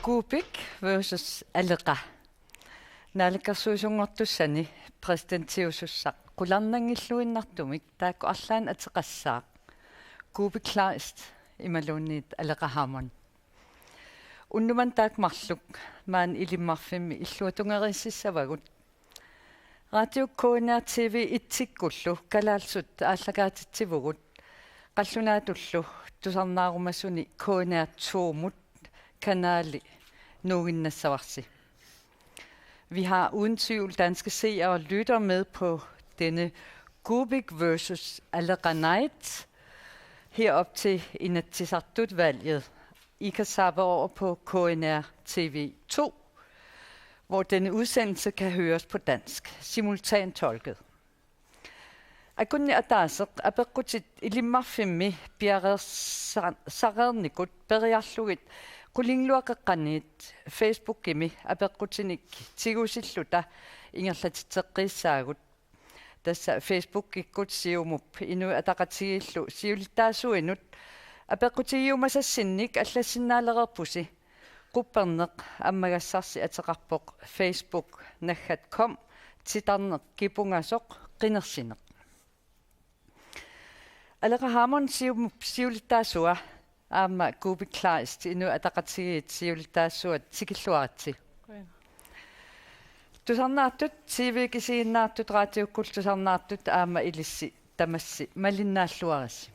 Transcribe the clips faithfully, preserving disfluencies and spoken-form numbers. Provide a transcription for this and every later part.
Kuupik versus Aleqa. Naalakkersuisunngortussani præsidentiusussaq qularnanngilluinnartumik taakku arlaannik ateqassaaq. Kuupik Kleist imaluunniit Aleqa Hammond. Unnummut taakku marluk maani Ilimmarfimmi illuatungeriississavagut. Radio K N R T V et-ikkullu kalaallisut aallakaatitsivugut, qallunaatullu tusarnaarumasuni K N R to-mut kanali nuuginnassavarsi. Vi har uden tvivl danske seere og lyttere med på denne Kuupik versus Aleqa Night herop til Inatsisartut-valget. I kan zappe over på K N R T V to, hvor denne udsendelse kan høres på dansk, simultantolket. Akunneq ataaseq apeqqutit Ilimmarfimmi piareersa-, sareernikut periarlugit qulingiluaqeqqaniit Facebookimi apeqqutinik tigusilluta ingerlatitseqqiissaagut. Tassa Facebookikkut Siumup Inuit Ataqatigiillu siulittaasuinut apeqqutigiumasassinnik allassinnaalereerpusi. Qupperneq ammagassarsi ateqarpoq facebook punktum com titarneq kipungasoq qinersineq. Aleqa Hammond, Siumup siulittaasua, aamma Kuupik Kleist, Inuit Ataqatigiit siulittaasuat, tikilluaritsi. Qujanaq. Tusarnaartut, T V-kkut isiginnaartut, raatiukkut tusarnaartut aamma ilissi tamassi malinnaalluarisi.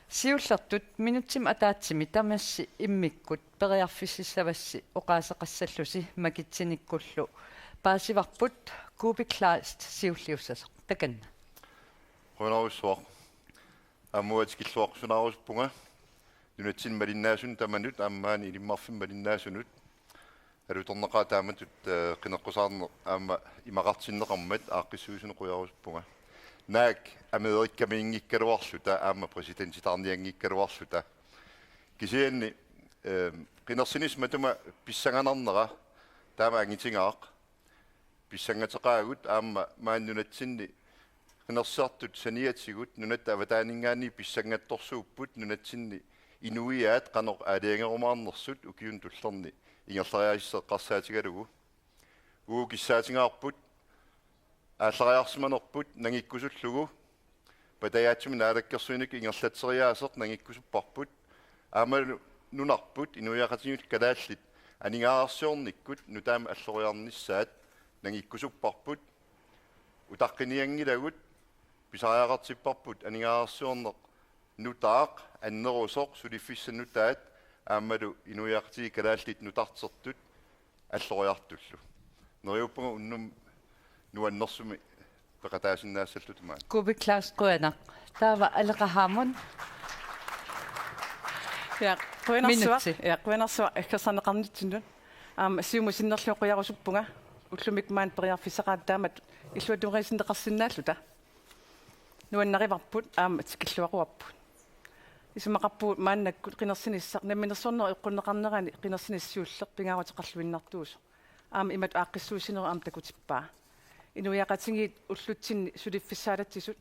Siullertut minutsimik ataatsimi tamassi immikkut periarfississavassi oqaaseqassallusi makitsinikkullu paasivarput. Kuupik Kleist siulliussasoq, takanna. Qujanarsuaq. Aamma tikilluaqqusinnaarusuppara nunatsinni malinnaasunut tamanut aamma maani Ilimmarfimmi malinnaasunut. Alutornaqaaq taamatut, eh, qineqqusaarneq aamma imaqartinneqarmat aaqqissuisunut qujarusuppara. Naak Amerikamiinngikkaluarluta aamma præsidentitaarnianngikkaluarluta. Kisianni, eh, qinersinissaq matuma pissanganarnera taama angitigaaq. Pissangateqaagut aamma maani nunatsinni qinersisartut saniatigut nunatta avataaninngaanniit pissangattorsuupput nunatsinni inuiaat qanoq aalajangerumaarnersut ukiuni tullerni ingerlariaaseq eqqarsaatigalugu. Uagut kissaatigaarput aallariarsimanerput nangikkusullugu. Patajaatsumik naalakkersuinikkut ingerlatseriaaseq nangikkusupparput. Aammalu nunarput inuiaqatigiit kalaallit aningaasarsiornikkut nutaamik alloriarnissaat nangikkusupparput. Utaqqinianngilagut, pisariaqartipparput aningaasarsiorneq nutaaq annerusoq, suliffissat nutaat aammalu inuiaqatigiit kalaallit nutartertut alloriartullu. Neriuppunga unnummut nuannersumik peqataasinnaassalluta maani. Kuupik Kleist, qujanaq. Taava Aleqa Hammond. Ja, qujanarsuaq. Minutti. Ja, qujanarsuaq aggersarneqarnitsinnut. Aamma Siumut sinnerlugit qujarusuppunga. Ullumikkut maani periarfissaqaat taamatut illuatungeriissinneqarsinnaalluta. Nuannarivarput aamma tikilluaruarput. Isumaqarpugut maannakkut qinersinissaq namminersornerup eqqunneqarnerani qinersinissaq siulleq pingaaruteqarluinnartuusoq. Aamma imatut aaqqissuussinerup aamma takutippaa. Inuiaqatigiit ullutsinni suliffissaalatsisut,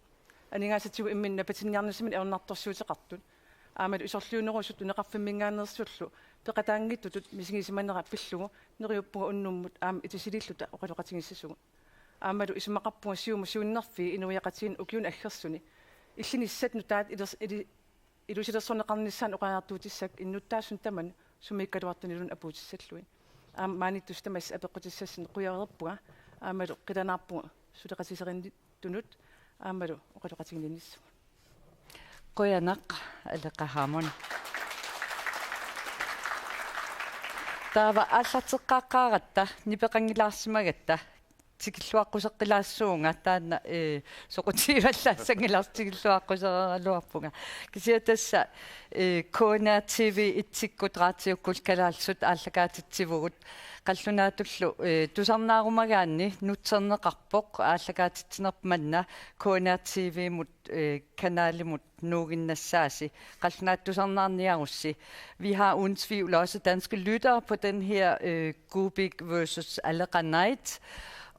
aningaasatigut imminnut napatinniarnissaminut ajornartorsiuteqartut, aammalu isorliunerusut nunaqarfimminngaanneersullu peqataanngitsutut misigisimanera pillugu, neriuppunga unnummut aamma itisiliilluta oqaloqatigissasugut. Aammalu isumaqarpunga Siumup siunnerfii inuiaqatigiinni ukiuni aggersuni illinissat nutaat ilers-, ili-, ilusilersorneqarnissaannut oqariartuutissakka innuttaasut tamanut sumiikkaluartuniluunniit apuutissallugit. Aamma maaniittussat tamassi apeqqutissassinnik qujareerpunga, aammalu qilanaarpunga suleqatiserinittunut aammalu oqaloqatiginninnissaminut. Qujanaq, Aleqa Hammond. Taava aallarteqqaaqqaaratta, nipeqanngilaarsimagatta, tikilluaqquseqqilaassuunga taanna, eh, soqutigivallaassanngilaq tikilluaqqusereeraluarpunga. Kisianni tassa, eh, K N R T V et-ikkut raatiukkut kalaallisut aallakaatitsivugut. Qallunaatullu, eh, tusarnaarumagaanni nutserneqarpoq aallakaatitsinerput manna K N R T V-mut, eh, kanalimut nuuginnassaasi. Qallunaatut tusarnaarniarussi. Vi har uden tvivl også danske lyttere på den her, øh, Kuupik versus Aleqa Night.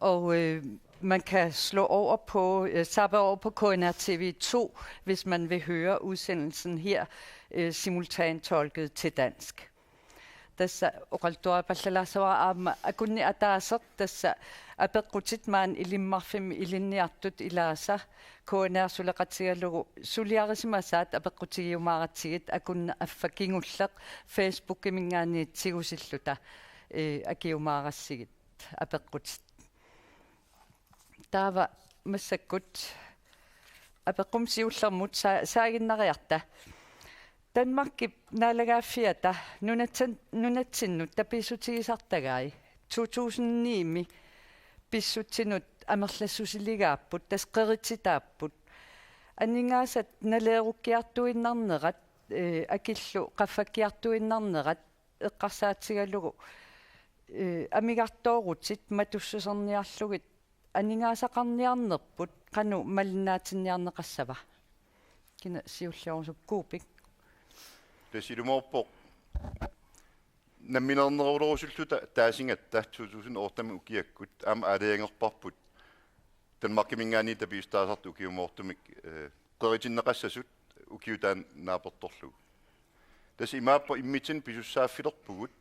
Og, øh, man kan slå over på, øh, zappe over på K N R T V to, hvis man vil høre udsendelsen her, øh, simultantolket til dansk. Tassa oqaluttuaripallalaassavara aamma akunneq ataaseq, tassa apeqqutit maani Ilimmarfimmi ilinniartut ilaasa K N R suleqatigalugu suliarisimasaat apeqqutigiumaaratsigit, akunneq affa kingulleq Facebookiminngaanniit tigusilluta, ee, akiumaarassigit apeqqutit. Taava massakkut apeqqummi siullermut sa-, saaginnariarta. Danmarkip naalagaaffiata nunatsin-, nunatsinnut tapiissutigisartagai to tusind ni-mi pissutsinut amerlassusiligaapput, tassa qeritsitaapput. Aningaasat naleerukkiartuinnarnerat, ee, akillu qaffakkiartuinnarnerat eqqarsaatigalugu, ee, amigartoorutit matussuserniarlugit aningaasaqarniarnerput qanoq malinnaatinniarneqassava? Kina siulliorusuppoq? Kuupik. Tassa ilumoorpoq nammineernerulerusulluta taasigatta to tusind otte-mi ukiakkut aamma aalajangerparput Danmarkiminngaanniit tapiissutaasartut ukiumoortumik, ee, qeritinneqassasut ukiup taanna naapertorlugu. Tassa imaappoq immitsinnut pisussaaffilerpugut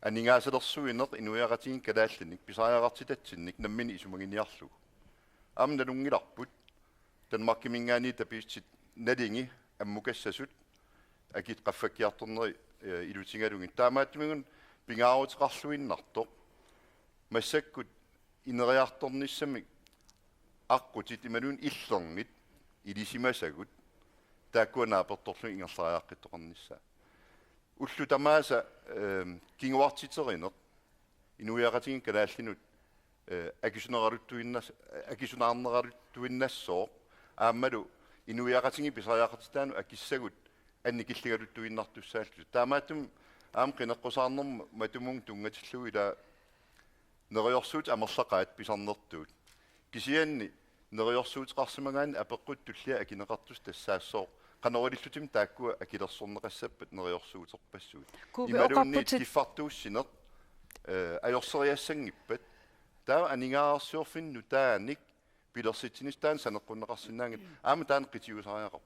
aningaasalersuineq inuiaqatigiinnik kalaallinik pisariaqartitatsinnik nammineq isumaginiarlugu. Aamma nalunngilarput Danmarkiminngaanniit tapiissutit nalingit ammukassasut akit qaffakkiartornerit, ee, ilutigalugit. Taamaattumik pingaaruteqarluinnartoq massakkut ineriartornissamik aqqutit imaluunniit illernit ilisimasagut taakkua naapertorlugit ingerlariaqqittoqarnissaat. Ullut tamaasa, ehm, kinguartiterineq inuiaqatigiinni kalaallinut, eh, akisuneraluttuinnas-, akisunaarneraluttuinnassooq aammalu inuiaqatigiit pisariaqartitaannut akissagut annikilligaluttuinnartussaallutik. Taamaattumik aamma qineqqusaarnermut matumunnga tunngatillugu ilaa neriorsuutit amerlaqaat pisarnertuut. Kisianni neriorsuuteqarsimagaanni apeqqutit tulliat akineqartussat tassaassooq qanoq ilillutimmi taakkua akilersorneqassappat neriorsuuterpassuit. Kuupik, imaluunniit oqarputit kiffartuussineq, eh, ajorseriassanngippat. Taava aningaasarsiorfinnut nutaanik pilersitsinissaq taanna saneqqunneqarsinnaanngilaq. Aamma taanna qitiusariaqarpoq.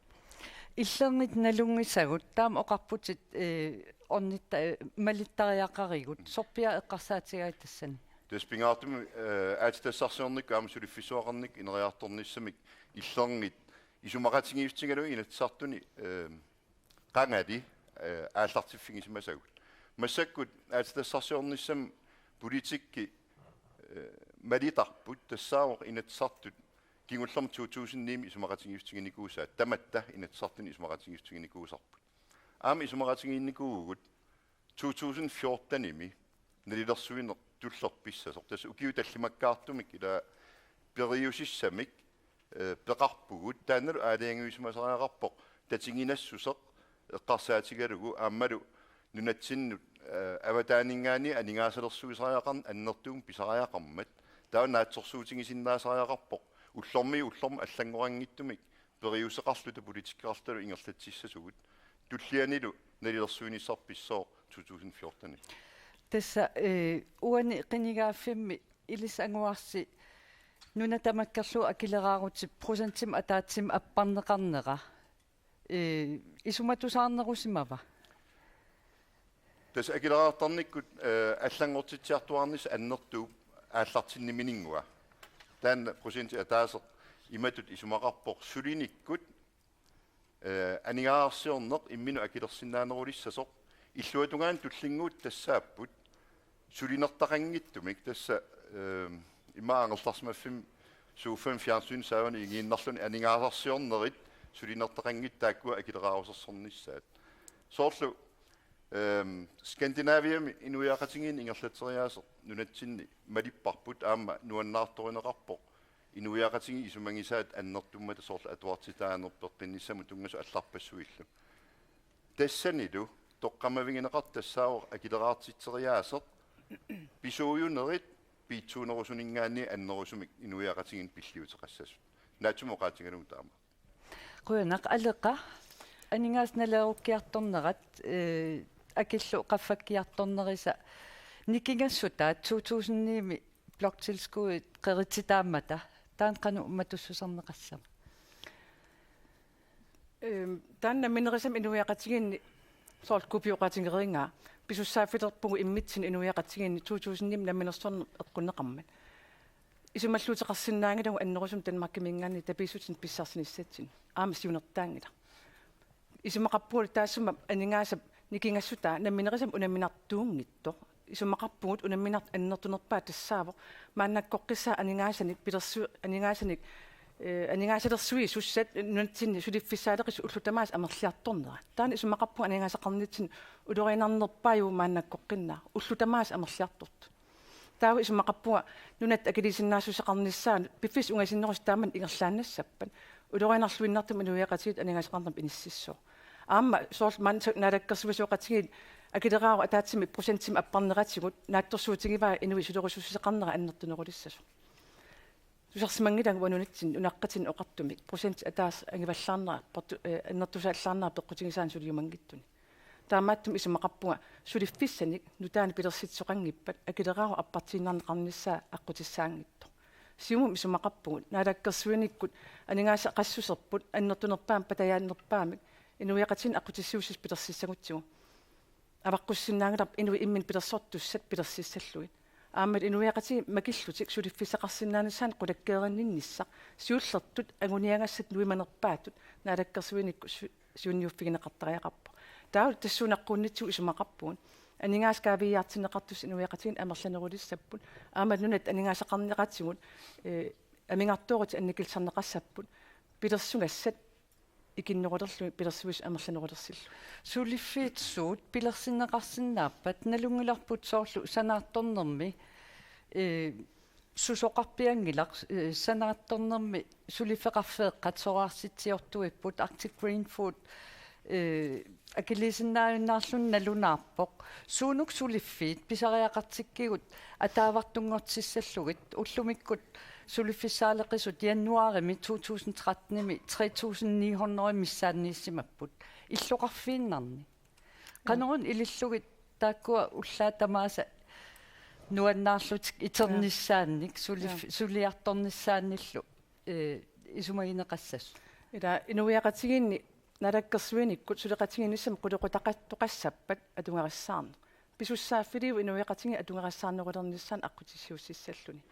Illernit nalunngisagut, taama oqarputit, eh, ornitta-, eh, malittariaqarigut. Sorpiaat eqqarsaatigaajuk tassani? Tassa pingaartumik, eh, aatsitassarsiornikkut aamma suliffissuaqarnikkut ineriartornissamik illernit isumaqatigiissutigalugu Inatsisartuni, eh, qangali, eh, aallartiffigisimasagut. Massakkut aatsitassarsiornissami politikki, eh, malitarput tassaavoq Inatsisartut kingullermik to tusind ni-mi isumaqatigiissutiginikuusaat, tamatta Inatsisartuni isumaqatigiissutiginikuusarput. Aamma isumaqatigiinnikuuvugut to tusind fjorten-imi nalilersuineq tullerpissasoq. Tassa ukiut tallimakkaartumik ilaa periusissamik, eh, peqarpugut. Taannalu aalajangiusimasariaqarpoq tatiginassuseq eqqarsaatigalugu aammalu nunatsinnut, eh, avataaninngaanniit aningaasalersuisariaqarneq annertuumik pisariaqarmat. Taava naatsorsuutigisinnaasariaqarpoq ullormiit ullormut allanngoranngitsumik periuseqarluta politikkeqarlutalu ingerlatsissasugut. Tullianilu nalilersuinissarpissooq to tusind fjorten. Tassa, eh, uani qinigaaffimmi ilissi Anguarsi nuna tamakkerlugu akileraarutip procentimik ataatsimik apparneqarnera, eh, isumatusaarnerusimava? Tassa akileraartarnikkut, eh, allanngortitsiartuaarnissaq annertuup aallartinniminngua. Taanna procentit ataaseq imatut isumaqarpoq sulinikkut, eh, aningaasarsiorneq imminut akilersinnaanerulissasoq illuatungaani tullinnguuttut tassaapput sulinertaqanngitsumik tassa, eh, ima angerlarsimaffimmi suuffami fjernsynimi saavani ingiinnarluni aningaasarsiornerit sulinertaqanngitsut taakkua akileraarusersornissaat. Soorlu, ehm, Skandinaviami inuiaqatigiinni ingerlatseriaaseq nunatsinni malipparput aamma nuannaartorineqarpoq inuiaqatigiit isumagisaat annertummata soorlu atuartitaaneq peqqinnissamut tunngasut allarpassuillu. Tassanilu toqqammavigineqartoq tassaavoq akileraartitseriaaseq pisuujunerit piitsuunerusuninngaanniit annerusumik inuiaqatigiinni pilliuteqassasut. Naatsumik oqaatigalugu taama. Qujanaq. Aleqa, aningaasat naleerukkiartornerat, eh, akillu qaffakkiartornerisa nikingassutaat to tusind ni-mi bloktilskuddit qeritsitaammata, taanna qanoq matussuserneqassava? Ehm, taanna namminerisami inuiaqatigiinni Soorlu Kuupioqatigereeraa pisussaaffilerpugut immitsinnut inuiaqatigiinni to tusindimi namminersorneq eqqunneqarmat. Isumalluuteqarsinnaanngilagut annerusumik Danmarkiminngaanniit tapiissutinik pissarsinissatsinnut. Aamma siunertaanngilaq. Isumaqarpugut taassuma aningaasap nikingassutaa namminerisami unamminartuunngitsoq. Isumaqarpugut unamminartoq annertunerpaaq tassaavoq maannakkoqqissaaq aningaasanik pilersu-, aningaasanik, eh, aningaasalersuisussat nunatsinni suliffissaaleqisut ullut tamaasa amerliartornerat. Taanna isumaqarpunga aningaasaqarnitsinni ulorianarnerpaajuvoq maannakkoqqinnaaq. Ullut tamaasa amerliartortut. Taava isumaqarpunga nunatta akiliisinnaassuseqarnissaanut piffissaq ungasinnerusoq taamani ingerlaannassappat. Ulorianarluinnartumik inuiaqatigiit aningaasaqarnermut inississooq. Aamma soorlu maanna Naalakkersuisooqatigiit akileraarut ataatsimik procentimik apparneratigut naatsorsuutigivaa inuit sulerusussuseqarnerat annertunerulissasoq. Tusarsimanngilagut uanga nunatsinni nunaqqatinni oqartumik procentit ataaseq angivallaarnera, portu-, eh, annertusaallaarnera peqqutigisaanik suliumanngitsuni. Taamaattumik isumaqarpunga suliffissanik nutaanik pilersitsisoqanngippat akileraarut appartiinnarneqarnissaa aqqutissaanngitsoq. Siumumi isumaqarpugut naalakkersuinikkut aningaasaqassuserput annertunerpaamik patajaannerpaamik inuiaqatigiinni aqqutissiuutissat pilersissagutsigu. Avaqqussinnaanngilarput inuit imminnut pilersortussat pilersissallugit. Aammalu inuiaqatigiit makillutik suliffissaqarsinnaanissaannut qulakkeerinninnissaq siullertut anguniagassat nuimanerpaatut naalakkersuinikkut su-, siunniuffigineqartariaqarpoq. Taava tassuunaqquunnitsigut isumaqarpugut. Aningaasat kaaviiaartinneqartussat inuiaqatigiinni amerlanerulissapput. Aamma nunatta aningaasaqarneratigut, eh, amigartoorutit annikillisarneqassapput. Pilersugassat ikinnerulerlugit pilersuisut amerlanerulersillugit. Suliffiit suut pilersinneqarsinnaappat, nalunngilarput soorlu sanaartornermi, eh, susoqarpianngilaq, eh, sanaartornermi suliffeqarfeeqqat soraarsitsiortuipput, Arctic Green Food, eh, akiliisinnaajunnaarluni nalunaarpoq. Suunuku suliffiit pisariaqartikkigut ataavartunngortissallugit ullumikkut suliffissaaleqisut januaarimi to tusind trettenimi tre tusind ni hundrede missaanniissimapput. Illoqarfiinnarni. Qanoruna ilillugit taakkua ullaat tamaasa nuannaarlutik iternissaannik, sulif-, ja, suliartornissaannillu, eh, isumagineqassasut. Ila inuiaqatigiinni naalakkersuinikkut suleqatigiinnissamut qulequtaqattoqassappat atugarissaarneq. Pisussaaffiliivoq inuiaqatigiit atugarissaarnerulernissaannut aqqutissiuussissalluni.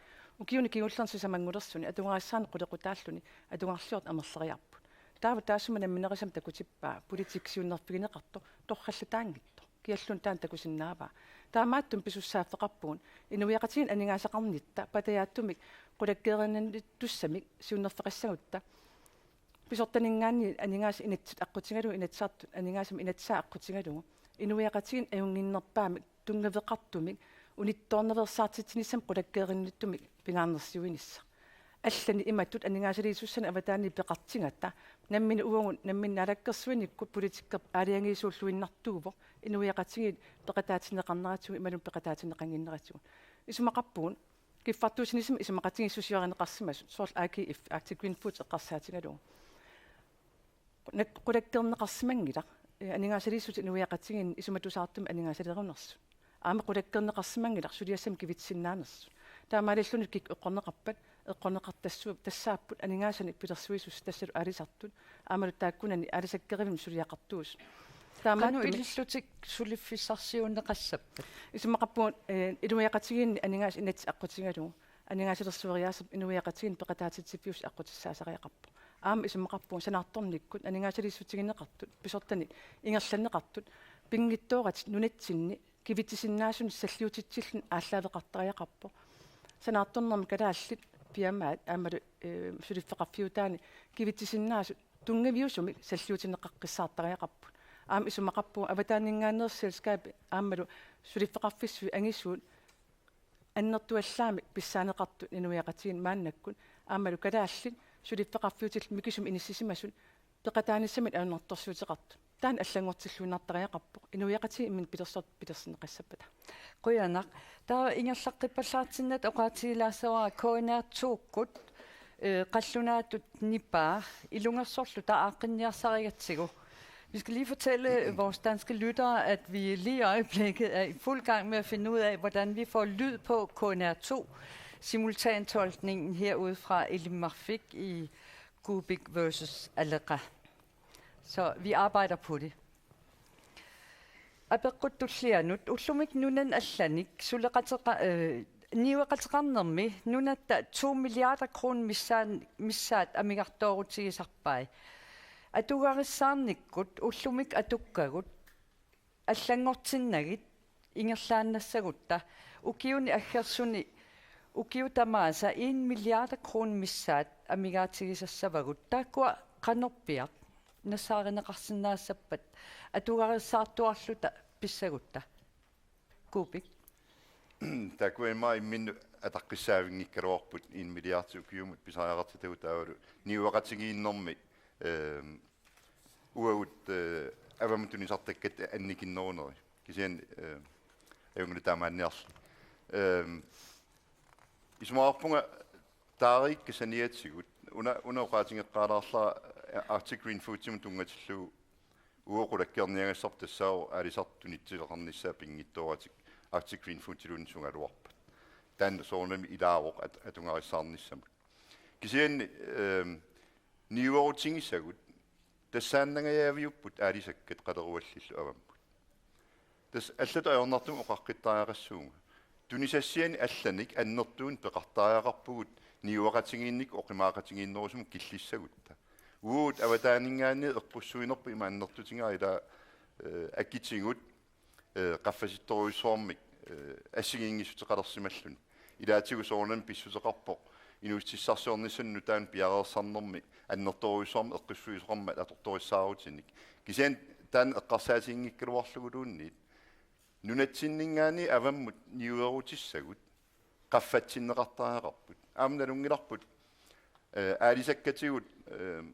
Ukiuni kingullerni sisamanngulersuni atugarissaarneq qulequtaalluni atugarliortut amerleriarput. Taava taassuma namminerisami takutippaa politikki siunnerfigineqartoq torrallataanngitsoq. Kialluunniit taanna takusinnaavaa. Taamaattumik pisussaaffeqarpugut inuiaqatigiinni aningaasaqarnitta patajaatsumik qulakkeerinnittussamik siunnerfeqassagutta. Pisortaninngaanniit aningaasat inatsisit aqqutigalugu Inatsisartut aningaasamik inatsisaat aqqutigalugu. Inuiaqatigiinni ajunnginnerpaamik tunngaveqartumik unittoornaveersaartitsinissamik qulakkeerinnittumik pingaarnersiuinissaq. Allanik imatut aningaasaliisussanik avataaniit peqartigatta nammineq uagut nammineq naalakkersuinikkut politikkerput aalajangiisuulluinnartuuvoq inuiaqatigiit peqataatinneqarneratigut imaluunniit peqataatinneqannginneratigut. Isumaqarpugut kiffartuussinissamut isumaqatigiissut susiarineqarsimasut soorlu A G F, Arctic Green Foods eqqarsaatigalugu. Nak-, qulakkeerneqarsimanngilaq, eh, aningaasaliissutit inuiaqatigiinni isumatusaartumik aningaasalerunersut. Aamma qulakkeerneqarsimanngilaq suliassamik kivitsisinnaanersut. Taamaalilluni kikkut eqqorneqarpat, eqqorneqartassu-, tassaapput aningaasanik pilersuisussat tassalu aalisartut, aammalu taakkunani aalisakkerivimmik suliaqartuusut. Qanoq taamaattumik ilillutik suliffissarsiuunneqassappat? Isumaqarpugut, eh, inuiaqatigiinni aningaasat inatsisit aqqutigalugu aningaasalersueriaaserput inuiaqatigiinni peqataatitsiffiusoq aqqutissaasariaqarpoq. Aamma isumaqarpugut sanaartornikkut aningaasaliissutigineqartut, pisortanit ingerlanneqartut, pinngitsooratik nunatsinni kivitsisinnaasunik salliutitsilluni aallaaveqartariaqarpoq. Sanaartornermi kalaallit firmaat aammalu, eh, suliffeqarfiutaani kivitsisinnaasut tunngaviusumik salliutineqaqqissaartariaqarput. Aamma isumaqarpugut avataaninngaanneersut selskabit aammalu suliffeqarfissuit angisuut annertuallaamik pissaaneqartut inuiaqatigiinni maannakkut aammalu kalaallit suliffeqarfiutillu mikisumik inissisimasut peqataanissamik ajornartorsiuteqartut. Taanna allanngortilluinnartariaqarpoq inuiaqatigiit imminnut pilersortut pilersinneqassappata. Qujanaq. Taava ingerlaqqippallaartinnata oqaatigilaassavara K N R to-kkut, eh, qallunaatut nipaa ilungersorluta aaqqinniarsarigatsigu. Vi skal lige fortælle vores danske lyttere, at vi lige i øjeblikket er i fuld gang med at finde ud af, hvordan vi får lyd på K N R to, simultantolkningen herude fra Ilimmarfik i Kuupik versus Aleqa. Så vi arbejder på det. Apeqqut tullianut: Ullumi nunani allani suleqateqa-, eh, niueqateqarnermi nunatta to milliarder kroner missaan-, missaat amigartoorutigisarpai. Atugarissaarnikkut ullumi atukkagut allanngortinnagit ingerlaannassagutta ukiuni aggersuni ukiut tamaasa en milliard kroner missaat amigaatigisassavagut. Taakkua qanorpiaq nassaarineqarsinnaassappat atugarissaartuarluta pissagutta? Kuupik. Taakkua immaqa imminnut ataqqissaavinngikkaluarput en milliard ukiumut pisariaqartitagut taavalu niueqatigiinnermi, ehm, uagut, eh, avammut tunisartakkatta annikinneruneri. Kisianni, eh, ajunngilaq taamaanniarli. Ehm, isumaqarpunga taariikkat saniatigut una, una oqaatigeqqaalaarlara Arctic Green Foodimut tunngatillugu uagut qulakkeerniagassarput tassaavoq aalisartut tunitsileqarnissaat pinngitsooratik Arctic Green Foodiluunniit sugaluarpat. Taanna soorunami ilaavoq at-, atugarissaarnissamut. Kisianni, ehm, niuerutigisagut tassaannangajaviupput aalisakkat qaleruallillu avammut. Tassa allatut ajornartumik oqaqqittariaqassuunga. Tunisassianik allanik annertuunik peqartariaqarpugut niueqatigiinnikkut oqimaaqatigiinnerusumut killissagutta. Uagut avataaninngaanniit eqqussuinerput ima annertutigaara ila, eh, akitigut, eh, qaffasittorujussuarmik, eh, assigiinngissuteqalersimalluni. Ilaatigut soorunami pissuteqarpoq inuussutissarsiornissanut nutaanik piareersarnermi annertoorujussuarmik eqqussuisoqarmat atortorissaarutinik. Kisianni taanna eqqarsaatiginngikkaluarluguluunniit nunatsinninngaanniit avammut niuerutissagut qaffatsinneqartariaqarput. Aamma nalunngilarput, eh, aalisakkatigut, eh,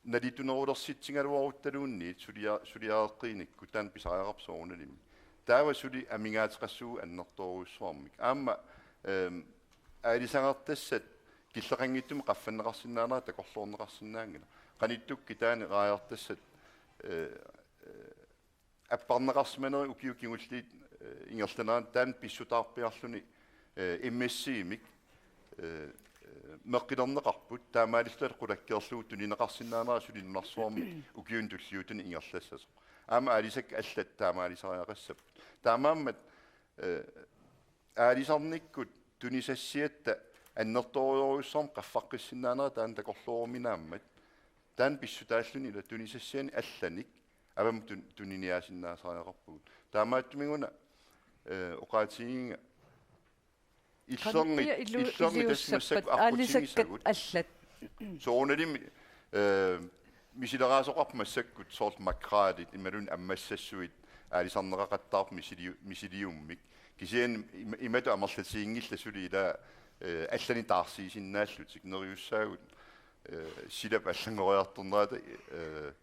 nalitunerulersitsigaluaruttaluunniit sulia-, suliareqqiinikkut taanna pisariaqarpoq soorunalimi. Taava suli amigaateqassuugut annertoorujussuarmik. Aamma, ehm, aalisagartassat killeqanngitsumik qaffanneqarsinnaanera takorloorneqarsinnaanngilaq. Qanittukkut taanna raajartassat, eh, eh, apparneqarsimanerit ukiut kingulliit, eh, ingerlaneranni taanna pissutaarpiarluni, eh, M S C-mik, eh, eh, meqqilerneqarput taamaalilluta qulakkeerlugu tunineqarsinnaanera suli nunarsuarmi ukiuni tulliuttuni ingerlassasoq. Aamma aalisakkat allat taamaalisariaqassapput. Taamaammat, eh, aalisarnikkut tunisassiatta annertoorujussuarmik qaffaqqissinnaanera taanna takorlooruminaammat. Taanna pissutaalluni ila tunisassianik allanik avammut tun-, tuniniaasinnaasariaqarpugut. Taamaattumik una, eh, oqaatigigiga illernit, qanittukkut illu-, illernit tassa iliussappat massakkut aalisakkat aqqutigisagut allat. Soorunalimi, eh, misileraasoqarpoq massakkut soorlu makrelit imaluunniit ammassassuit aalisarneqaqattaarput misiliu-, misiliummik. Kisianni ima-, imatut amerlatiginngillat suli ila, eh, allanik taarsiisinnaallutik neriussaagut, eh, silap allanngoriartornerata, eh,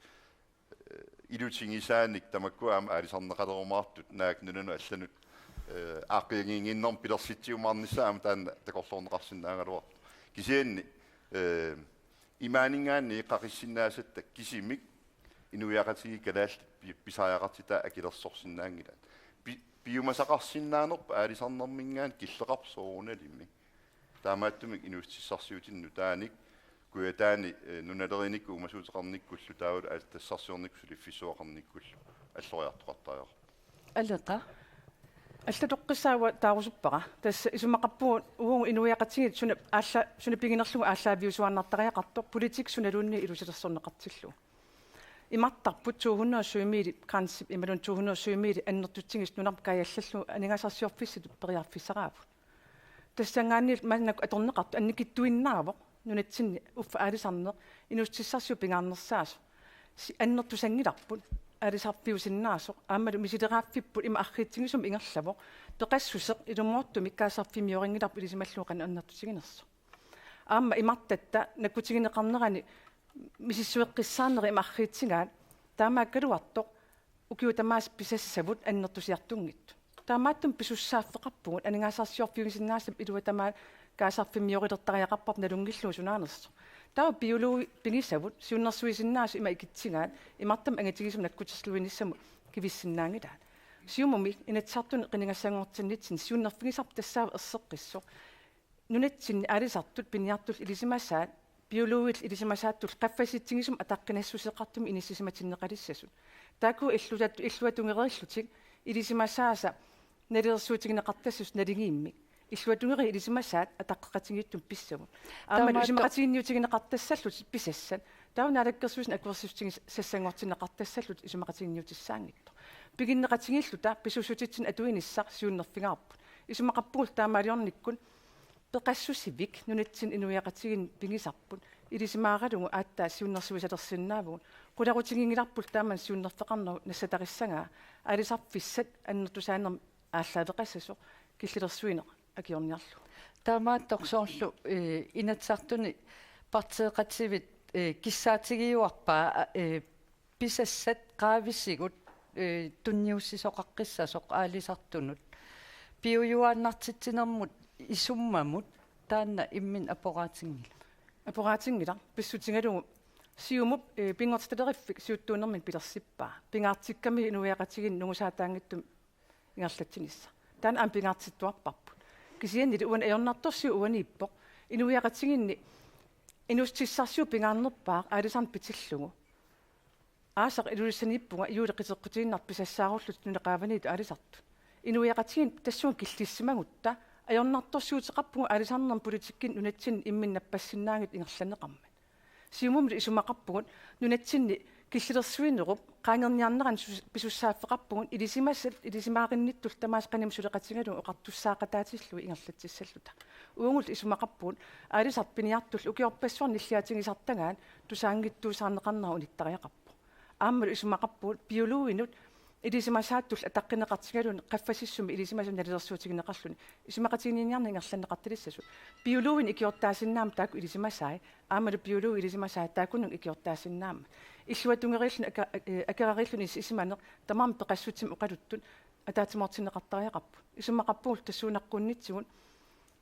ilutigisaanik tamakkua aamma aalisarneqalerumaartut naak nunanut allanut, eh, aaqqiagiinnginnermut pilersitsiumaarnissaa aamma taanna takorloorneqarsinnaagaluartoq. Kisianni, eh, imaaninngaanniit qaqissinnaasatta kisimik inuiaqatigiit kalaallit pi-, pisariaqartitai akilersorsinnaanngilaat. Pi-, piumasaqarsinnaanerput aalisarnerminngaanniit killeqarpoq soorunalimi. Taamaattumik inuussutissarsiutinut nutaanik, Kujataani, eh, nunalerinikkullu uumasuuteqarnikkullu taavalu aatsitassarsiornikkut suliffissuaqarnikkullu alloriartoqartariaqarpoq. Aleqa. Allatoqqissaaq taarusuppara. Tassa isumaqarpugut uagut inuiaqatigiit suna aalla-, suna piginerlugu aallaaviusuaannartariaqartoq, politikki sunaluunniit ilusilersorneqartillugu. Imartarput to hundrede sømil grænse, imaluunniit to hundrede sømil annertutigisoq nunarput kaajallallugu aningaasarsiorfissatut periarfissaraavut. Tassanngaanniit maannakkut atorneqartoq annikitsuinnaavoq nunatsinni uffa aalisarneq inuussutissarsiup pingaarnersaasoq. Si-, annertusanngilarput aalisarfiusinnaasoq aammalu misileraaffipput ima arriitsigisumik ingerlavoq. Peqassuseq ilumoortumik kaasarfimmiorinngilaq ilisimallugu qanoq annertutiginersoq. Aamma imartatta nakkutigineqarnerani misissueqqissaarnerit ima arriitsigaat, taamaakkaluartoq ukiut tamaasa pisassavut annertusiartunngitsut. Taamaattumik pisussaaffeqarpugut aningaasarsiorfiusinnaasap ilua tamaat kaasarfimmioreertariaqarparput nalunngillugu sunaanersoq. Taava biologi pigisavut siunnersuisinnaasut ima ikitsigaat imartamik angitigisumik nakkuterluinissamut kivissinnaanngilaat. Siumumi Inatsisartuni qinigassanngortinnitsinni siunnerfigisarput tassaavoq erseqqissoq. Nunatsinni aalisartut piniartullu ilisimasaat biologillu ilisimasaattullu qaffasitsigisumik ataqqinassuseqartumik inissisimatinneqalissasut. Taakku illuat-, illuatungereerlutik ilisimasaasa nalilersuutigineqartassasut naligiimmik. Illuatungerit ilisimasaat ataqqeqatigiittumik pissagut. Aamma taamaattoq isumaqatiginniutigineqartassallutik pisassat. Taava naalakkersuisuni akuersissutigissassanngortinneqartassallutik isumaqatiginniutissaanngitsoq. Piginneqatigiilluta pisuussutitsinni atuinissaq siunnerfigaarput. Isumaqarpugut taamaaliornikkut peqassusivik nunatsinni inuiaqatigiinni pigisarput. Ilisimaaralugu aatsaat siunnersuisalersinnaavugut. Qularutiginngilarput taamani siunnerfeqarnerup nassatarissagaa aalisarfissat annertusaanermik aallaaveqassasoq killilersuineq akiorniarlugu. Taamaattoq soorlu, eh, Inatsisartuni partiiqativit, eh, kissaatigiuarpaa, eh, pisassat qaavisigut, eh, tunniussisoqaqqissasoq aalisartunut. Piujuaannartitsinermut isummamut taanna imminut aporaatinngilat? Aporaatinngilat, pissutigalugu Siumup, eh, pinngortitaleriffik siuttuunermini pilersippaa. Pingaartikkamiuk inuiaqatigiinni nungusaataanngitsumik ingerlatsinissaq. Taanna aamma pingaartittuarparput. Kisiannili uani ajornartorsiut uaniippoq. Inuiaqatigiinni inuussutissarsiup pingaarnerpaaq aalisarneq pitillugu. Aasaq Ilulissaniippunga juulip qiteqqutiginnartut pisassaarullutik nunat qaavaniittut aalisartut. Inuiaqatigiinni tassunga killissimagutta ajornartorsiuteqarpugut aalisarnermut politikkinik nunatsinni imminut nappassinnaanngitsut ingerlanneqarmat. Siumumilu isumaqarpugut nunatsinni killilersuinerup qaangerniarnerani sus-, pisussaaffeqarpugut ilisimasat ilisimaarinnittullu tamaasa qanimut suleqatigalugu oqartussaaqataatillugu ingerlatsissalluta. Uagullu isumaqarpugut aalisartut piniartullu ukiorpassuarni nilliatigisartagaat tusaanngitsuusaarneqarnera unittariaqarpoq. Aammalu isumaqarpugut biologinut ilisimasaattullu ataqqineqartigaluni qaffasissumi ilisimasat nalilersuutigineqarluni isumaqatiginninniarneq ingerlanneqartalissasut. Biologinut ikiortaasinnaammat taakku ilisimasai, aammalu biologit ilisimasai taakkununnga ikiortaasinnaammat. Illuatungeriilluni aka-, eh, akerariilluni is-, isimaneq tamarmik peqassutsimik oqaluttut ataatsimoortinneqartariaqarput. Isumaqarpugullu tassuunaqquunnitsigut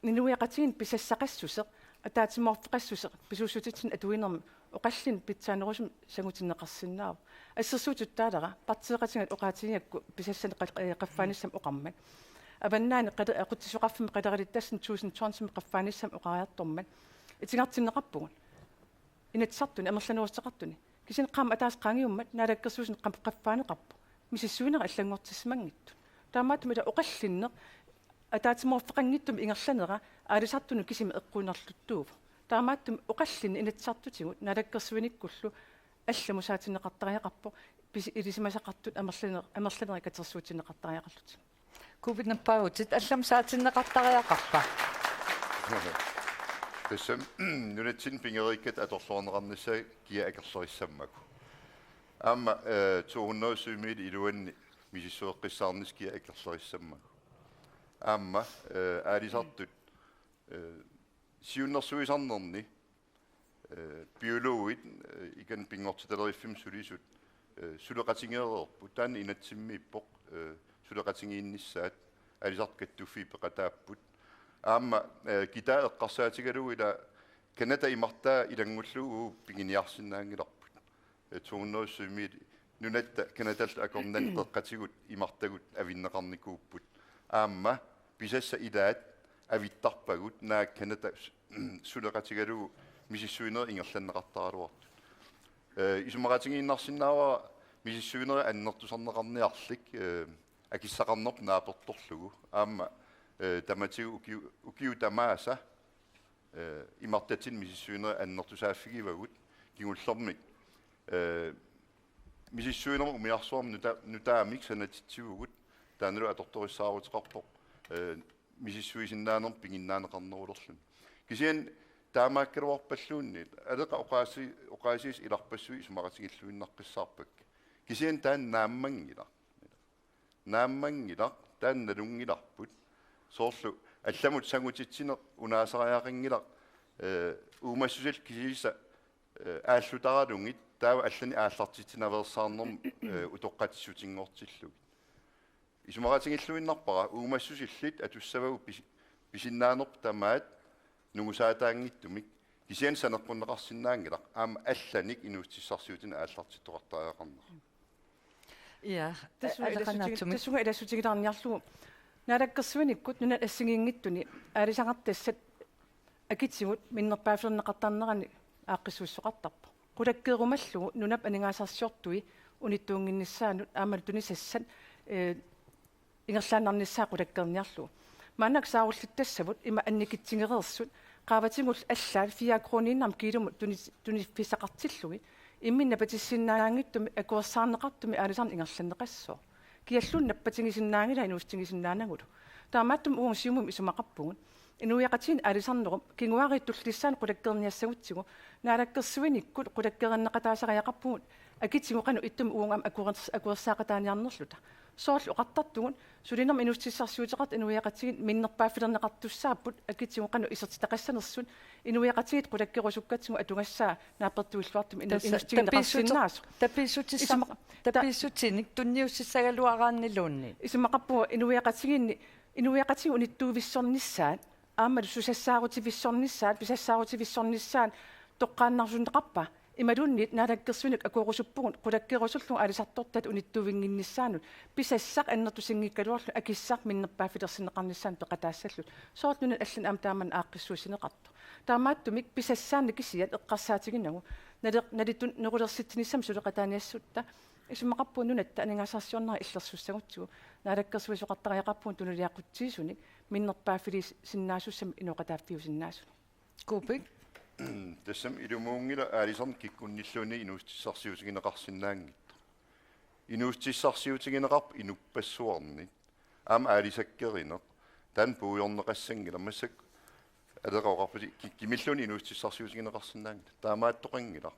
inuiaqatigiinni pisassaqassuseq, ataatsimoorfeqassuseq, pisuussutitsinni atuinermi oqallinneq pitsaanerusumik sangutinneqarsinnaavoq. Assersuutitut taalara, partiiqatigiit oqaatigigakku pisassanik qal-, eh, qaffaanissamik oqarmat. Avannaani qali-, aqutsisoqarfimmi qaleralittassanik tusind tonsimik qaffaanissamik oqariartormat. Itigartinneqarpugut. Inatsisartuni amerlanerussuteqartuni. Kisianni qaammat ataaseq qaangiummat naalakkersuisuni qam-, qaffaaneqarpoq. Misissuinerit allanngortissimanngitsut. Taamaattumik ila oqallinneq ataatsimoorfeqanngitsumik ingerlanera aalisartunut kisimi eqquinerluttuuvoq. Taamaattumik oqallinneq Inatsisartutigut naalakkersuinikkullu allamut saatinneqartariaqarpoq pisi-, ilisimasaqartut amerlaner-, amerlanerit katersuutsinneqartariaqarlutik. Kuupinnappaavutit, allamut saatinneqartariaqarpa? Tassami nunatsinni pigeriikkatit atorluarneqarnissaat kia akerlerissammagu. Aamma, eh, to hundrede syvmil iluanni misissueqqissaarnissaq kia akerlerissammagu. Aamma, eh, aalisartut, eh, siunnersuisarnerni, eh, biologit, eh, ikani pinngortitaleriffimmi sulisut, eh, suleqatigeereerput. Taanna inatsimmiippoq, eh, suleqatigiinnissaat aalisartut kattuffii peqataapput. Aamma, eh, kitaa eqqarsaatigalugu ila Canada imartaa ilanngullugu piginiarsinnaanngilarput. Eh, to hundrede syvmil nunatta Canadallu akornanni qeqqatigut imartagut avinneqarnikuupput. Aamma pisassat ilaat avittarpagut naak Canada s-, suleqatigalugu misissuinerit ingerlanneqartaraluartut. Eh, isumaqatigiinnarsinnaavara misissuinerit annertusarneqarniarlik, eh, akissaqarnerput naapertorlugu. Aamma, eh, tamatigut ukiu-, ukiut tamaasa, eh, imartatsinni misissuinerit annertusaaffigivagut kingullermik. Eh, misissuinermut umiarsuarmik nuta-, nutaamik sanatitsivugut taannalu atortorissaaruteqarpoq, eh, misissuisinnaanermut piginnaaneqarnerulerluni. Kisianni taamaakkaluarpalluunniit aleqa oqaasi-, oqaasiisa ilarpassui isumaqatigilluinnaqqissaarpakka. Kisianni taanna naammanngilaq. Naammanngilaq, taanna nalunngilarput. Soorlu allamut sangutitsineq unaasariaqanngilaq, eh, uumassusillit kisiisa, eh, aallutaralugit taava allanik aallartitsinaveersaarnermut, eh, utoqqatsissutinngortillugit. Isumaqatigilluinnarpara uumassusillit atussavagut pis-, pisinnaanerput tamaat nungusaataanngitsumik, kisianni saneqqunneqarsinnaanngilaq aamma allanik inuussutissarsiutinik aallartittoqartariaqarneq. Ja, tassunga aleqanaatsumik. Ilassutig-, tassunga ilassutigilaarniarlugu. Naalakkersuinikkut nunat assigiinngitsuni aalisagartassat akitigut minnerpaaffilerneqartarnerani aaqqissuussoqartarpoq. Qulakkeerumallugu nunap aningaasarsiortui unittuunnginnissaannut aammalu tunisassat, eh, ingerlaannarnissaat qulakkeerniarlugu. Maannakkut saarullittassavut ima annikitsigereersut qaavatigut allaat fire kroniinnarmik kiilumut tuni-, tuniffissaqartillugit imminnut napatissinnaanngitsumik akuersaarneqartumik aalisarneq ingerlanneqassooq. Kialluunniit napatigisinnaanngilaat inuussutigisinnaanagulu. Taamaattumik uagut Siumumi isumaqarpugut inuiaqatigiinni aalisarnerup kinguaariit tullissaani qulakkeerniassagutsigu naalakkersuinikkut qulakkeerinneqataasariaqarpugut akitigut qanoq ittumik uagut aamma akuers-, akuersaaqataaniarnerluta. Soorlu oqartartugut sulinermik inuussutissarsiuteqartut inuiaqatigiit minnerpaaffilerneqartussaapput akitigut qanoq isertitaqassanersut inuiaqatigiit qulakkeerusukkatsigu atugassaa naapertuilluartumik inu-, Tassa inuussutigineqarsinnaasoq. Tapiissutis-, tapiissutissam-, Isuma-, ta-, tapiissutinik tunniussissagaluaraanniluunniit. Isumaqarpunga inuiaqatigiinni, inuiaqatigiit unittuuvissornissaat, aammalu susassaarutivissornissaat, pisassaarutivissornissaat toqqaannarsunneqarpa. Imaluunniit naalakkersuineq akuerusuppugut qulakkeerusullugu aalisartortat unittuuvinnginnissaannut. Pisassaq annertusinngikkaluarluni akissaq minnerpaaffilersinneqarnissaanut peqataassallugu. Soorlu nunat allanut aamma taamani aaqqissuussineqartoq. Taamaattumik pisassaannik kisiat eqqarsaatiginagu. Nali-, nalittunerulersitsinissamik suleqataaniassagutta. Isumaqarpunga nunatta aningaasarsiornera illersussagutsigu. Naalakkersuisoqartariaqarpugut tunuliaqutigiissumik minnerpaaffilersinnaassusinik inooqataaffiusinnaasunik. Kuupik? Tassami ilumuunngilaq aalisarneq kikkunnilluunniit inuussutissarsiutigineqarsinnaanngitsoq. Inuussutissarsiutigineqarpoq inuppassuarnit. Aamma aalisakkerineq. Taanna puigorneqassanngilaq massakkut aleqa oqarpusi ki-, kimilluunniit inuussutissarsiutigineqarsinnaanngilaq. Taamaattoqanngilaq.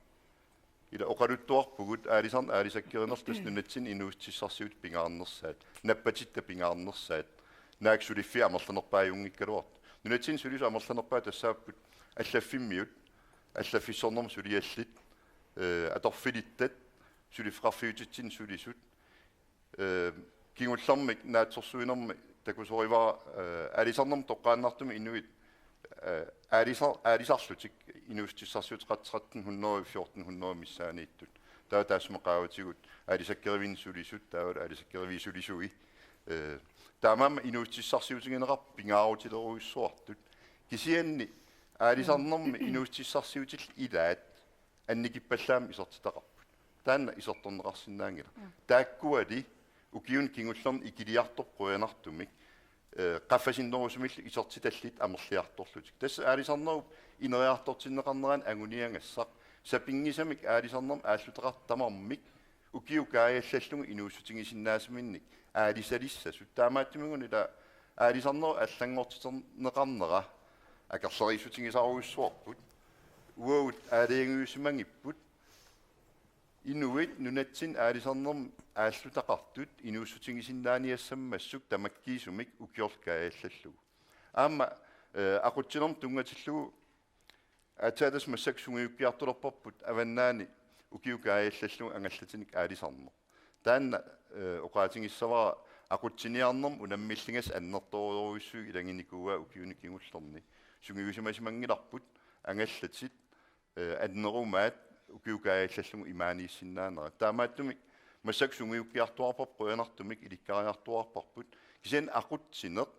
Ila oqaluttuarpugut aalisarneq aalisakkerinerlu tassa nunatsinni inuussutissarsiutit pingaarnersaat, nappatit pingaarnersaat, naak suliffiit amerlanerpaajunngikkaluartut. Nunatsinni sulisut amerlanerpaat tassaapput allaffimmiut, allaffissornermut suliallit, eh, atorfilittat, suliffeqarfiutitsinni sulisut, eh, kingullermik naatsorsuinermi takusorivara, eh, aalisarnermut toqqaannartumik inuit, eh, aalisar-, aalisarlutik inuussutissarsiutit tretten hundrede, fjorten hundrede missaaniittut. Taava taassuma qaavatigut aalisakkerivinni sulisut, taava aalisakkeriviit sulisui. Eh, taamaammat inuussutissarsiutigineqarput pingaarutilerujussuartut. Kisianni aalisarnermi inuussutissarsiutillit ilaat annikippallaamik isertitaqarput. Taanna isertorneqarsinnaanngilaq. Mm. Taakkuali ukiuni kingullerni ikiliartorput qujanartumik, eh, qaffasinnerusumillu isertitallit amerliartorlutik. Tassa aalisarnerup ineriartortinneqarnerani anguniagassaq, sapinngisamik aalisarnermik aallutaqartut tamarmik ukiut kaajallallugu inuussutigisinnaasaminik aalisalissasut. Taamaattumik una ila aalisarnerup allanngortiterneqarnera akerleriissutigisarujussuarput. Uagut aalajangiussimagipput. Inuit nunatsinni aalisarnermik aallutaqartut inuussutigisinnaaniassammassuk tamakkiisumik ukiorlu kaajallallugu. Aamma, eh, aqutsinermut tunngatillugu aatsaat tassa massakkut sungiukkiartulerparput avannaani ukiut kaajallallugu angallatinik aalisarneq. Taanna, eh, oqaatigissavara aqutsiniarnermut unammilligassat annertoorujussuit ilaginikuuaat ukiuni kingullerni. Sungiusimasimanngilarput angallatit, eh, annerumaat ukiut kaajallallugu imaaniissinnaanerat. Taamaattumik massakkut sungiukkiartuaarparput qujanartumik ilikkariartuaarparput. Kisianni aqutsineq,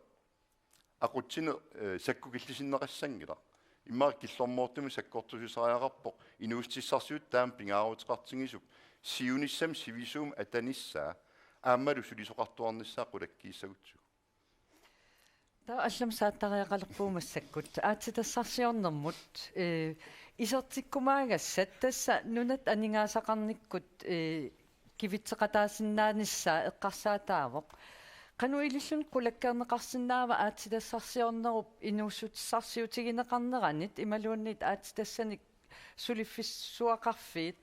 aqutsineq, eh, sakkukillisinneqassanngilaq. Immaqa killormoortumik sakkortususariaqarpoq inuussutissarsiutit taama pingaaruteqartigisup siunissami sivisuumik atanissaa aammalu sulisoqartuarnissaa qulakkiissagutsigu. Taava allamik saattariaqalerpugut massakkut aatsitassarsiornermut, eh, isertikkumaagassat tassa nunatta aningaasaqarnikkut, eh, kivitseqataasinnaanissaa eqqarsaataavoq. Qanoq ilillugu qulakkeerneqarsinnaava aatsitassarsiornerup inuussutissarsiutigineqarneranit imaluunniit aatsitassanik suliffissuaqarfiit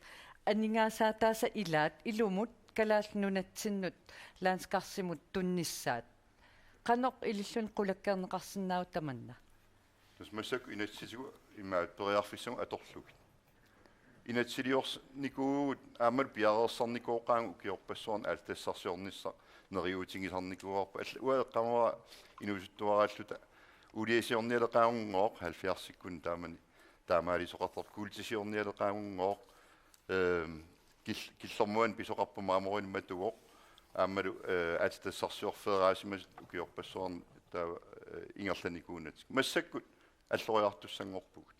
aningaasaataasa ilaat ilumut Kalaallit Nunatsinnut Landskarsimut tunnissaat? Qanoq ilillugu qulakkeerneqarsinnaava tamanna? Tassa massakkut inatsisitigut imaat periarfissagut atorlugit. Inatsisiliornikuuvugut aammalu piareersarnikooqaagut ukiorpassuarni aatsitassarsiornissaq neriuutigisarnikuuarput. Alla-, uanga eqqaamavara inuusuttuaraalluta uuliasiornialeqaagunngooq halvfjerdsikkunni taamani taamaalisoqartarpoq kuultisiornialeqaagunngooq, ehm, kil-, killormuanik pisoqarpoq maamorinik matuvoq aammalu, eh, aatsitassarsiorfeeraasimasut ukiorpassuarni taava, eh, ingerlanikuunatik. Massakkut alloriartussanngorpugut.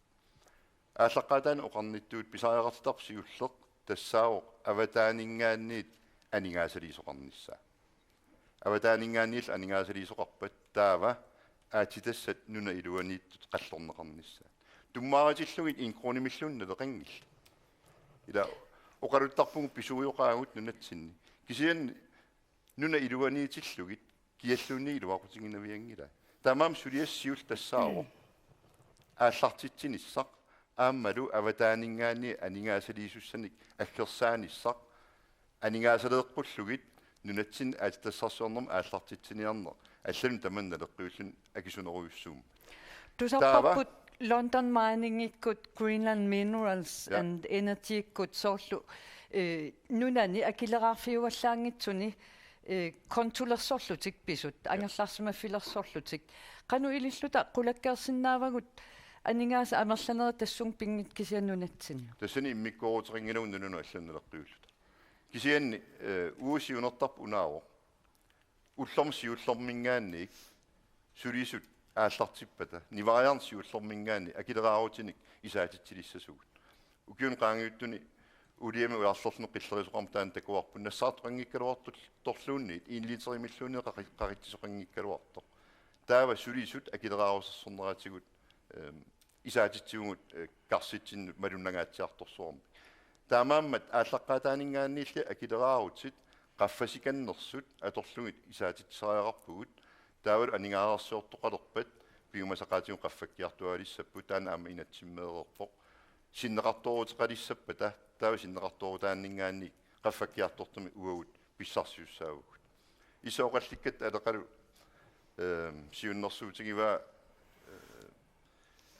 Aallaqqaataani oqarnittut pisariaqartitaq siulleq tassaavoq avataaninngaanniit aningaasaliisoqarnissaa. Avataaninngaanniit aningaasaliisoqarpat taava aatsitassat nunap iluaniittut qallorneqarnissaat. Tummaritillugit en kronimilluunniit naleqanngillat. Ila oqaluttarpugut pisuujoqaagut nunatsinni. Kisianni nunap iluaniitillugit kialluunniit iluaqutiginavianngilaat. Taamaammat suliassaq siulleq tassaavoq aallartitsinissaq aammalu avataaninngaanniit aningaasaliisussanik aggersaanissaq aningaasaleeqqullugit nunatsinni aatsitassarsiornermut aallartitsiniarneq allanut tamanut naleqqiulluni akisunerujussuummat. Tusarparput London Miningikkut Greenland Minerals Ja. and Energyikkut soorlu eh, nunani akileraarfiuallaanngitsuni eh, kontolersorlutik pisut, angerlarsimaffilersorlutik. Qanoq ililluta qulakkeersinnaavagut aningaasat amerlanerit tassunga pinngit kisianni nunatsinni? Tassani immikkooruteqanngilagut nunanut allanut naleqqiulluta. Kisianni eh, uagut siunertarput unaavoq. Ullormut siullerminngaanniit sulisut aallartippata, nivaariarneq siullerminngaanniit akileraarutinik isaatitsilissasugut. Ukiuni qaangiuttuni uuliami ujarlerluni qillerisoqarmat taanna takuarput nassaartoqanngikkaluartorluunniit, en literimilluunniit qaqi-, qaqitsisoqanngikkaluartoq. Taava sulisut akileraarusersorneratigut, ehm, isaatitsivugut, eh, karsitsinnut malunnangaatsiartorsuarmik. Taamaammat aallaqqaataaninngaanniilli akileraarutit qaffasikannersut atorlugit isaatitsisariaqarpugut, taavalu aningaasarsiortoqalerpat piumasaqaatigut qaffakkiartuaalissapput, taanna aamma inatsimmeereerpoq. Sinneqartooruteqalissappata taava sinneqartoorutaanninngaanniit qaffakkiartortumik uagut pissarsisussaavugut. Issa oqallikkatta Aleqalu, ehm, siunnersuutigivaa, eh,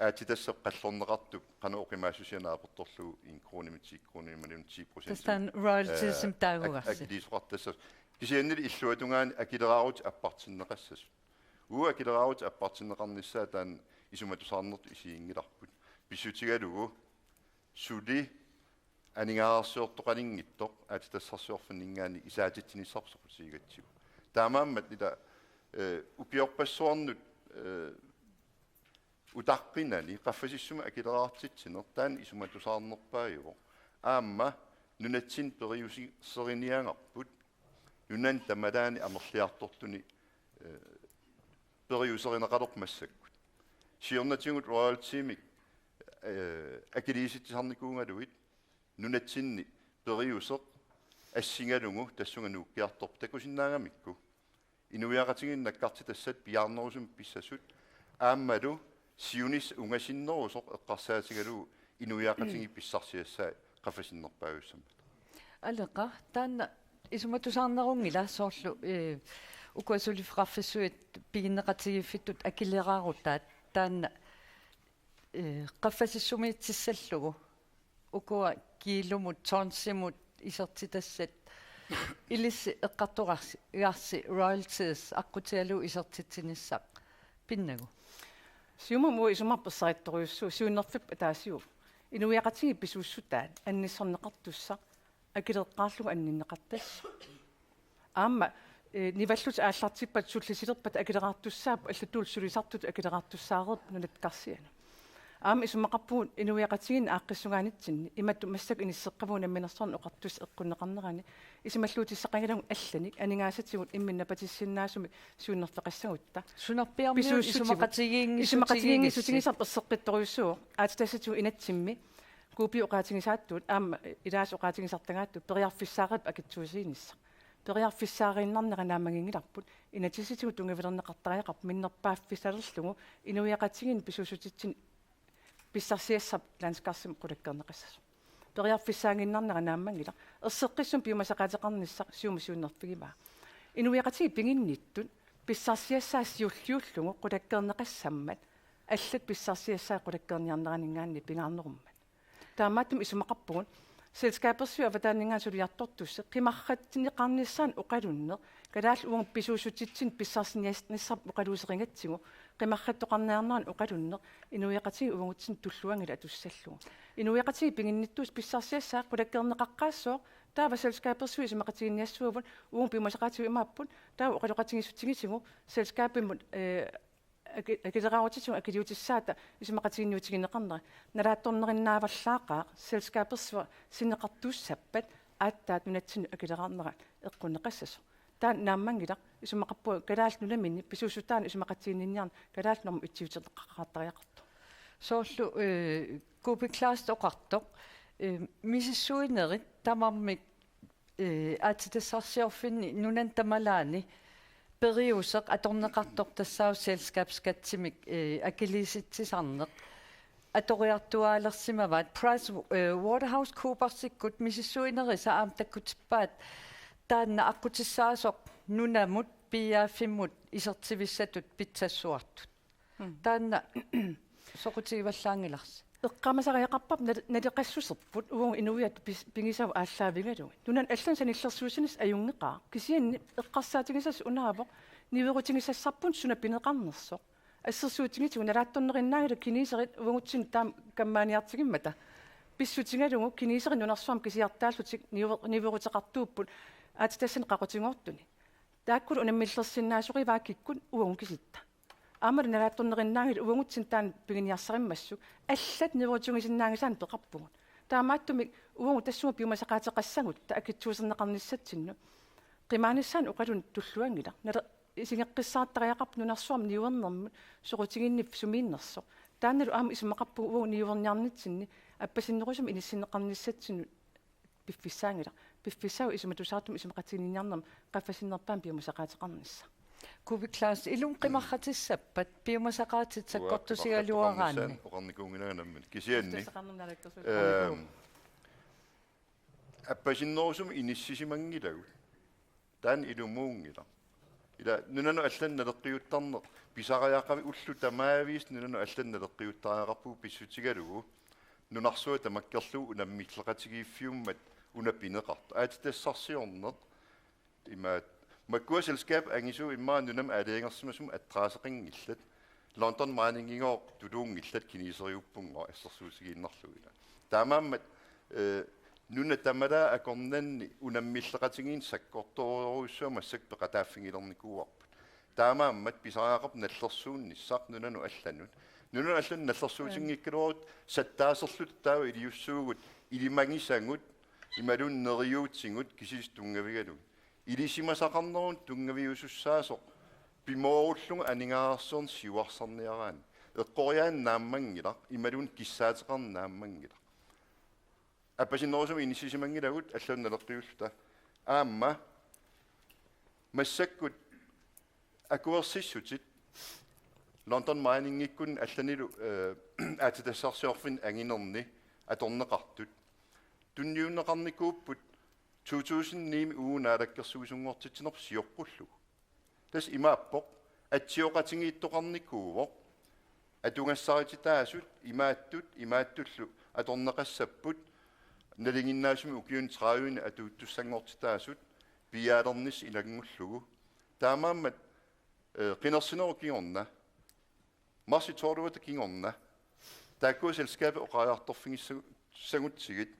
aatsitassap qallorneqartup qanoq oqimaassusia naapertorlugu en kronimik ti kronimik imaluunniit ti procent. Tassa taanna royaltiesimik Eh, taagugarsi. Ak-, akiliisoqartassasut. Kisiannili illuatungaani akileraarutit appartinneqassasut. Uagut akileraarutit appartinneqarnissaat taanna isumatusaarnertut isiginngilarput. Pissutigalugu suli aningaasarsiortoqalinngitsoq aatsitassarsiorfinninngaanniit isaatitsinissarput soqutigigatsigu. Taamaammat ila, eh, ukiorpassuarnut, eh, utaqqinani qaffasissumik akileraartitsineq taanna isumatusaarnerpaajuvoq. Aamma nunatsinni periusiseriniagarput nunani tamalaani amerliartortuni, eh, periuserineqalerpoq massakkut. Siornatigut royaltiemik, eh, akiliisitsisarnikuugaluit nunatsinni periuseq assigalugu tassunga nuukkiartorpoq takusinnaagamikku. Inuiaqatigiinni nakkartitassat piaarnerusumik pissasut aammalu siunissaq ungasinnerusoq eqqarsaatigalugu inuiaqatigiit pissarsiassaat qaffasinnerpaajussammata. Aleqa, taanna isumatusaarnerunngilaq soorlu, eh, ukua suliffeqarfissuit piginneqatigiiffittut akileraarutaat taanna, eh, qaffasissumiitissallugu. Ukua kiilumut, tonsimut isertitassat ilissi eqqartoraarsi, igarsi royalties aqqutigalugu isertitsinissaq pinnagu. Siumumi uagut isumaqarpugut ersarittorujussuuvoq, siunnerfiup ataasiuvoq. Inuiaqatigiit pisuussutaat annissorneqartussaq akileqqaarlugu anninneqartassaq. Aamma, eh, nivallutik aallartippat sullisilerpat akileraartussaapput, allatullu sulisartutut akileraartussaareerput nunatta karsianut. Aamma isumaqarpugut inuiaqatigiinni aaqqissugaanitsinni imatut massakkut inisseqqavugut Namminersorlutik Oqartussat eqqunneqarnerani isumalluutissaqanngilagut allanik aningaasatigut imminut napatissinnaasumik siunnerfeqassagutta. Sunaaffiarmiut pisuussutigut isumaqatigiinngissutigigissi. Isumaqatigiinngissutigisarput erseqqittorujussuuvoq. Aatsitassatigut inatsimmi kuuppiit oqaatigisaattut aamma ilaasa oqaatigisartagaattut periarfissaarerput akitsuusiinissaq. Periarfissaariinnarnera naammaginngilarput, inatsisitigut tunngavilerneqartariaqarpoq minnerpaaffissalerlugu inuiaqatigiinni pisuussutitsinni pissarsiassarput landskarsimut qulakkeerneqassasoq. Periarfissaaginnarnera naammanngilaq. Erseqqissumik piumasaqaateqarnissaq Siumup siunnerfigivaa. Inuiaqatigiit piginnittut pissarsiassaat siulliullugu qulakkeerneqassammat allat pissarsiassaat qulakkeerniarneraninngaanniit pingaarnerummat. Taamaattumik isumaqarpugut selskabersuit avataaninngaanniit suliartortussat qimarratsinneqarnissaannut oqalunneq, kalaallit uagut pisuussutitsinni pissarsiniassarput oqaluuserigatsigu, qimarrattoqarniarnerannut oqalunneq inuiaqatigiit uagutsinnut tulluanngilaq atussallugu. Inuiaqatigiit piginnittussat pissarsiassaat qulakkeerneqaqqaassooq, taava selskabersuit isumaqatigiinniassuupput, uagut piumasaqaatigut imaapput, taava oqaloqatigiissutigisigu selskabimut, eh, aki-, akileraarutitigut akiliutissaata isumaqatiginniutigineqarnera nalaatsornerinnaavallaaqaaq selskabersuaq sinneqartuussappat aatsaat nunatsinnut akileraarnerat eqqunneqassasoq. Taanna naammanngilaq, isumaqarpunga Kalaallit Nunaminni pisuussutaaneq isumaqatiginninniarneq kalaallit normu et-iuteqartariaqartoq. Soorlu, eh, Kuupik Kleist oqartoq, eh, misissuinerit tamarmik, eh, aatsitassarsiorfinni nunani tamalaani periuseq atorneqartoq tassaavoq selskabsskattimik, eh, akiliisitsisarneq atoriartuaalersimavaat. Price, eh, Waterhouse Coopersikkut misissuinerisa aamma takkutippaat taanna aqqutissaasoq nunamut P F-imut isertivissatut pitsassuartut. Mm. Taanna soqutigivallaanngilarsi? Eqqaamasariaqarparput nale-, naleqassuserput uagut inuiattut pis-, pigisavut aallaavigalugit. Nunanut allanut sanillersuussineq ajunngeqaaq. Kisianni eqqarsaatigisassaq unaavoq niuerutigisassarput suna pineqarnersoq. Assersuutigisagut nalaatsornerinnaanngilaq kineserit uagutsinnut taama kammaaniartigimmata. Pissutigalugu kineserit nunarsuarmi kisiartaallutik niu-, niueruteqartuupput aatsitassanik qaqutigoortuni. Taakkulu unammillersinnaasorivaa kikkut uagut kisitta. Aammalu nalaatsornerinnaanngilaq uagutsinnut taanna piginiarsarimmassuk, allat niuerutigisinnaanngisaannut peqarpugut. Taamaattumik uagut tassunga piumasaqaateqassagutta akitsuuserneqarnissatsinnut qimaanissaanut oqalunneq tulluanngilaq. Nale-, isigeqqissaartariaqarpoq nunarsuarmi niuernermut soqutiginniffik sumiinnersoq. Taannalu aamma isumaqarpunga uagut niuerniarnitsinni appasinnerusumik inissinneqarnissatsinnut piffissaanngilaq. Piffissaq isumatusaartumik isumaqatiginninniarnermi qaffasinnerpaamik piumasaqaateqarnissaq. Kuupik Kleist, ilumut qimarratissappat piumasaqaatit sakkortusigaluaraanni? Oqarnikuunngilanga nammineq. Kisianni, ehm, appasinnerusumik inissisimanngilagut. Taanna ilumuunngilaq. Ila nunanut allanut naleqqiuttarneq pisariaqavi, ullut tamaaviisa nunanut allanut naleqqiuttariaqarpugut pissutigalugu nunarsuaq tamakkerlugu unammilleqatigiiffiummat una pineqartoq. Aatsitassarsiorneq imaat, makkua selskabit angisuut immaqa nunamut aalajangersimasumut adresseqanngillat. London Miningigooq tuluunngillat, kineseriuppunngooq assersuutigiinnarlugu ila. Taamaammat, eh, nunat tamalaat akornanni unammilleqatigiinneq sakkortoorujussuaq massakkut peqataaffigilernikuuarput. Taamaammat pisariaqarpoq nallersuunnissaq nunanut allanut. Nunanut allanut nallersuutinngikkaluarutta sattaaserluta taava iliussuugut ilimagisagut imaluunniit neriuutigut kisiisa tunngavigalugit. Ilisimasaqarnermut tunngaviusussaasoq pimoorullugu aningaasarsiorneq siuarsarniaraanni. Eqqoriaaneq naammanngilaq, imaluunniit kissaateqarneq naammanngilaq. Appasinnerusumik inissisimanngilagut allanut naleqqiulluta. Aamma massakkut akuersissutit London Miningikkut allanilu, eh, aatsitassarsiorfinni anginerni atorneqartut tunniunneqarnikuupput to tusind ni-mi Uagut Naalakkersuisunngortitsinerput sioqqullugu. Tassa imaappoq atsioqatigiittoqarnikuuvoq atugassarititaasut imaattut, imaattullu atorneqassapput nalinginnaasumik ukiuni tredive-ni atuuttussanngortitaasut piiaalernissaq ilanngullugu. Taamaammat, eh, qinersinerup kingorna, marsip tolvte kingorna, taakkua selskabit oqariartorfigissagu-, -ssagutsigit,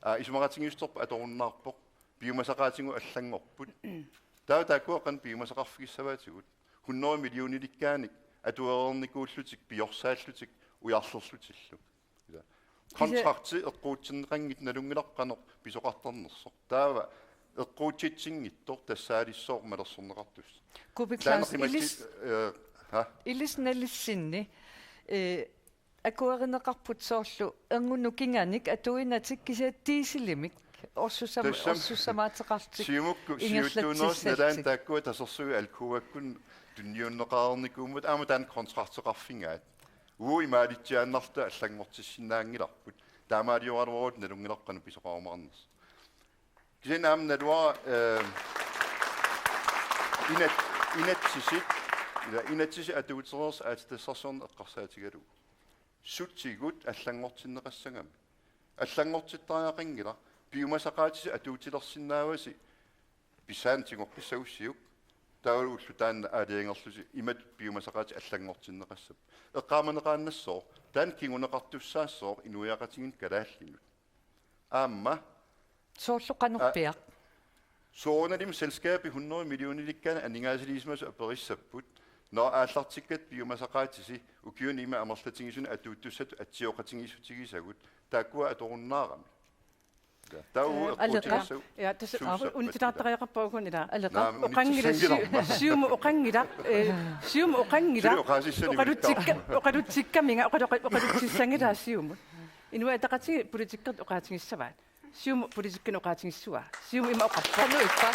aa, isumaqatigiissuterput atorunnaarpoq, piumasaqaatigut allanngorput. Taava taakkua qanoq piumasaqarfigissavaatigut? Hundrede millionilikkaannik atuereernikuullutik, piorsaallutik, ujarlerlutillu. Ila. Kisi- Kontrakti eqquutsinneqanngitsoq nalunngilarput qanoq pisoqartarnersoq. Taava eqquutsitsinngitsoq tassaalissooq malersorneqartussaq. Kuupik Kleist, taanna qimatsi-, ilis-, eh, ha? Ilissi nalissinni, eh, akuerineqarput soorlu erngunut kinganik atuinatik kisianni dieselimik orsussama-, Tassami orsussamaateqarlutik Siumukkut ingerlatsissallutik. Siuttuunerup nalaani taakkua tasersuit Alcoakkut tunniunneqareernikuummata aamma taanna kontrakteqarfigaat. Uagut imaalitsiaannarluta allanngortissinnaanngilarput. Taamaalioraluaruit nalunngilarput qanoq pisoqarumaarnersoq. Kisianni aamma naluara, eh, inat-, inatsisit, ila inatsisit atuutereersut aatsitassarsiorneq eqqarsaatigalugu. Sutigut allanngortinneqassagami. Allanngortittariaqanngilaq, piumasaqaatisi atuutilersinnaavasi pissaantigoqqissagussiuk, taavalu ulloq taanna aalajangerlusi imatut piumasaqaatit allanngortinneqassapput. Eqqaamaneqaannassooq, taanna kinguneqartussaassooq inuiaqatigiinnut kalaallinut. Aamma. Soorlu qanorpiaq? A-, soorunalimi selskabit hundrede millionilikkaanni aningaasaliisimasut aperissapput. Nå, aallartikkat piumasaqaatisi ukiuni ima amerlatigisunik atuuttussatut atsioqatigiissutigisagut, taakkua atorunnaarami. Taava Aleqa. Eqquutigissagu Ja, tassa suussappattuta. Unitsitaartariaqarpoq uku ila. Aleqa. Naamik, oqanngilaq unitsissanngilaq. Siu-, Siumut oqanngilaq, eh, Siumut oqanngilaq. Suli oqaasissanik oqalutsikka-, ulikkaarput. Oqalutsikkaminga, oqalu-, oqalutsissanngilaat Siumut. Inuit Ataqatigiit politikkerit oqaatigissavaat. Siumut politikkinik oqaatigissavaa. Siumut ima oqarpoq. Qanoq ippa?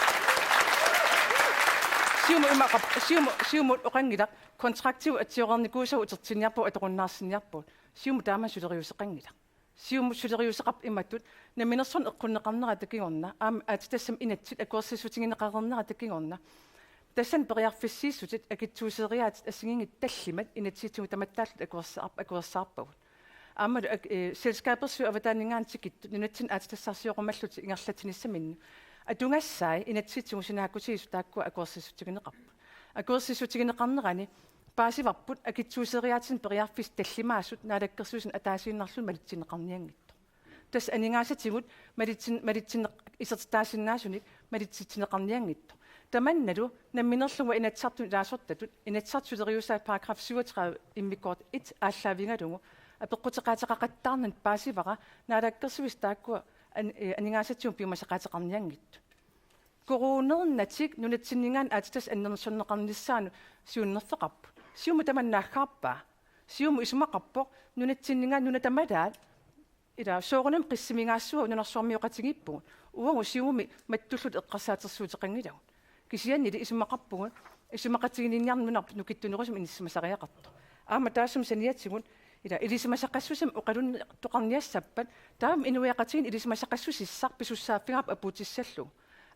Siumut ima oqarpoq. Siumut, Siumut oqanngilaq. Kontraktiuvoq atsioreernikuusagut utertinniarpagut atorunnaarsinniarpugut. Siumut taama suleriuseqanngilaq. Siumut suleriuseqarpoq imatut, namminersorneq eqqunneqarnerata kingorna, aamma aatsitassamik inatsit akuersissutigineqareernerata kingorna. Tassani periarfissiissutit akitsuuseeriaatsit assigiinngitsut tallimat inatsisitigut tamattaallutik akuersaar-, akuersaarpagut. Aammalu ak-, eh, selskabersuit avataaninngaanniit tikittut nunatsinni aatsitassarsiorumallutik ingerlatsinissaminnik. Atugassai inatsisitigut sinaakkutigissut taakkua akuersissutigineqarput. Akuersissutigineqarnerani paasivarput akitsuuseeriaatsinik periarfissat tallimaasut naalakkersuisuni ataasiinnarluni malitsinneqarnianngitsoq. Tassa aningaasatigut malitsin-, malitsinneq-, isertitaasinnaasunik malitsitsineqarnianngitsoq. Tamannalu namminerlugu Inatsisartuni ilaasortatut, Inatsisartut suleriusaat paragraf syvogtredive immikkoortoq et aallaavigalugu apeqquteqaateqaqattaarnani paasivara naalakkersuisut taakkua an-, eh, aningaasatigut piumasaqaateqarnianngitsut. Coronernatik nunatsinninngaanniit aatsitassat annertusiarneqarnissaannut siunnerfeqarput. Siumut tamanna naaggaarpaa. Siumut isumaqarpoq nunatsinninngaanniit nunat tamalaat ila soorunami qissimigaassuagut nunarsuarmioqatigiippugut. Uagut Siumumi mattullutik eqqarsaatersuuteqanngilagut. Kisiannili isumaqarpugut isumaqatiginninniarneq nunarput nukittunerusumik inissisimasariaqartoq. Aamma taassuma saniatigut ila ilisimasaqassusinik oqaluttoqarniassappat taama inuiaqatigiinni ilisimasaqassusissaq pisussaaffigaarput apuutissallugu.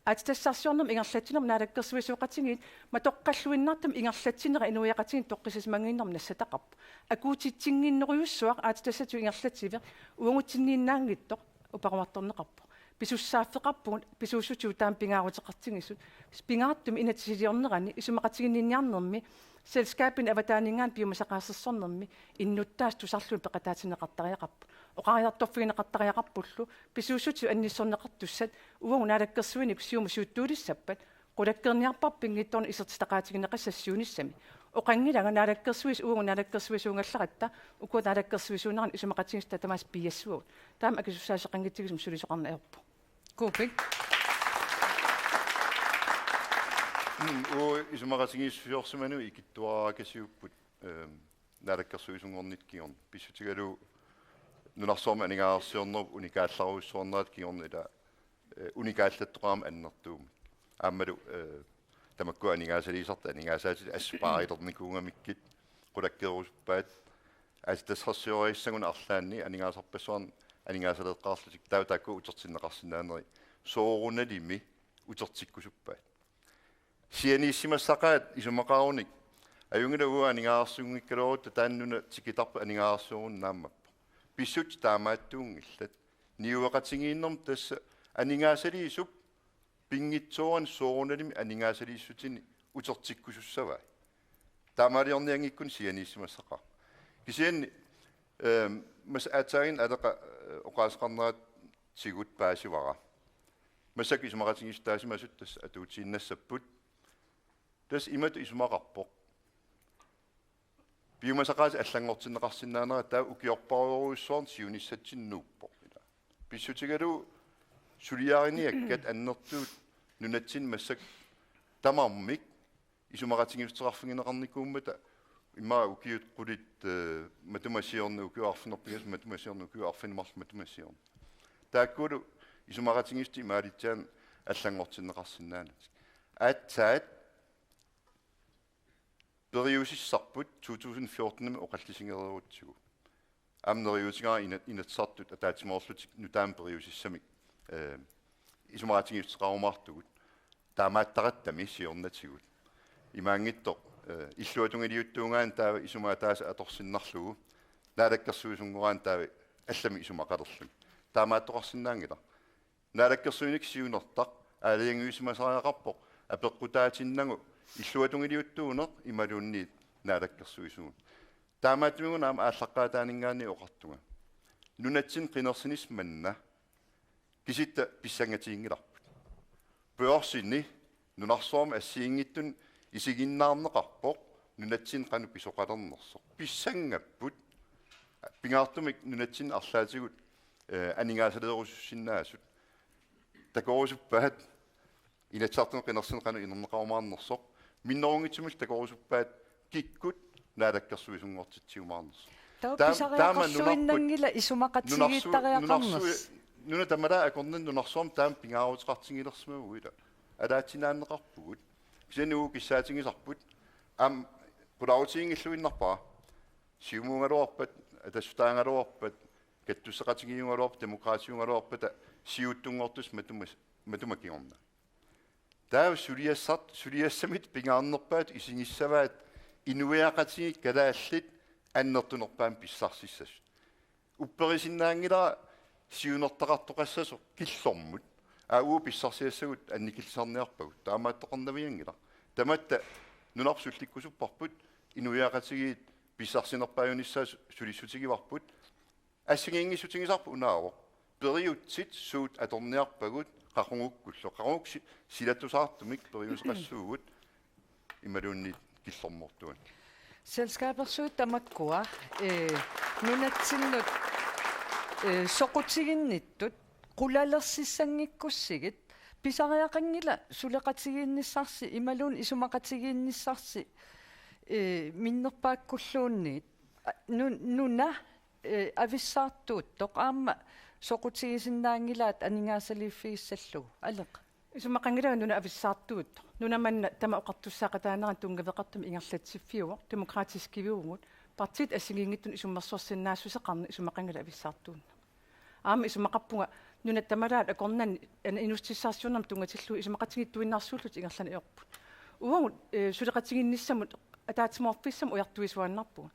Aatsitassarsiornermut ingerlatsinermut naalakkersuisooqatigiit matoqqalluinnartumik ingerlatsinera inuiaqatigiinni toqqissisimanngikkunik nassataqarpoq. Akuutitsinnginnerujussuaq aatsitassatigut ingerlatsineq uagutsinniinnaanngitsoq uparuartorneqarpoq. Pisussaaffeqarpugut pisuussutigut taama pingaaruteqartigisut. Pingaartumik inatsisiliornerani isumaqatiginninniarnermi selskabinik avataaninngaanniit piumasaqaasersornermi innuttaasut tusarlugu peqataatinneqartariaqarput. Oqariartorfigineqartariaqarpullu pisuussutigut annissorneqartussat uagut naalakkersuinikkut Siumut siuttuulissappat qulakkeerniarparput pinngitsoornak isertitaqaatigineqassasoq siunissami. Oqanngilanga naalakkersuisut uagut naalakkersuisuugallaratta ukua naalakkersuisuunerani isumaqatigiissutaat tamaasa piiassavagut. Taama akisussaasoqanngitsigisumik sulisoqarneq ajorpoq. Kuupik. Mm, uagut isumaqatigiissusiorsimanut ikittuaraakasiupput, ehm, naalakkersuisunngornitta kingorna. Pissutigalugu nunarsuarmi aningaasarsiornerup unikaallarujussuarnerata kingorna ila, eh, unikaallattoqarami annertuumik. Aammalu, eh, tamakku aningaasaliisartut aningaasaatit assut paarilernikuugamikkit qulakkeerusuppaat. Aatsitassarsiorissaguni arlaanni aningaasarpassuarni aningaasaleeqqaarlutik taava taakku utertinneqarsinnaaneri soorunalimi utertikkusuppaat. Sianiissimassaqaat isumaqarunik. Ajunngilaq uagut aningaasarsiunngikkaluarutta taanna una tikitarput aningaasarsioruni naammappoq. Pissutsit taamaattuunngillat. Niueqatigiinnermi tassa aningaasaliisup pinngitsoorani soorunalimi aningaasaliissutinik utertikkusussavai. Taamaaliornianngikkunik sianiissimassaqaaq. Kisianni, ehm, massa aatsaannguaq Aleqa, eh, oqaaseqarneratigut paasivara. Massakkut isumaqatigiissutaasimasut tassa atuutiinnassapput. Tassa imatut isumaqarpoq. Piumasaqaatit allanngortinneqarsinnaanera taava ukiorparujussuarnik siunissatsinnut nuuppoq. Pissutigalugu suliariniakkat annertuut nunatsinni massakkut tamarmik isumaqatigiissuteqarfigineqarnikuummata immaqa ukiut qulit, eh, matuma siorna ukiut arfineq-pingasut matuma siorna ukiut arfineq-marluk matuma siorna. Taakkulu isumaqatigiissutit imaalitsiaannaq allanngortinneqarsinnaanatik. Aatsaat periusissarput to tusind fjorten-imi oqallisigereerutsigu. Aamma neriuutigaara ina-, Inatsisartut ataatsimoorlutik nutaamik periusissamik, eh, isumaqatigiissuteqarumaartugut. Taamaattarattami siornatigut. Imaanngitsoq, eh, illuatungiliuttuugaanni taava isuma ataaseq atorsinnarlugu. Naalakkersuisunngoraanni taava allamik isumaqalerluni. Taamaattoqarsinnaanngilaq. Naalakkersuinikkut siunertaq aalajangiussimasariaqarpoq apeqqutaatinnagu illuatungiliuttuuneq imaluunniit naalakkersuisuuneq. Taamaattumik una aamma aallaqqaataaninngaanniit oqartunga. Nunatsinni qinersinissaq manna kisitta pissangatiginngilarput. Børsini nunarsuarmi assigiinngitsunik isiginnaarneqarpoq nunatsinni qanoq pisoqalernersoq. Pissanngapput, pingaartumik nunatsinni arlaatigut, eh, aningaasaleerusussinnaasut. Takorusuppaat Inatsisartuni qinersineq qanoq inerneqarumaarnersoq. Minnerunngitsumillu takorusuppaat kikkut naalakkersuisunngortitsiumaarnersoq. Taava taam-, taama nunarput, pisariaqarluinnanngilaq isumaqatigiittariaqarnersoq. Nunarsu-, nunarsu-, nuna tamalaat akornanni nunarsuarmi taama pingaaruteqartigilersimavugut ila. Alaatsinaanneqarpugut. Kisianni uagut kissaatigisarput. Aamma qularutigilluinnarpara. Siumuugaluarpat, Atassutaagaluarpat, Kattusseqatigiiugaluarpat, Demokraatiugaluarpat, siuttunngortussat matuma-, matuma kingorna. Taava suliassart-, suliassamit pingaarnerpaatut isigissavaat inuiaqatigiit kalaallit annertunerpaamik pissarsissasut. Upperisinnaanngilara siunertaqartoqassasoq killormut. Aa, uagut pissarsiassagut annikillisarniarpagut. Taamaattoqarnavianngilaq. Tamatta nunarput sullikkusupparput, inuiaqatigiit pissarsinerpaajunissaat su-, sulissutigivarput. Assigiinngissutigisarput unaavoq. Periutsit suut atorniarpagut qaqugukkullu. Qaqugukku si-, silatusaartumik periuseqassuugut imaluunniit killormoortugut. Selskabersuit tamakkua, eh, nunatsinnut, eh, soqutiginnittut qulalersissanngikkussigit, pisariaqanngilaq suleqatigiinnissarsi imaluunniit isumaqatigiinnissarsi, eh, minnerpaakkulluunniit. A-, nu-, nuna, eh, avissaartuuttoq aamma soqutigisinnaanngilaat aningaasaliiffigissallugu. Aleq. Isumaqanngilanga nuna avissaartuuttoq. Nuna manna tamaat oqartussaaqataanerani tunngaveqartumik ingerlatsiffiuvoq, demokratiskiviuvugut, partiit assigiinngitsunut isummersorsinnaassuseqarneq isumaqanngilaq avissaartuunneq. Aamma isumaqarpunga nuna tamalaat akornanni an-, inuussutissarsiornermut tunngatillugu isumaqatigiittuinnarsuullutik ingerlaneq ajorput. Uagut, eh, suleqatigiinnissamut ataatsimoorfissamik ujartuisuaannarpugut.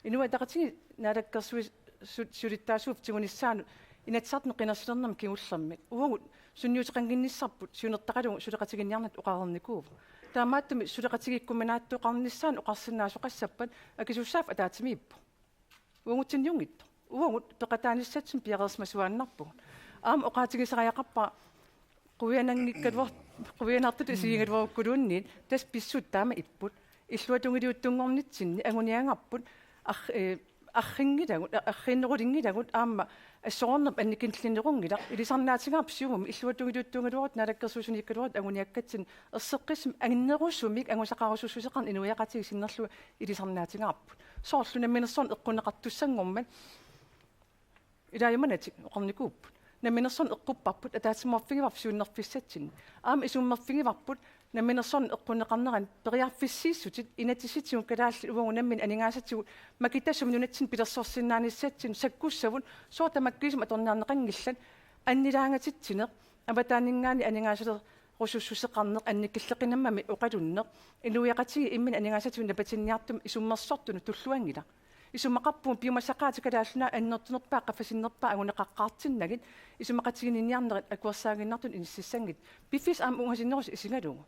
Inuit Ataqatigiit naalakkersuisut su-, sulittaasuupput tigunissaanut Inatsisartuni qinersilernermi kingullermi. Uagut sunniuteqannginnissarput siunertaqalugu suleqatiginninniarneq oqarnikuuvoq. Taamaattumik suleqatigiikkuminaattoqarnissaanut oqarsinnaasoqassappat akisussaaffik ataatsimiippoq. Uagutsinniunngitsoq. Uagut peqataanissatsinnik piareersimasuaannarpugut. Aamma oqaatigisariaqarpara quiananngikkaluar-, quianartutut isigigaluarukkuluunniit tassa pissutsit taama ipput. Illuatungiliuttunngornitsinni anguniagarput ar-, eh, arrinngilagut, a-, arriinnerulinngilagut aamma assorornerput annikillinerunngilaq. Ilisarnaatigaarput siumumi illuatungiliuttuugaluarutta naalakkersuisuniikkaluarutta anguniakkatsinni erseqqissumik annerusumik angusaqarusussuseqarneq inuiaqatigiit sinnerlugit ilisarnaatigaarput. Soorlu namminersorneq eqqunneqartussanngormat ilaajumanatik oqarnikuupput. Namminersorneq eqqupparput ataatsimoorfigivarput siunnerfissatsinni. Aamma isummerfigivarput namminersorneq eqqunneqarnerani periarfissiissutit inatsisitigut kalaallit uagut nammineq aningaasatigut makitasumik nunatsinni pilersorsinnaanissatsinni sakkussavut sooq tamakkiisumik atorniarneqanngillat annilaangatitsineq avataaninngaanniit aningaasaleerusussuseqarneq annikilleqinermamik oqalunneq inuiaqatigiit imminnut aningaasatigut napatinniartumik isummersortunut tulluanngilaq. Isumaqarpunga piumasaqaatit Kalaallit Nunaat annertunerpaat qaffasinnerpaat anguneqaqqaartinnagit isumaqatiginninniarnerit akuersaaginnartunut inississanngitsut. Piffissaq aamma ungasinnerusoq isigalugu.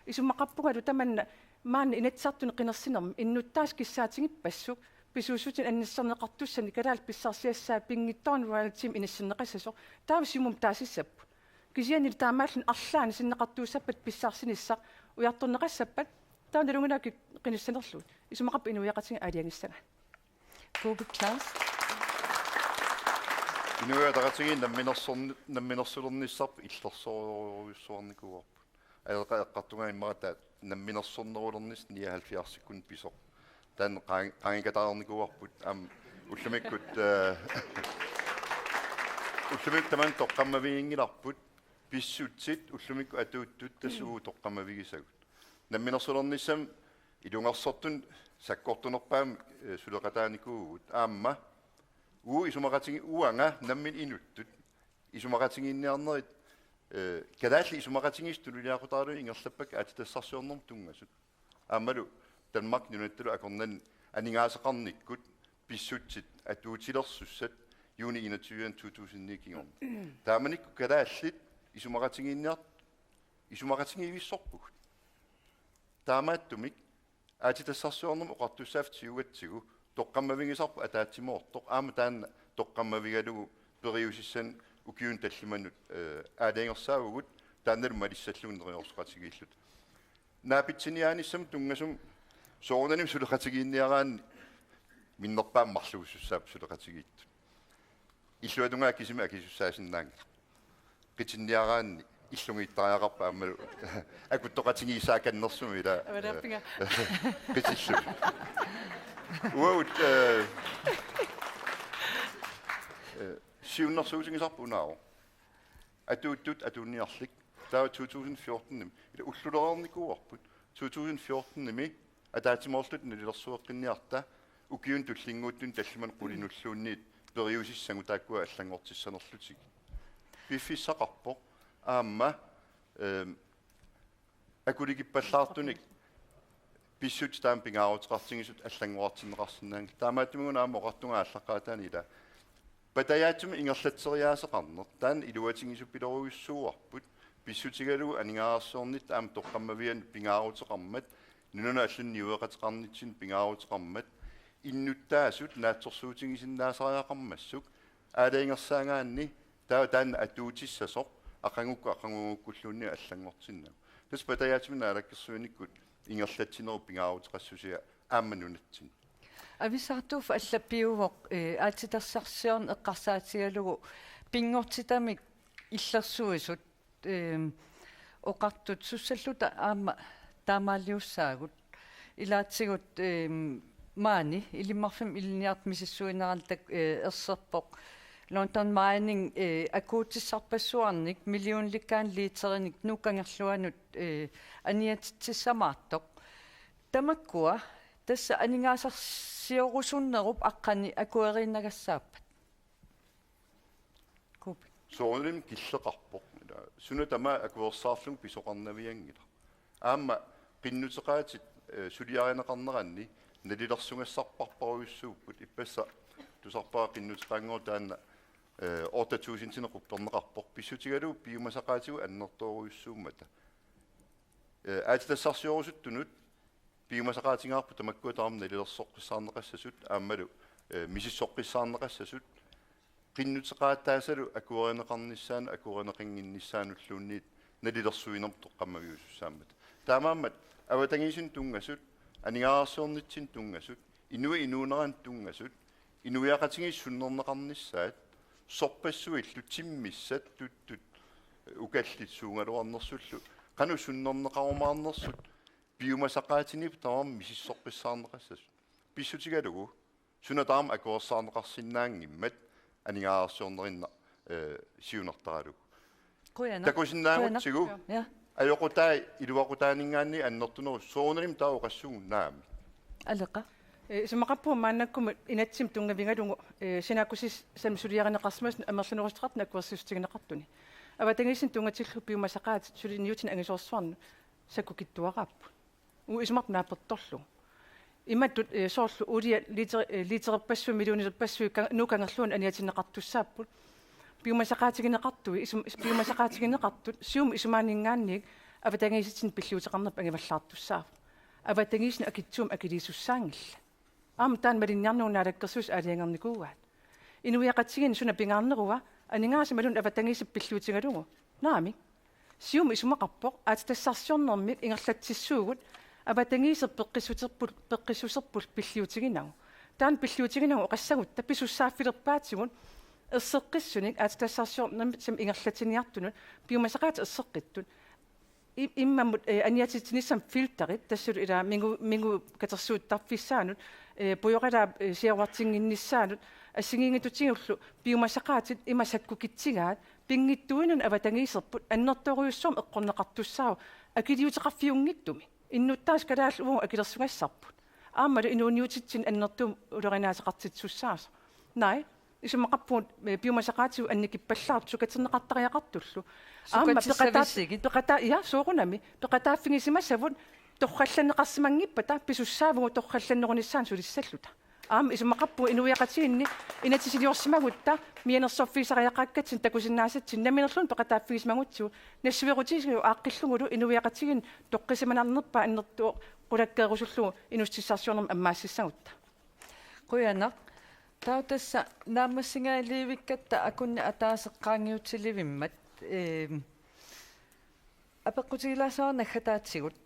Isumaqarpungalu tamanna maanna Inatsisartuni qinersinermi innuttaasut kissaatigippassuit pisuussutinik annisserneqartussanik kalaallit pissarsiassaat pinngitsoorani royaltymik inissinneqassasoq taava siumut taasissapput. Kisiannili taamaalluni arlaannik sinneqartuussappat pissarsinissaq ujartorneqassappat taava nalunngilara qinissanerlugit. Isumaqarpunga inuiaqatigiit aalajangissagaat. Kuupik Kleist. Inuiaqatigiit namminersorni-, namminersulernissarput illersorujussuarnikuuarput. Aeqqa-, eqqartugaat immaqa taava namminersornerulernissaq nioghalvfjerdsikkunni pisoq. Taanna qaa-, qaangikataarnikuuarput aamma ullumikkut, eh, ullumikkut tamanna toqqammaviginngilarput, pissutsit ullumikkut atuuttut tassa uagut toqqammavigisagut. Namminersulernissami ilungersortuni sakkortunerpaamik, eh, suleqataanikuuvugut aamma uagut isumaqatigi-, uanga nammineq inuttut isumaqatigiinniarnerit, eh, kalaallit isumaqatigiissut tunuliaqutaralugu ingerlappakka aatsitassarsiornermut tunngasut. Aammalu Danmarkip nunattalu akornanni aningaasaqarnikkut pissutsit atuutilersussat juuni enogtyve to tusind ni kingorna. Taamanikkut kalaallit isumaqatigiinniart-, isumaqatigiivissorpugut. Taamaattumik aatsitassarsiornermut oqartussaaffik tigugatsigu toqqammavigisarput ataatsimoortoq aamma taanna toqqammavigalugu periusissanik ukiunut tallimanut, eh, aalajangersaavugut taannalu malissallugu neriorsoqatigiilluta. Naapitsiniaanissamut tunngasumik Soorunami suleqatigiinniaraanni minnerpaamik marluussussaapput suleqatigiittut. Illuatungaa kisimi akisussaasinnaanngilaq. Qitinniaraanni illugiittariaqarpat aammalu akuttoqatigiissaakkannersumik ila. Avalaappiga. Qitillu. Uagut, eh, eh, siunnersuutigisarput unaavoq. Atuuttut atuunniarlik. Taava to tusind fjorten-imi. Ila ullulereernikuuarput. To tusind fjorten-imi ataatsimoorluta nalilersueqqinniarta ukiuni tullinnguuttuni tallimanik qulinulluunniit periusissagut taakkua allanngortissanerlutigit. Piffissaqarpoq aamma, ehm, akulikippallaartunik pissutsit taama pingaaruteqartigisut allanngorartinneqarsinnaanngillat. Taamaattumik una aamma oqartunga aallaqqaataani ila. Patajaatsumik ingerlatseriaaseqarneq taanna iluatigisupilorujussuuarput, pissutigalugu aningaasarsiornitta aamma toqqammavianut pingaaruteqarmat, nunanut allanut niueqateqarnitsinnut pingaaruteqarmat, innuttaasut naatsorsuutigisinnaasariaqarmassuk, aalajangersaagaanni taava taanna atuutissasoq aqagukkut aqagugukkulluunniit allanngortinnagu. Tassa patajaatsumik naalakkersuinikkut ingerlatsinerup pingaaruteqassusia aamma nunatsinni. Avissaartuuffa allappiuvoq, eh, aatsitassarsiorneq eqqarsaatigalugu pinngortitamik illersuisut, ehm, oqartut sussalluta aamma taamaaliussaagut. Ilaatigut, ehm, maani Ilimmarfimmi Ilinniartumi misissuinerani tak-, eh, erserpoq. London Mining, eh, akuutissarpassuarnik millionilikkaanni liiterinik Nuuk Kangerluanut, eh, aniatitsissamaartoq. Tamakkua tassa aningaasarsiorusunnerup aqqani akueriinnagassaapput. Kuup. Soorunami killeqarpoq. Ila suna tamaat akuersaarlugu pisoqarnavianngilaq. Aamma qinnuteqaatit, eh, suliarineqarneranni nalilersugassarparparujussuupput, ippassaq tusarpara qinnuteqanngooq taanna, eh, otte tusindinik qupperneqarpoq, pissutigalugu piumasaqaatigut annertoorujussuummata. Eh, aatsitassarsiorusuttunut piumasaqaatigaarput tamakkua tamarmik nalilersoqqissaarneqassasut aammalu, eh, misissoqqissaarneqassasut, qinnuteqaataasalu akuerineqarnissaanut akuerineqannginnissaanulluunniit nalilersuinermut toqqammaviusussaammata. Taamaammat avatangiisinut tunngasut, aningaasarsiornitsinut tunngasut, inuit inuuneranut tunngasut, inuiaqatigiit sunnerneqarnissaat, sorpassuillu timmissat tuttut, eh, ukallit suugaluarnersullu, qanoq sunnerneqarumaarnersut, piumasaqaatiniipput tamarmik misissoqqissaarneqassasut. Pissutigalugu suna tamarmi akuersaarneqarsinnaanngimmat aningaasarsiornerinnaq, eh, siunertaralugu. Qujanaq. Takusinnaagutsigu. Qujanaq. Ja. Ajoqutai iluaqutaaninngaanniit annertunerusut, soorunalimi taava oqassuugut naamik. Aleqa. Eh, isumaqarpunga maannakkumut inatsimmi tunngavigalugu, eh, sinaakkusis-, -samik suliarineqarsimasut amerlanerussuteqartuni akuersissutigineqartuni. Avatangiisinut tunngatillugu piumasaqaatit suliniutinik angisoorsuarnut sakkukitsuaraapput. Uagut isumarput naapertorlugu. Imatut, eh, soorlu uulia liiter-, eh, liitererpassuit, millionerpassuit ka-, Nuuk Kangerluanut aniatinneqartussaapput. Piumasaqaatigineqartui, isum-, is-, piumasaqaatigineqartut, siumut isumaanninngaanniit avatangiisitsinnik pilliuteqarnerput angivallaartussaavoq. Avatangiisinut akitsuumik akiliisussaanngillat. Aamma taanna malinniarnerup Naalakkersuisut aalajangernikuuaat. Inuiaqatigiinni suna pingaarnerua, aningaasat imaluunniit avatangiisit pilliutigalugu? Naamik. Siumut isumaqarpoq aatsitassarsiornermik ingerlatsissuugut avatangiisit peqqissuserput, peqqissuserput pilliutiginagu. Taanna pilliutiginagu oqassagutta pisussaaffilerpaatigut erseqqissunik aatsitassarsiornermik ingerlatsiniartunut piumasaqaatit erseqqittut. I-, immamut, eh, aniatitsinissamut filterit, tassalu ila mingu-, mingu katersuuttarfissaanut, eh, pujoqalaap, eh, siaruartinnginnissaanut, assigiinngitsutigullu piumasaqaatit ima sakkukitsigaat, pinngitsuuninni avatangiiserput annertoorujussuarmik eqqorneqartussaavoq akiliuteqarfiunngitsumik. Innuttaasut kalaallit uagut akilersugassarput. Aammalu inuuniutitsinni annertuumik ulorianaaseqartitsisussaasoq. Naak, isumaqarpugut, eh, piumasaqaatigut annikippallaartut sukaterneqartariaqartullu. Aamma peqataa-, Sukatissavissagit. Peqataa-, ja, soorunami. Peqataaffigisimasavut torrallanneqarsimanngippata pisussaavugut torrallannerunissaannut sulissalluta. Aamma isumaqarpugut inuiaqatigiinni inatsisiliorsimagutta mianersorfigisariaqaakkatsinnut takusinnaasatsinnik nammineerluni peqataaffigisimagutsigu nassuerutigisagut aaqqillugulu inuiaqatigiinni toqqisimanarnerpaat annertooq qulakkeerusullugu inuussutissarsiornermut ammaassissagutta. Qujanaq. Taava tassa naammassingajaliivikkatta akunneq ataaseq qaangiutilivimmat, eem, apeqqutigilaassavara naggataatigut.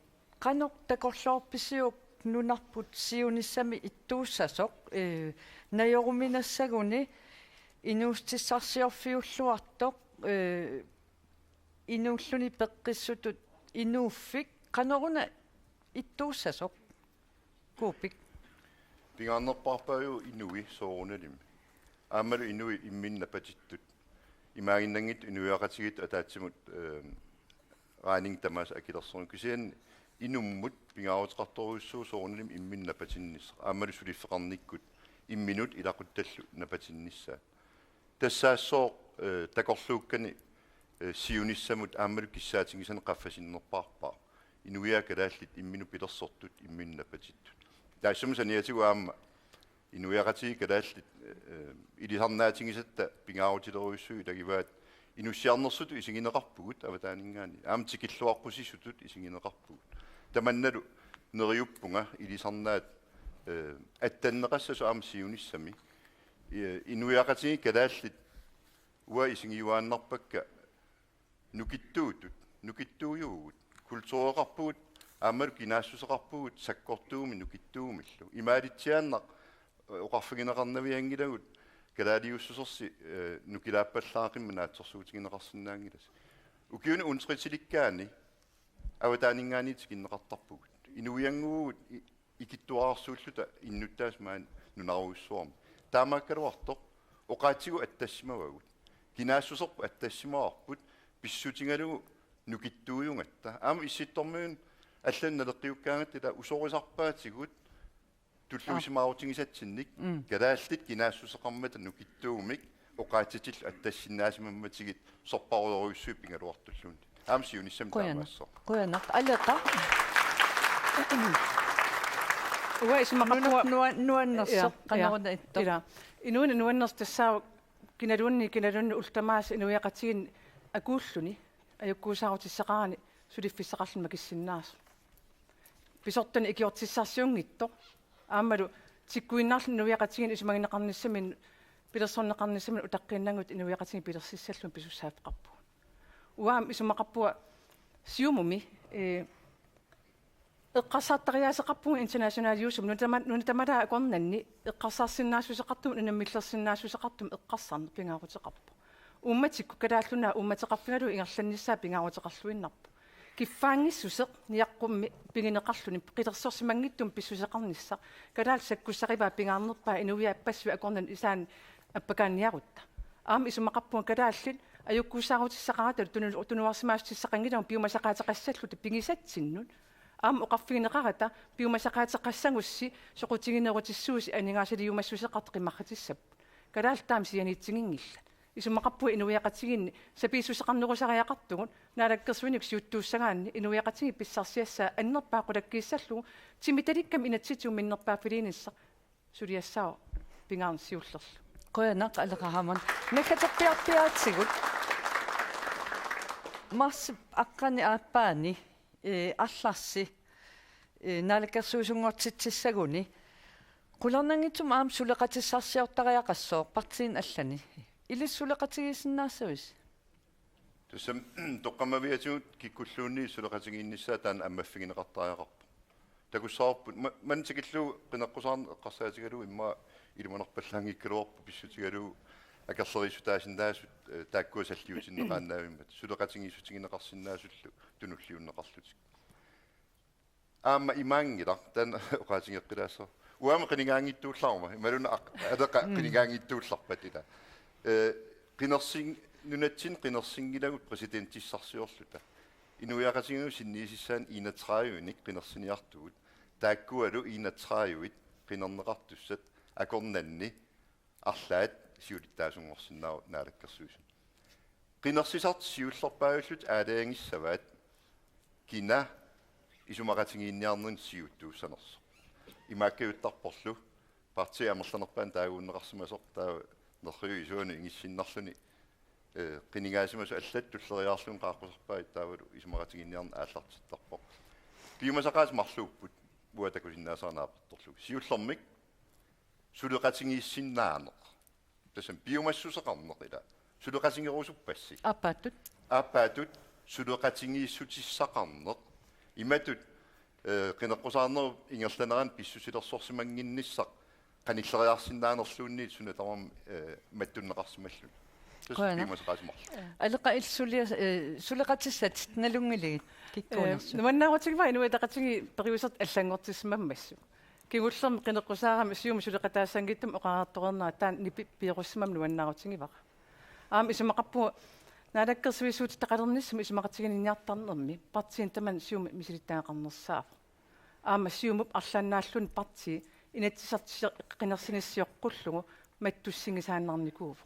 Qanoq takorloorpisiuk Nunarput siunissami ittuussasoq, eh, najoruminassaguni inuussutissarsiorfiulluartoq, eh, inuulluni peqqissutut inuuffik qanoruna ittuussasoq? Kuupik. Pingaarnerpaarpaajuvoq inui soorunalimi. Aammalu inui imminnut napatittut. Imaaginnanngitsoq inuiaqatigiit ataatsimut, eh, regning tamaasa akilersorneq. Kisianni inummut pingaaruteqartorujussuuvoq soorunalimi imminnut napatinnissaa. Aammalu suliffeqarnikkut imminut ilaquttallu napatinnissaat. Tassaassooq, eh, takorluukkani, eh, siunissamut aammalu kissaatigisani qaffasinnerpaarpaaq. Inuiaat kalaallit imminut pilersortut, imminut napatittut. Taassuma saniatigut aamma inuiaqatigiit kalaallit, eh, ilisarnaatigisatta pingaarutilerujussuit ilagivaat inussiarnersutut isigineqarpugut avataaninngaanniit. Aamma tikilluaqqusisutut isigineqarpugut. Tamannalu neriuppunga ilisarnaat, eh, attanneqassasoq aamma siunissami. Eh, inuiaqatigiit kalaallit uanga isigiuaannarpakka nukittuutut, nukittuujuvugut, kultureqarpugut, aammalu kinaassuseqarpugut sakkortuumik nukittuumillu. Imaalitsiaannaq, eh, oqarfigineqarnavianngilagut kalaaliussusersi, eh, nukilaappallaaqimmat naatsorsuutigineqarsinnaanngilasi. Ukiuni untritilikkaani avataaninngaanniit tikinneqartarpugut. Inuiannguuvugut i-, ikittuararsuulluta innuttaasut maani nunarujussuarmi. Taamaakkaluartoq oqaatsigut attassimavagut. Kinaassuserput attassimavarput pissutigalugu nukittuujugatta. Aamma Issittormiunut allanut naleqqiukkaangatta ila usorisarpaatigut tulluusimaarutigisatsinnik, mm, kalaallit kinaassuseqarmata nukittuumik oqaatsitillu attassinnaasimammatigit sorparujorujussuit pigaluartulluunniit. Aamma siunissami, qujanaq, taamaassooq. Qujanaq. Aleqa. Uanga isumaqarpunga nunarput nua-, nuannersoq, ja, qanoruna, ja, ittoq. Ila. Inuuneq nuannersoq tassaavoq kinaluunniit, kinaluunniit ullut tamaasa inuiaqatigiinni akuulluni ajukkuusaarutissaqarani suliffissaqarluni makissinnaasoq. Pisortanit ikiortissarsiunngitsoq. Aammalu tikkuinnarluni inuiaqatigiinni isumagineqarnissaminut, pilersorneqarnissaminut utaqqiinnanngitsut inuiaqatigiit pilersissallugit pisussaaffeqarpugut. Uanga isumaqarpunga Siumumi, eh, eqqarsartariaaseqarpugut internationaliusumik, nuna tama-, nuna tamalaat akornanni eqqarsarsinnaassuseqartumik, unammillersinnaassuseqartumik eqqarsarneq pingaaruteqarpoq. Uummatikkut Kalaallit Nunaat uummateqarfigalugu ingerlannissaa pingaaruteqarluinnarpoq. Kiffaanngissuseq niaqqummi pigineqarluni qilersorsimanngitsumik pissuseqarnissaq. Kalaallit sakkussarivaat pingaarnerpaat inuiaat passuit akornanni isaanni appakaanniarutta. Aamma isumaqarpunga kalaallit ajukkuusaarutissaqarata tunu-, tunuarsimaatissaqanngilagut piumasaqaateqassalluta pigisatsinnut. Aamma oqarfigineqarata piumasaqaateqassagussi soqutiginerutissuusi aningaasaliumassuseqartoq qimarritissapput. Kalaallit taama sianiitiginngillat. Isumaqarpunga inuiaqatigiinni sapiissuseqarnerusariaqartugut, naalakkersuinikkut siuttuussagaanni inuiaqatigiit pissarsiassaat annerpaaq qulakkiissallugu, timitalikkami inatsisitigut minnerpaaffiliinissaq suliassaavoq pingaarneq siullerlu. Qujanaq, Aleqa Hammond. Naggaterpiarpiaatsigut. Marsip aqqani aappaani, eh, Arlarsi, eh, naalakkersuisunngortitsissaguni. Qularnanngitsumik aamma suleqatissarsiortariaqassooq partiinit allani. Ilissi suleqatigiissinnaassavisi? Tassami toqqammaviatigut kikkulluunniit suleqatigiinnissaa taanna ammaffigineqartariaqarpoq. Takussavarput ma-, manna tikillugu qineqqusaarneq eqqarsaatigalugu immaqa ilimanarpallaanngikkaluarpoq pissutigalugu akerleriissutaasinnaasut, eh, taakkua salliutinneqaannaavimmat suleqatigiissutigineqarsinnaasullu tunulliunneqarlutik. Aamma imaanngilaq, taanna oqaatigeqqilaassavara. Uanga qinigaanngitsuullaruma, imaluunniit aq-, Aleqa, mm, qinigaanngitsuullarpat ila. Eh, qinersin-, nunatsinni qinersinngilagut præsidentissarsiorluta. Inuiaqatigiinnut sinniisissaannik enogtredive-nik qinersiniartugut. Taakkualu enogtredive-t qinerneqartussat akornanni arlaat siulittaasunngorsinnaavoq Naalakkersuisuni. Qinersisartut siullerpaavillutik aalajangissavaat kina isumaqatigiinniarnerni siuttuussanersoq. Imaakkajuttarporlu partiit amerlanerpaat taaguunneqarsimasoq, taava nerriviup isuanut ingissinnarluni, eh, qinigaasimasut allat tulleriiaarlugit qaaqqusarpaat taavalu isumaqatigiinniarneq aallartittarpoq. Piumasaqaatit marluupput, uanga takusinnaasara naapertorlugu. Siullermik suleqatigiissinnaaneq. Tassami piumassuseqarneq ila. Suleqatigerusuppassi. Aappaattut. Aappaattut suleqatigiissutissaqarneq. Imatut Ee, qineqqusaarnerup ingerlanerani pissusilersorsimannginnissaq qanilleriarsinnaanerluunniit suna tamarmi, ee, mattunneqarsimalluni. Tassa Qujanaq. Piumasaqaasimarlunga. Aleqa, illit sulia-, ee, suleqatissat nalunngiligit kikkuunersut. Ee, nuannaarutigivaat Inuit Ataqatigiit periuseq allanngortissimammassuk. Kingullermik qineqqusaarami Siumut suleqataassanngittumi oqariartornera taanna nipi-, piirussumami nuannaarutigivara. Aamma isumaqarpunga naalakkersuisuutitaqalernissamut isumaqatiginninniartarnermi partiini tamanut Siumut misilittagaqarnersaavoq. Aamma Siumup arlaannaalluni partii Inatsisartut qinersinissioqqullugu mattussinngisaannarnikuuvoq.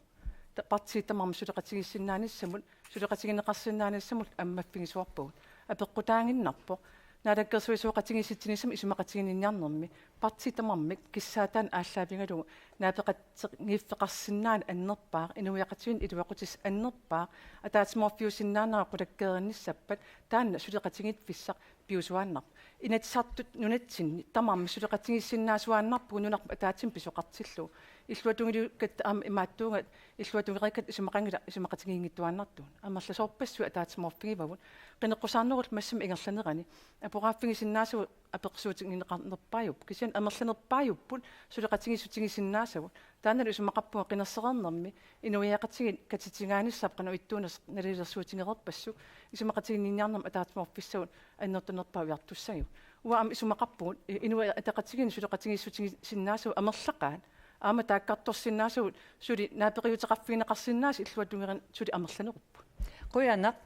Ta-, partiit tamarmik suleqatigiissinnaanissamut, suleqatigineqarsinnaanissamut ammaffigisuarpagut. Apeqqutaaginnarpoq naalakkersuisooqatigiissitsinissamut isumaqatiginninniarnermi partiit tamarmik kissaataannik aallaavigalugu naapeqatigiiffeqarsinnaaneq annerpaaq, inuiaqatigiinni iluaqutissaq annerpaaq, ataatsimoorfiusinnaanera qulakkeerinnissappat taanna suleqatigiiffissaq piusuaannarpoq. Inatsisartut nunatsinni tamarmik suleqatigiissinnaasuaannarpugut nunarput ataatsimut pisoqartillugu. Illuatungiliukkatta aamma imaattuugatta illuatungeriikkatta isumaqanngilaq isumaqatigiinngittuaannartugut. Amerlasoorpassuit ataatsimoorfigivagut. Qineqqusaarnerup massamik ingerlanerani aporaaffigisinnaasagut apersuutigineqarnerpaajupput. Kisianni amerlanerpaajupput suleqatigiissutigisinnaasavut. Taannalu isumaqarpunga qinersereernermi inuiaqatigiit katitigaanissaq qanoq ittuunersut nalilersuutigereerpassuk isumaqatiginninniarnermut ataatsimoorfissagut annertunerpaat ujartussagipput. Uanga aamma isumaqarpugut i-, Inuit Ataqatigiinni suleqatigiissutigisinnaasavut amerlaqaat. Aamma taakkartorsinnaasagut suli naapeqatigiitteqarfigineqarsinnaasut illuatungeriinni suli amerlanerupput. Qujanaq.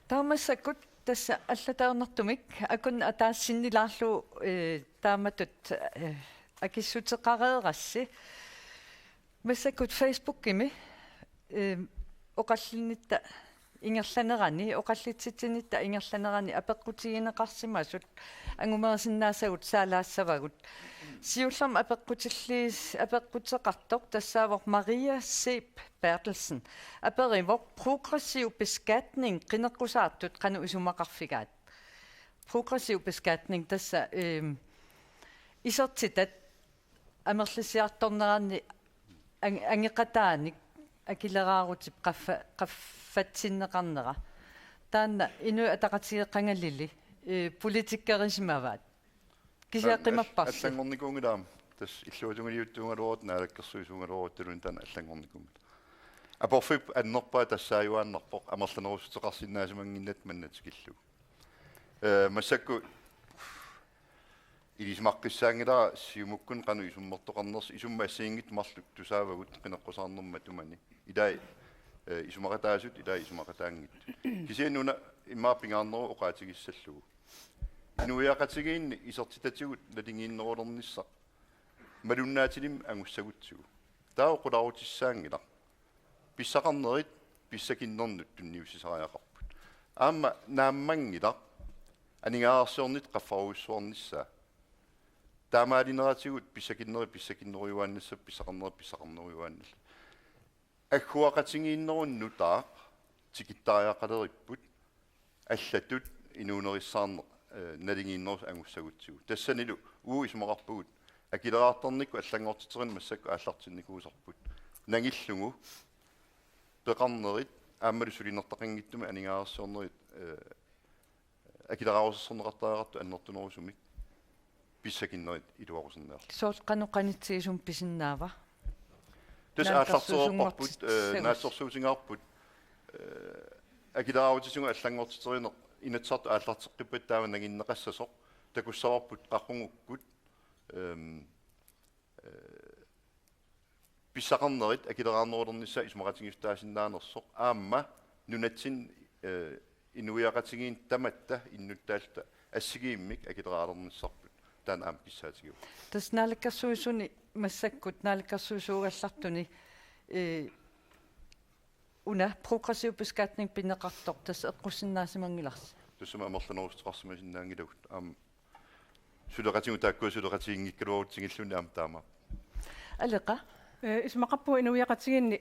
Taava massakkut tassa allatut ajornartumik akunneri ataasinnilaarlugu, ee, taamatut, ee, akissuteqareerassi. Massakkut Facebookimi, ee, oqallinnitta ingerlanerani, oqallitsitsinitta ingerlanerani apeqqutigineqarsimasut angumerisinnaasavut saalaassavagut. Siullermik apeqqutilliis-, apeqquteqartoq tassaavoq Maria Zeeb Berthelsen. Aperivoq progressiv beskatning qineqqusaartut qanoq isumaqarfigaat. Progressiv beskatning tassa, ehm, isertitat amerlisiartorneranni ang-, angeqataanik akileraarutip qaffa-, qaffatsinneqarnera. Taanna Inuit Ataqatigiit qangalili, eh, politikerisimavaat. Kisianni qimarparsi. Allanngornikuunngilaq aamma. Tassa illuatungiliuttuugaluarutta naalakkersuisuugaluaruttaluunniit taanna allanngornikuunngilaq. Aporfiup annerpaaq tassaajuaannarpoq amerlanerussuteqarsinnaasimannginnatta manna tikillugu. Eh, massakkut ilisimaqqissaanngilara Siumukkut qanoq isummertoqarnersoq, isummat assigiinngitsut marluk tusaavagut qineqqusaarnermut matumani. Ilai, eh, isumaqataasut, ilai isumaqataanngitsut. Kisianni una immaqa pingaarneruvoq oqaatigissallugu. Inuiaqatigiinni isertitatigut naligiinnerulernissaq malunnaatilimmik angussagutsigu. Taava qulaarutissaanngilaq. Pissaqarnerit pissakinnernut tunniussisariaqarput. Aamma naammanngilaq aningaasarsiornitta qaffarujussuarnissaa. Taamaalineratigut pissakinnerit pissakinnerujuaannassat, pissaqarnerit pissaqarnerujuaannallat. Agguaqatigiinnermut nutaaq tikittariaqaleripput allatut inuunerissaarneq, eh, naligiinnerusoq angussagutsigu. Tassanilu uagut isumaqarpugut akileraartarnikkut allanngortiterineq massakkut aallartinnikuusarput. Nangillugu peqarnerit aammalu sulinertaqanngitsumik aningaasarsiornerit, eh, akileraarussorneqartariaqartut annertunerusumik pissakinnerit iluaquserniarlugu. Soorlu qanoq qanitsigisumik pisinnaava? Tassa aallartereerparput, eh, naatsorsuutigaarput, eh, akileraarutitigut allanngortiterineq Inatsisartut aallarteqqippat taava nanginneqassasoq takussavarput qarrungukkut, ehm, eh, pissaqarnerit akileraarnerulernissaat isumaqatigiissutaasinnaanersoq aamma nunatsinni, eh, inuiaqatigiinni tamatta innuttaalluta assigiimmik akileraalernissarput taanna aamma kissaatigaarput. Tassa naalakkersuisuni massakkut naalakkersuisuugallartuni, eh, una progressiv beskatning pineqartoq tassa eqqussinnaasimanngilasi. Tassami amerlanerussuteqarsimasinnaanngilagut aamma suleqatigut taakkua suleqatiginngikkaluarutsigilluunniit aamma taamaappoq. Aleqa? Eh, isumaqarpunga inuiaqatigiinni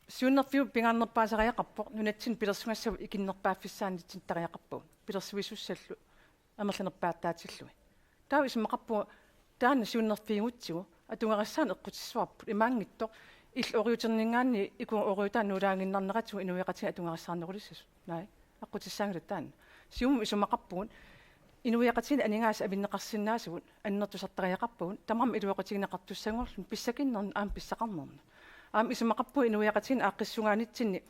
siunnerfiup pingaarnerpaasariaqarpoq, nunatsinni pilersugassavut ikinnerpaaffissaanitsittariaqarpagut. Pilersuisussallu amerlanerpaataatillugu. Taava isumaqarpunga taanna siunnerfiigutsigu atugarissaarneq eqqutissavarput, imaanngitsoq illit ooriuterninngaanniit ikugut ooriutaat nuulaaginnarneratigut inuiaqatigiit atugarissaarnerulissasut. Naak, aqqutissaanngilaq taanna. Siumut isumaqarpugut Inuiaqatigiinni aningaasat avinneqarsinnaasugut annertusartariaqarpagut, tamarmik iluaqutigineqartussanngorlugit pissakinnermut aamma pissaqarnermut. Aamma isumaqarpunga inuiaqatigiinni aaqqissugaanitsinni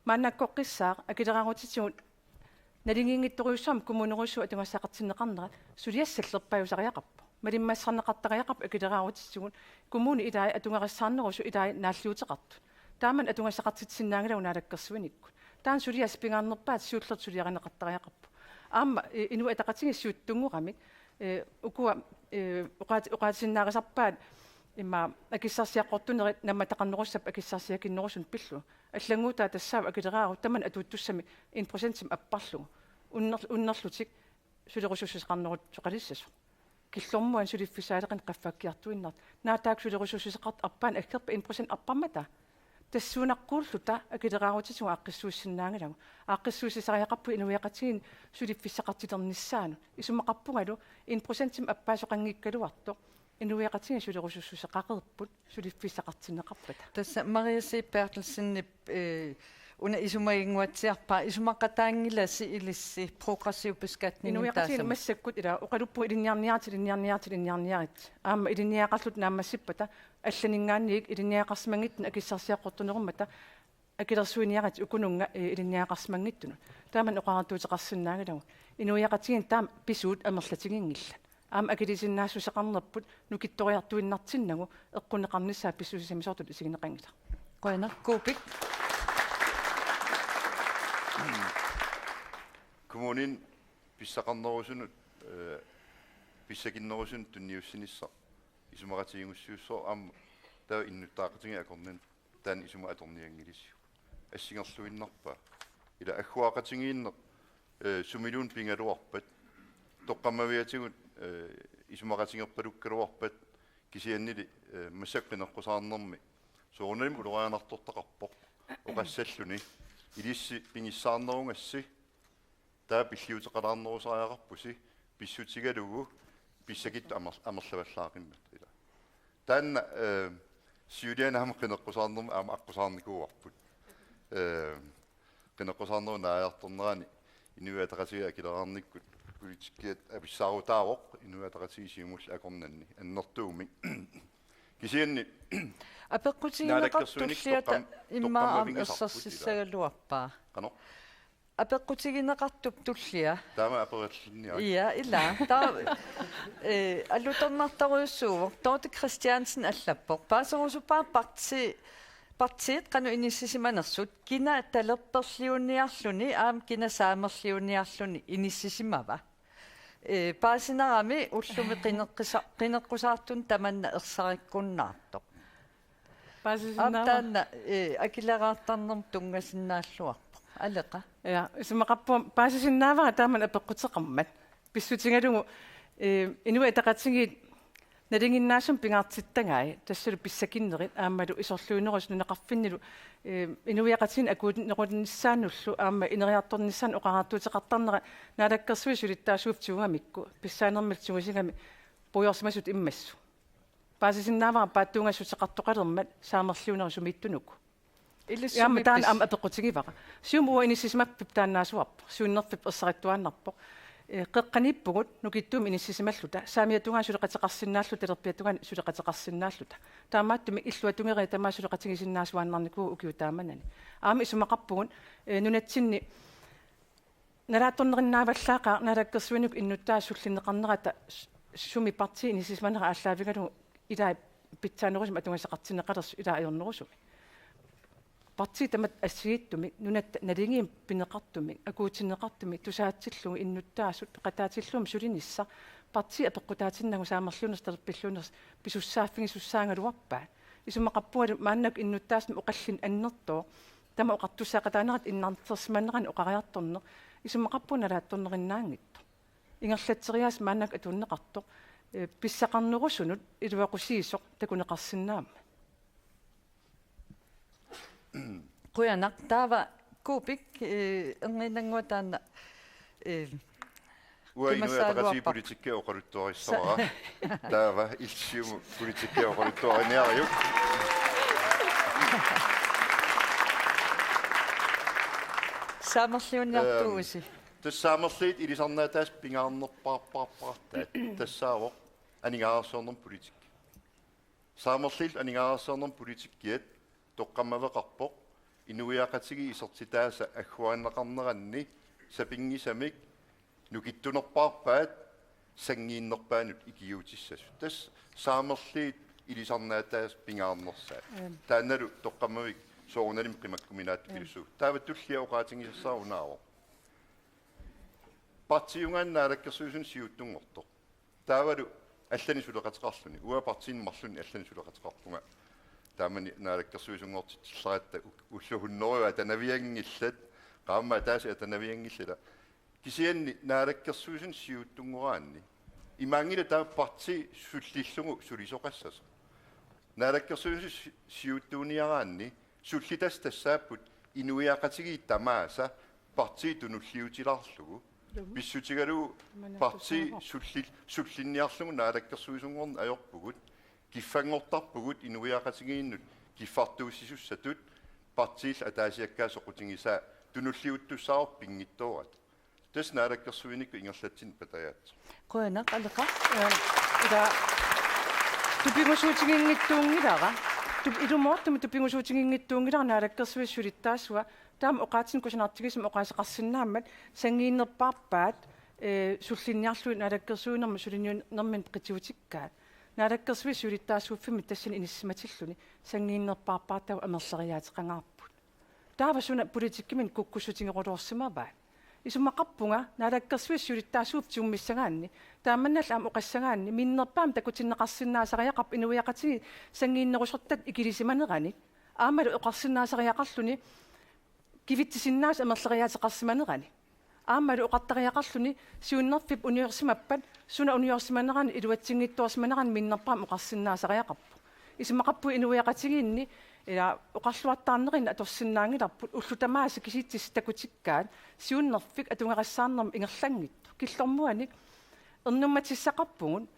maannakkoqqissaaq akileraarutitigut naligiinngitsorujussuarmik kommunerujussuit atugassaqartinneqarnerat suliassallerpaajusariaqarpoq. Malimmassarneqartariaqarpoq akileraarutitigut, kommunit ilai atugarissaarnerusut ilai naalliuteqartut. Taamani atugassaqartitsisinnaanngilagut naalakkersuinikkut. Taanna suliassaq pingaarnerpaatut siullertut suliarineqartariaqarpoq. Aamma, eh, Inuit Ataqatigiit siuttunngoramik, eh, ukua, eh, oqaat-, oqaatissinnaarisarpaat ima akissarsiaqqortunerit nammataqarnerussapput akissarsiakinnerusunut pillugu. Allannguutaat tassaavoq akileraarut tamanna atuuttussamik en procentimik apparlugu. Unner-, unnerlutik sulerusussuseqarnerussuseqalissasoq. Killormuani suliffissaaleqineq qaffakkiartuinnartoq. Naak taakku sulerusussuseqartut arpaannut aggerpat en procent arparmata? Tassuunaqquulluta akileraarutitigut aaqqissuussinnaanngilagut. Aaqqissuussisariaqarpugut inuiaqatigiinni suliffissaaqartilernissaanut. Isumaqarpungalu en procentimik appaasoqanngikkaluartoq inuiaqatigiit sulerusussuseqaqerput suliffissaqartinneqarpata. Tassa Maria C. Berthelsenip, eh, una isumaginnguatsiarpaa, isumaqataanngilasi ilissi progressiv beskatning. Inuiaqatigiinni taasami massakkut ila oqaluppugut ilinniarniaritsi, ilinniarniaritsi, ilinniarniaritsi. Aamma ilinniagaqarluta naammassippata allaninngaanniit ilinniagaqarsimanngitsunut akissarsiaqqortunerummata akilersuiniaritsi ukununnga, eh, ilinniagaqarsimanngitsunut. Taamani oqariartuuteqarsinnaanngilagut. Inuiaqatigiinni taama pisuut amerlatiginngillat. Aamma akiliisinnaassuseqarnerput nukittoriartuinnartinnagu eqqunneqarnissaa pissusissamisoortutut isigineqanngilaq. Qujanaq, Kuupik. Kommunini pissaqarnerusunut, eh, pissakinnerusunut tunniussinissaq isumaqatigiinngussuussooq aamma taava innuttaaqatigiit akornanni taanna isuma atornianngilisiuk. Assingerluinnarpaa. Ila agguaaqatigiinneq, eh, sumiluunniit pigaluarpat, toqqammaviatigut, eh, isumaqatigerpalukkaluarpat, kisiannili, eh, massakkut qineqqusaarnermi soorunalimi ulorianartortaqarpoq oqassalluni, ilissi pigissaarnerugassi taava pilliuteqalaarnerusariaqarpusi pissutigalugu pissakittut amer-, amerlavallaaqimmat ila. Taanna, eh, siuliani aamma qineqqusaarnermi aamma aqqusaarnikuuarput. Eh, qineqqusaarnerup naajartornerani Inuit Ataqatigiit akileraarnikkut politikkiat apissaarutaavoq Inuit Ataqatigiit Siumullu akornanni annertuumik. Kisianni apeqqutigineqartulliata toqqam-, immaqa aamma toqqammavigisarput ila. Ersersissagaluarpaa. Qanoq? Apeqqutigineqartup tullia. Taama aperallinniarit. Ja, ila. Taava, eh, alutornartorujussuuvoq. Dorthe Christiansen allappoq: Paaserusuppaat parti-, partiit qanoq inissisimanersut, kina talerperliuniarluni aamma kina saamerliuniarluni inissisimava? Eh, paasinarami ullumi qineqqisa-, qineqqusaartunut tamanna ersarikkunnaartoq. Paasisinnaava? Aamma taanna, eh, akileraartarnermut tunngasinnaalluarpoq. Aleqa? Ja, isumaqarpunga paasisinnaavara taamani apeqquteqarmat. Pissutigalugu, eh, Inuit Ataqatigiit nalinginnaasumik pingaartittagai, tassalu pissakinnerit aammalu isorliunerusut nunaqarfinnilu, eh, inuiaqatigiinni akuutinnerunissaannullu aamma ineriartornissaannut oqariartuuteqartarnera Naalakkersuisut siulittaasuupput tigugamikku, pissaanermillu tigusigami puigorsimasutut immassuk. Paasisinnaavara paatsuungassuteqartoqalermat saamerliunerit sumiittunuku. Ilissi aamma taanna aamma apeqqutigivara. Siumup uagut inissisimapput taannaasuarpoq, siunnerfipput ersarittuaannarpoq. Eh, qeqqaniippugut nukittuumik inissisimalluta, saamiata tungaanut suleqateqarsinnaalluta, talerpiata tungaanut suleqateqarsinnaalluta. Taamaattumik illuatungeriit tamaasa suleqatigisinnaasuaannarnikuuvoq ukiut taamanani. Aamma isumaqarpugut, eh, nunatsinni nalaatsornerinnaavallaaqaaq naalakkersuinikkut innuttaasut sullinneqarnerata s-, sumi partii inissisimanera aallaavigalugu ilai pitsaanerusumik atugassaqartinneqalersoq ilai ajornerusumik. Partiit tamatta assigiittumik, nunatta naligiimmik pineqartumik, akuutinneqartumik, tusaatsillugu innuttaasut peqataatillugu sulinissaq, partiit apeqqutaatinnagu saamerliunersut talerpilluunnersut pisussaaffigisussaagaluarpaat. Isumaqarpungalu maannakkut innuttaasumik oqallinneq annertooq, tamanna oqartussaaqataanerata innartersimanerani oqariartorneq, isumaqarpunga nalaatsornerinnaanngitsoq. Ingerlatseriaaseq maannakkut atunneqartoq, eh, pissaqarnerusunut iluaqusiisoq takuneqarsinnaammat. Qujanaq, taava Kuupik, eh, erniinnannguaq taanna, eh, uanga Inuit Ataqatigiit kimasaaluarpara politikki oqaluttuarissavara. Sa- Taava illit Siumut politikki oqaluttuariniariuk. Saamerliuniartuusi. Ehm, Tassa Saamerliit ilisarnaataasa pingaarnerpaarpaarpaartaat tassaavoq aningaasarsiornermut politikki. Saamerliit aningaasarsiornermut politikkiat toqqammaveqarpoq inuiaqatigiit isertitaasa agguaanneqarneranni sapinngisamik nukittunerpaarpaat sanngiinnerpaanut ikiuutissasut. Tassa Saamerliit ilisarnaataasa pingaarnersaat. Aam. Taannalu toqqammavik soorunalimi qimakkuminaatsupilussuuvoq. Aam. Taava tullia oqaatigisassara unaavoq. Partiiungaanniit naalakkersuisunut siuttunngortoq. Taavalu allanik suleqateqarluni. Uanga partiinik marlunnik allanik suleqateqarpunga. Taamani naalakkersuisunngortitsillaratta u-, ullut hunnorujut atanavianngillat. Qaammat ataaseq atanavianngillat. Kisianni naalakkersuisunut siuttunngoraanni imaanngilaq taava partii sullillugu sulisoqassasoq. Naalakkersuisunut si-, siuttuuniaraanni sullitassat tassaapput inuiaqatigiit tamaasa partii tunulliutilaarlugu. Ilumut. Pissutigalugu imanartussaavoq. Partii sullil-, sullinniarlugu naalakkersuisunngorneq ajorpugut, kiffanngortarpugut inuiaqatigiinnut kiffartuussisussatut partiillu ataasiakkaat soqutigisaat tunulliuttussaavoq pinngitsoorata. Tassa naalakkersuinikkut ingerlatsineq patajaatsooq. Qujanaq, Aleqa. Ehm, ila tupigusuutiginngitsuunngilara. Tup-, ilumoortumik tupigusuutiginngitsuunngilara naalakkersuisut siulittaasuat. Taama oqaatsinik kusanartigisumik oqaaseqarsinnaammat sanngiinnerpaarpaat, eh, sullinniarlugit naalakkersuinermi suliniunermini qitiutikkaat. Naalakkersuisut siulittaasuuffimmit tassani inissisimatilluni sanngiinnerpaarpaartagut amerleriaateqangaarput. Taava suna politikkiminnut kukkussutigeruloorsimavaat? Isumaqarpunga naalakkersuisut siulittaasuuffik tigummissaanni, taamannaallu aamma oqassagaanni, minnerpaamik takutinneqarsinnaasariaqarpoq inuiaqatigiit sanngiinnerusortat ikilisimanerani. Aammalu oqarsinnaasariaqarluni kivitsisinnaasut amerleriaateqarsimanerani. Aammalu oqartariaqarluni siunnerfik uniorsimappat suna uniorsimanerani iluatsinngitsoorsimanerani minnerpaamik oqarsinnaasariaqarpoq. Isumaqarpunga inuiaqatigiinni, ila, oqalluartaarnerinni atorsinnaanngilarput ullut tamaasa kisitsisit takutikkaat siunnerfik atugarissaarnermut ingerlanngitsoq. Killormuanik ernummatissaqarpugut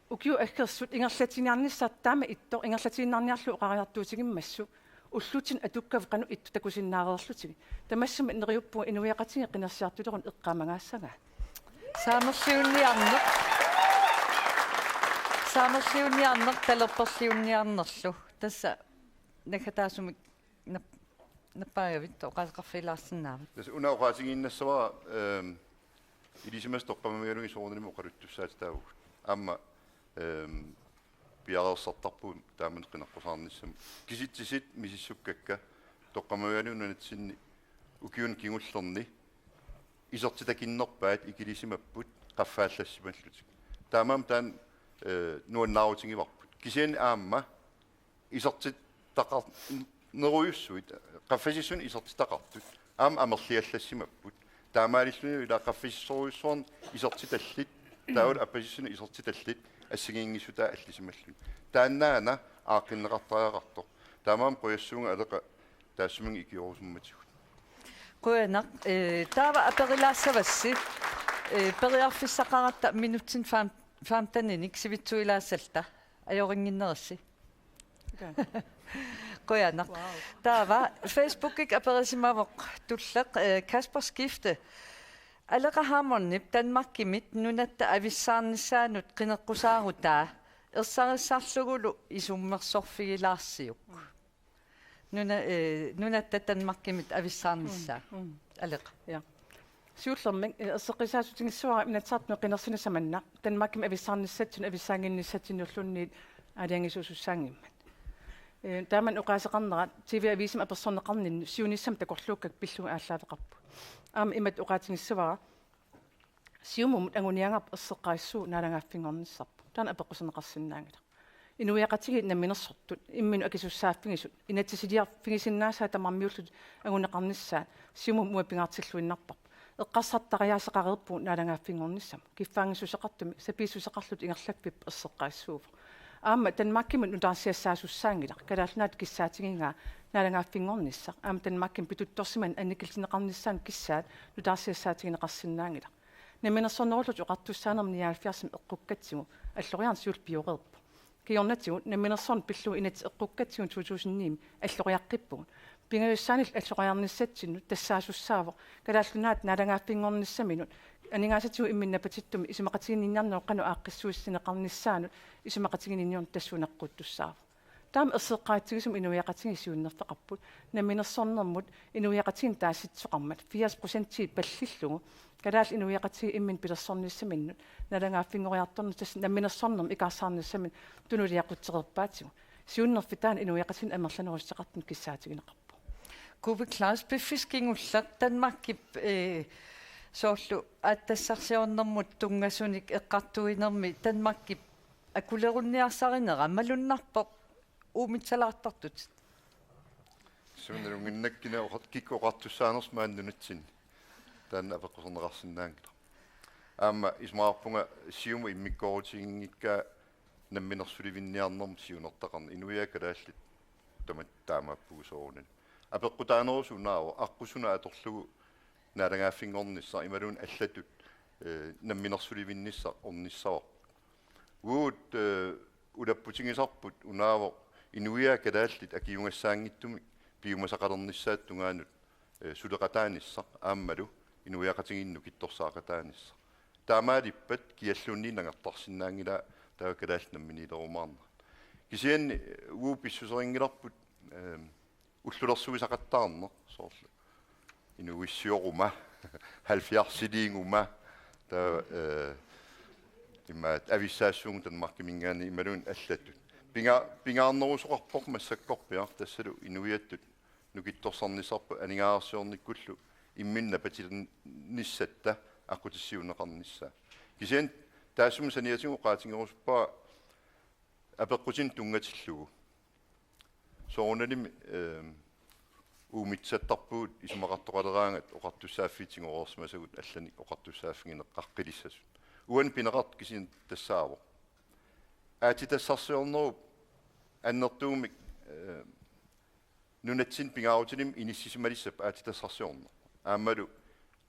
ukiut aggersut ingerlatsiniarnissaq taama ittoq ingerlatiinnarniarlugu oqariartuutigimmassuk ullutsinnut atukkavut qanoq ittoq takusinnaareerlutigit. Tamassi neriuppunga inuiaqatigiit qinersiartuleruni eqqaamangaassagaat. Saamerliunniarneq. Saamerliunniarneq, talerperliunniarnerlu. Tassa naggataasumik nap-, nappaagavit oqaaseqarfigilaarsinnaavat. Tassa una oqaatigiinnassavara, ehm, ilisimasat toqqammavigalugit soorunalimi oqaluttussaatitaavugut. Aamma, ehm, piareersartarpugut taamani qineqqusaarnissamut. Kisitsisit misissukkakka toqqammavigalugit nunatsinni ukiuni kingullerni isertitakinnerpaat ikilisimapput qaffaallassimallutik. Taamaammat taanna, eh, nuannaarutigivarput. Kisianni aamma isertitaqar-, nerujussuit, qaffasissunik isertitaqartut, aamma amerliallassimapput. Taamaalilluni ila qaffasissorujussuarnik isertitallit, taavalu appasissunik isertitallit, assigiinngissutaat allisimalluni. Taannaana aaqqinneqartariaqartoq. Taamaammat qujassuunga Aleqa taassuminnga ikiorusummatigut. Qujanaq, eh, taava aperilaassavassi, eh, periarfissaqaratta minutsinnut fem-, femteninik sivitsuilaassalluta. Ajorinnginnerissi. Taa. Qujanaq. Wow. Taava Facebookikkut aperisimavoq tulleq, eh, Kasper Skifte. Aleqa Hammondip Danmarkimit nunatta avissaarnissaanut qineqqusaarutaa ersarissarlugulu isummersorfigilaarsiuk. Nuna-, eh, nunatta Danmarkimit avissaarnissaa. Mm, mm. Aleqa. Ja. Siullermik, eh, erseqqissaatigissavara Inatsisartuni qinersinissamut Danmarkimi avissaarnissatsinnut avissaannginnissatsinnulluunniit aalajangisuusussaanngimmat. Eh, taamani oqaaseqarnera T V Avisimi apersorneqarninni siunissami takorluukkakka pillugit aallaaveqarput. Aamma imatut oqaatigissavara: Siumumut anguniagarput erseqqarissuuvoq naalagaaffinngornissarput. Taanna apeqquserneqarsinnaanngilaq. Inuiaqatigiit namminersortut imminnut akisussaaffigisut inatsisiliarfigisinnaasaat tamarmiullutik anguneqarnissaat Siumumi uagut pingaartilluinnarparput. Eqqarsartariaaseqareerpugut naalagaaffinngornissamut. Kiffaanngissuseqartumik sapiissuseqarlutik ingerlaffipput erseqqarissuuvoq. Aamma Danmarkimut nutaarsiassaasussaanngilaq, Kalaallit Nunaata kissaatigigaa naalagaaffinngornissaq. Aamma Danmarkimi pituttorsimanik annikillineqarnissaanut kissaat nutaarsiassaatigineqarsinnaanngilaq. Namminersornerullutik Oqartussaanermi nioghalvfjerdsimi eqqukkatsigu alloriarneq siulleq pioreerpoq. Kingornatigut namminersorneq pillugu inatsit eqqukkatsigu to tusind ni-mi alloriaqqippugut. pingajussaanillu alloriarnissatsinnut tassaasussaavoq Kalaallit Nunaat naalagaaffinngornissaminut aningaasatigut imminnut napatittumi isumaqatiginninniarnerup qanoq aaqqissuussineqarnissaanut isumaqatiginninniarneq tassuunaqquuttussaavoq. Taama erseqqaatsigisumik inuiaqatigiit siunnerfeqarput namminersornermut inuiaqatigiinnik taasitsisoqarmat firs procentii pallillugu kalaallit inuiaqatigiit imminnut pilersornissaminnut naalagaaffinngoriartornissaq tassa namminersornermik ikaarsaarnissaminnut tunuliaqutsereerpaatigut. Siunnerfik taanna inuiaqatigiinnik amerlanerussuteqartunik kissaatigineqarpoq. Kuupik Kleist, piffissaq kingulleq Danmarkip, eh, soorlu aatsitassarsiornermut tunngasunik eqqartuinermi Danmarkip akulerunniarsarinera malunnarpoq uumitsalaartartutit. Sunalunnginnakkina oqat-, kikkut oqartussaanersut maani nunatsinni. Taanna apeqquserneqarsinnaanngilaq. Aamma isumaqarpunga Siumut immikkoorutiginngikkaa namminersulivinniarnermut siunertaqarneq, inuiaat kalaallit tamatta taamaappugut soorunami. Apeqqutaanerusoq unaavoq, aqqut suna atorlugu naalagaaffinngornissaq imaluunniit allatut, eh, namminersulivinnissaq ornissavarput. Uagut, eh, ulapputigisarput unaavoq inuiaat kalaallit akiugassaanngitsumik piumasaqalernissaata tungaanut, eh, suleqataanissaq aammalu inuiaqatigiinnik nukittorsaaqataanissaq. Taamaalippat kialluunniit nangertarsinnaanngilaa taava kalaallit namminiilerumaarnerat. Kisianni, eh, uagut pissuserinngilarput, eh, ullulersuisaqattaarneq soorlu inuuissioruma, halvfjerdsiliiguma, taava, eh, imaattoq avissaassuunga Danmarkiminngaanniit imaluunniit allatut. Pinga-, pingaarnerusoqarpoq massakkorpiaq tassalu inuiattut nukittorsarnissarput aningaasarsiornikkullu imminnut napatilernissatta aqqutissiuunneqarnissaa. Kisianni taassuma saniatigut oqaatigerusuppara apeqqutinik tunngatillugu. Soorunalimi, ehm, uumitsattarpugut isumaqartoqaleraangat oqartussaaffiit tigoreersimasagut allanik oqartussaaffigineqaqqilissasut. Uani pineqartoq kisianni tassaavoq. Aatsitassarsiornerup annertuumik, ehm, nunatsinni pingaarutilik inissisimalissapput aatsitassarsiorneq. Aammalu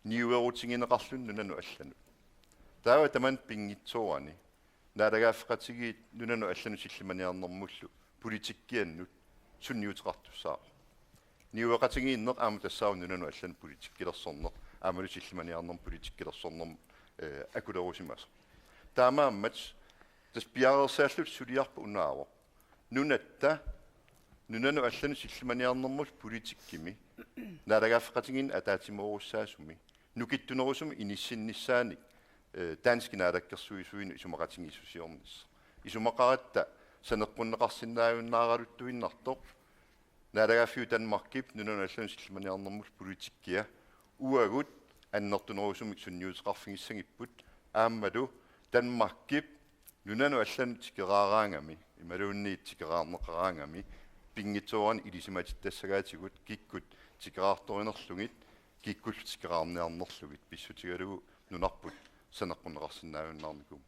niuerutigineqarluni nunanut allanut. Taava tamanna pinngitsoorani naalagaaffeqatigiit nunanut allanut sillimaniarnermullu politikkiannut sunniuteqartussaavoq. Niueqatigiinneq aamma tassaavoq nunanut allanut politikkilersorneq, aammalu sillimaniarnermut politikkilersornermut, eh, akulerusimasoq. Taamaammat tassa piareersaalluta suliarput unaavoq. Nunatta, nunanut allanut sillimaniarnermullu politikkimi, naalagaaffeqatigiinni ataatsimoorussaasumi, nukittunerusumik inissinnissaannik, eh, danskit naalakkersuisuinut isumaqatigiissusiornissaq. Isumaqaratta saneqqunneqarsinnaajunnaaraluttuinnartoq, naalagaaffiup Danmarkip nunanut allanut sillimaniarnermullu politikkia uagut annertunerusumik sunniuteqarfigissagipput, aammalu Danmarkip nunanut allanut tikeraaraangami, imaluunniit tikeraarneqaraangami, pinngitsoorani ilisimatitassagaatigut kikkut tikeraartorinerlugit, kikkullu tikeraarniarnerlugit pissutigalugu nunarput saneqqunneqarsinnaajunnaarnikuummat.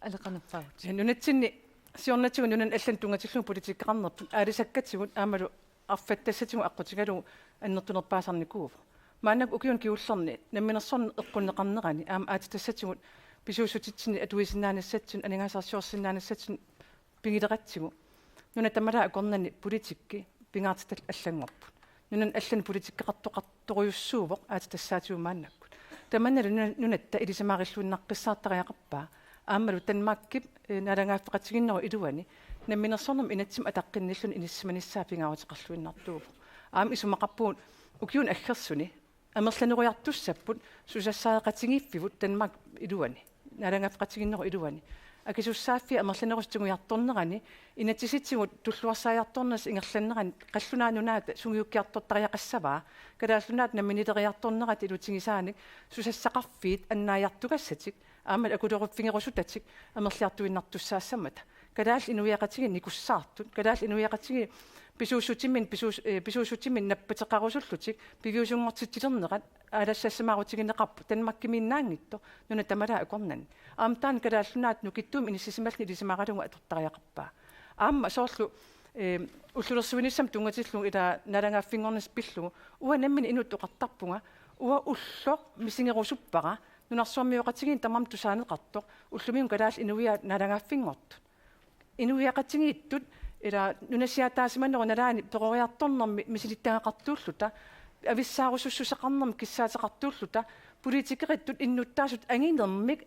Aleqanerpaavut. Nunatsinni siornatigut nunanut allanut tunngatillugu politikkeqarnerput aalisakkatigut aammalu arfattassatigut aqqutigalugu annertunerpaasarnikuuvoq. Maannakkut ukiuni kingullerni namminersorneq eqqunneqarnerani aamma aatsitassatigut pisuussutitsinnik atuisinnaanissatsinnut aningaasarsiorsinnaanissatsinnut pigileratsigu. Nunat tamalaat akornanni politikki pingaartitat allanngorput. Nunanut allanut politikkeqartoqartorujussuuvoq aatsitassaatigut maannakkut. Tamannalu nuna-, nunatta ilisimaarilluinnaqqissaartariaqarpaa. Aammalu Danmarkip, eh, naalagaaffeqatigiinnerup iluani namminersornermut inatsimmi ataqqinnilluni inissisimanissaa pingaaruteqarluinnartuuvoq. Aamma isumaqarpugut ukiuni aggersuni amerlanerujussuussapput susassaqatigiiffivut Danmarkip iluani, naalagaaffeqatigiinnerup iluani. Akisussaaffiit amerlanerusut tigujartornerani, inatsisitigut tulluarsaajartornersut ingerlannerani, Qallunaat Nunaata sungiukkiartortariaqassavaa, Kalaallit Nunaat namminiileriartornerata ilutigisaanik susassaqarfiit annaajartugassatik, aamma akuleruffigerusutatik amerliartuinnartussaassammata. Kalaallit inuiaqatigiit nikussaartut, kalaallit inuiaqatigiit pisuussutiminnik pisuus-, eh, pisuussutiminnik nappateqarusullutik piviusunngortitsilernerat aalassassimaarutigineqarpoq Danmarkimiinnaanngitsoq nunat tamalaat akornanni. Aamma taanna Kalaallit Nunaat nukittuumik inissisimalluni ilisimaaralugu atortariaqarpaa. Aamma soorlu, eh, ullulersuinissamut tunngatillugu ila naalagaaffinngornissaq pillugu uanga nammineq inuttut oqartarpunga, uanga ulloq misigerusuppara nunarsuarmioqatigiinni tamarmik tusaaneqartoq ullumikkut kalaallit inuiaat naalagaaffinngortut. Inuiaqatigiittut ila nunasiaataasimanerup nalaani peroriartornermi misilittagaqartuulluta, avissaarusussuseqarnermik kissaateqartuulluta, politikerittut innuttaasut anginermik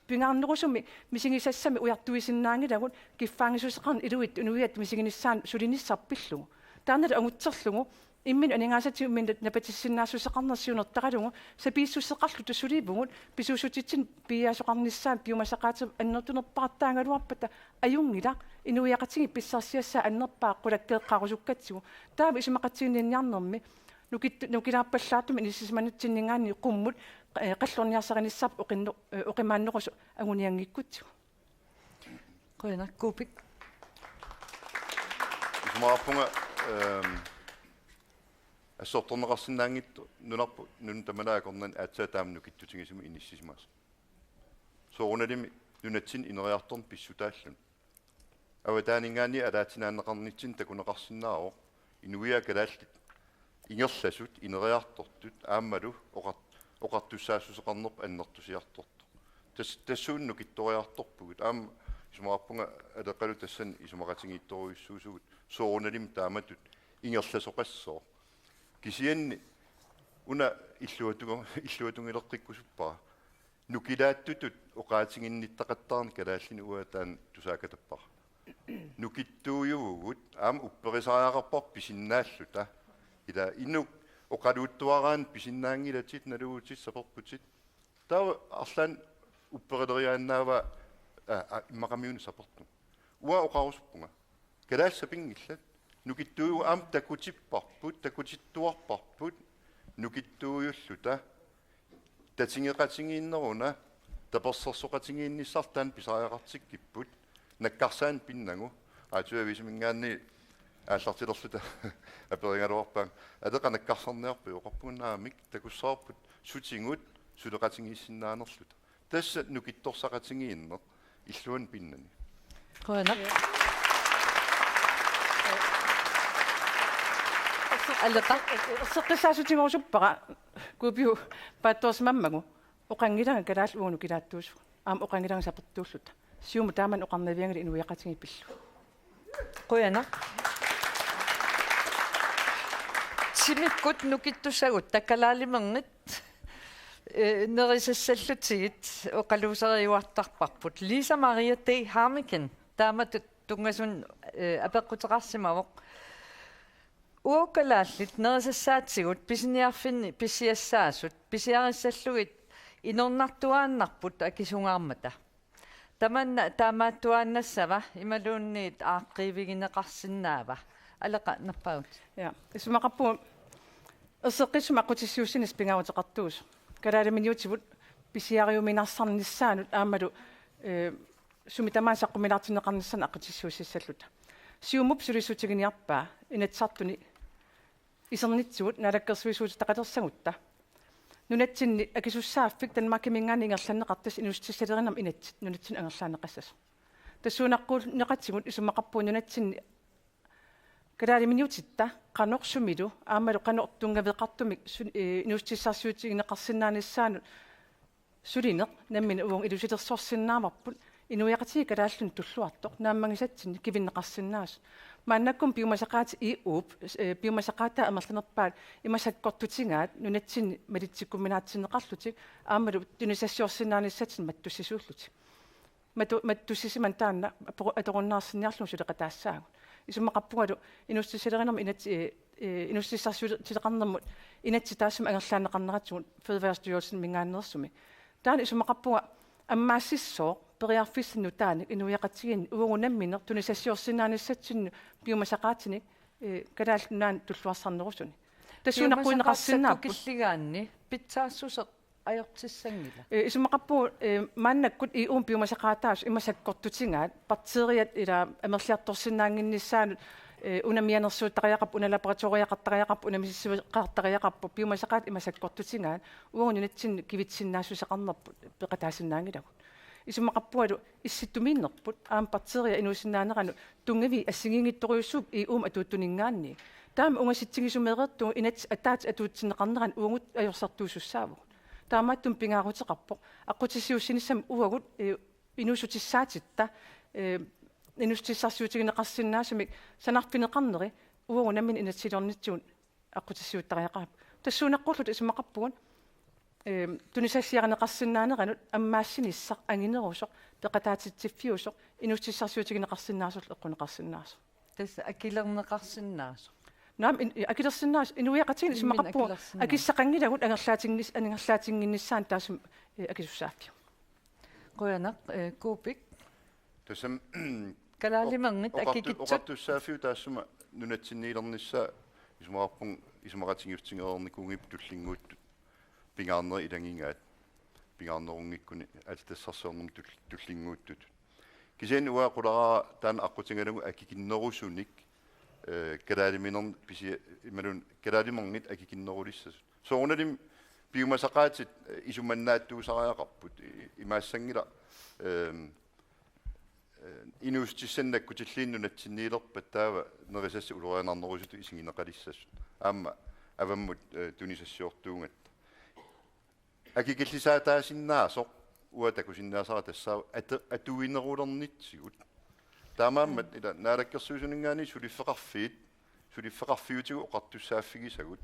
pingaarnerusumik misigisassamik ujartuisinnaanngilagut, kiffaanngissuseqarneq iluitsoq inuiattut misiginissaannut sulinissaq pillugu. Taannalu angutserlugu imminut aningaasatigut imminut napatissinnaassuseqarneq siunertaralugu sapiissuseqarluta sulivugut, pisuussutitsinnut piiaasoqarnissaanut piumasaqaatitit annertunerpaartaagaluarpata ajunngilaq, inuiaqatigiit pissarsiassaat annerpaaq qulakkeeqqaarusukkatsigu. Taava isumaqatiginninniarnermi nukit-, nukilaarpallaartumik inissisimanitsinninngaanniit qummut, eh, qallorniarsarinissarput oqinno-, eh, oqimaannerusoq angunianngikkutsigu. Qujanaq, Kuupik. Isumaqarpunga, ehm, assortorneqarsinnaanngitsoq nunarput, nunat tamanit akornanni aatsaat taama nukittutigisumik inissisimasoq. Soorunalimi nunatsinni ineriartorneq pissutaalluni. Avataaninngaanniit ataatsinaanneqarnitsinni takuneqarsinnaavoq inuiaat kalaallit ingerlasut ineriartortut aammalu oqar-, oqartussaassuseqarnerput annertusiartortoq. Tas-, tassuuna nukittoriartorpugut. Aamma isumaqarpunga Aleqalu tassani isumaqatigiittorujussuusugut, soorunalimi taamatut ingerlasoqassooq. Kisianni una illuatunga-, illuatungileqqikkusuppara. Nukilaattutut oqaatiginnittaqattaarneq kalaallinik uanga taanna tusaakatappara. Nukittuujuvugut, aamma upperisariaqarparput pisinnaalluta. Ila inuk oqaluuttuaraanni pisinnaanngilatit, nalugutit, saperputit. Taava arlaannik upperileriaannaavaa, aa, aa, immaqamiuna sapertugut. Uanga oqarusuppunga: Kalaallit sapinngillat. Nukittuujuvugut, aamma takutipparput, takutittuarparput. Nukittuujulluta. Tatigeqatigiinneruna tapersersoqatigiinnissarlu taanna pisariaqartikkipput, nakkarsaannik pinnagu. Radioavisimingaanniit aallartilerluta aperigaluarpaanga: Aleqa, nakkarsarniarpiuk? Oqarpunga: Naamik, takussavarput sutigut suleqatigiissinnaanerluta. Tassa nukittorsaqatigiinneq illuanni pinnani. Qujanaq. Aleqa. Erseqqissaassutigoorusuppara Kuupiup paatsoorsimammagu. Oqanngilanga kalaallit uagut nukilaattuusugut. Aamma oqanngilanga sapertuulluta. Siumut taamani oqarnavianngilaq, inuiaqatigiit pillugu. Qujanaq. Timikkut nukittussagutta kalaalimerngit, eh, nerisassallutigit oqaluuseriuartarparput. Lisa Maria T. Hammeken taamatut tunngasunik, eh, apeqquteqarsimavoq. Uagut kalaallit nerisassaatigut pisiniarfinni pisiassaasut pisiarissallugit inornartuaannarput akisungaarmata. Tamanna taamaattuaannassava imaluunniit aaqqiivigineqarsinnaava? Aleqa, nappaagut. Ja, isumaqarpunga erseqqissumik aqqutissiuussinissaq pingaaruteqartuusoq. Kalaaliminiutivut pisiariuminarsarnissaanut aammalu, eh, sumi tamaat saqqummilaartinneqarnissaanut aqqutissiuussissalluta. Siumup sulissutiginiarpaa Inatsisartuni isernitsigut naalakkersuisuuteqalersagutta nunatsinni akisussaaffik Danmarkiminngaanniit ingerlanneqartoq inuussutissalerinermi inatsit nunatsinni angerlaanneqassasoq. Tassuunaqquunneqatigut isumaqarpunga nunatsinni kalaaliminiutitta qanoq sumilu aammalu qanoq tunngaveqartumik su-, eh, inuussutissarsiutigineqarsinnaanissaanut sulineq nammineq uagut ilusilersorsinnaavarput, inuiaqatigiit kalaallinut tulluartoq naammagisatsinnik kivinneqarsinnaasut. Maannakkut piumasaqaatit E U-p, eh, piumasaqaataat amerlanerpaat ima sakkortutigaat nunatsinni malitsikkuminaatsinneqarlutik aammalu tunisassiorsinnaanissatsinnik mattussisuullutik. Matu-, mattussisimaneq taanna apo-, atorunnaarsinniarlugu suleqataassaagut. Isumaqarpungalu inuussutissalerinermi inatsi-, eh, eh, inuussutissarsiutileqarnermut inatsit taassuma angerlaanneqarneratigut Fødevarestyrelsiminngaanneersumi. Taanna isumaqarpunga ammaassissooq periarfissanik nutaanik inuiaqatigiinni uagut nammineq tunisassiorsinnaanissatsinnut piumasaqaatinik, eh, Kalaallit Nunaanni tulluarsarnerusuni. Tassuunaqquunneqarsinnaapput. Piumasaqaatit tukilligaanni pitsaassuseq ajortissanngila? Eh, isumaqarpunga, eh, maannakkut E U-mi piumasaqaataasut ima sakkortutigaat, bakteriat ila amerliartorsinnaannginnissaanut, eh, una mianersuuttariaqarpoq, una laboratoriaqartariaqarpoq, una misissueqartariaqarpoq, piumasaqaatit ima sakkortutigaat, uagut nunatsinni kivitsinnaassuseqarnerput peqataasinnaanngilagut. Isumaqarpungalu issittumiinnerput aamma bakteriat inuusinnaaneranut tunngaviit assigiinngitsorujussuupput E U-mi atuuttuninngaanniit. Taama ungasitsigisumeereertugut inatsit ataatsip atuutsinneqarnerani uagut ajorsartuusussaavugut. Taamaattumik pingaaruteqarpoq aqqutissiuussinissamut uagut, eh, inuussutissaatitta, eh, inuussutissarsiutigineqarsinnaasumik sanarfineqarneri uagut nammineq inatsisiliornitsigut aqqutissiuuttariaqarput. Tassuunaqqulluta isumaqarpugut, ehm, tunisassiarineqarsinnaaneranut ammaassinissaq anginerusoq, peqataatitsiffiusoq, inuussutissarsiutigineqarsinnaasorlu eqquneqarsinnaasoq. Tassa akilerneqarsinnaasoq. Naamik, in-, akilersinnaasoq, inuiaqatigiinni Imminut isumaqarpugut, akilersinnaasoq. Akissaqanngilagut angerlaatinngis-, angerlaatinnginnissaanut taassuma, eh, akisussaaffiup. Qujanaq, eh, Kuupik. Tassami Kalaalimerngit oqartu-, akikitsut. Oqartussaaffiup taassuma nunatsinniilernissaa isumaqarpunga isumaqatigiissutigereernikuugipput tullinnguuttut pingaarnerit ilagigaat. Pingaarnerunngikkuni aallartissaarsiornermi tull-, tullinnguuttut. Kisianni uanga qularaara taanna aqqutigalugu akikinnerusunik, eh, kalaaliminerni pisi-, imaluunniit kalaalimerngit akikinnerulissasut. Soorunalimi piumasaqaatit, eh, isumannaattuusariaqarput. I-, imaassanngilaq, ehm, eh, inuussutissanik nakkutilliineq nunatsinniilerpat taava nerisassat ulorianarnerusutut isigineqalissasut. Aamma avammut, eh, tunisassiortuugatta. Akikillisaataasinnaasoq uanga takusinnaasara tassaavoq atu-, atuinerulernitsigut. Taamaammat ila Naalakkersuisuninngaanniit suliffeqarfiit, suliffeqarfiutigut oqartussaaffigisagut,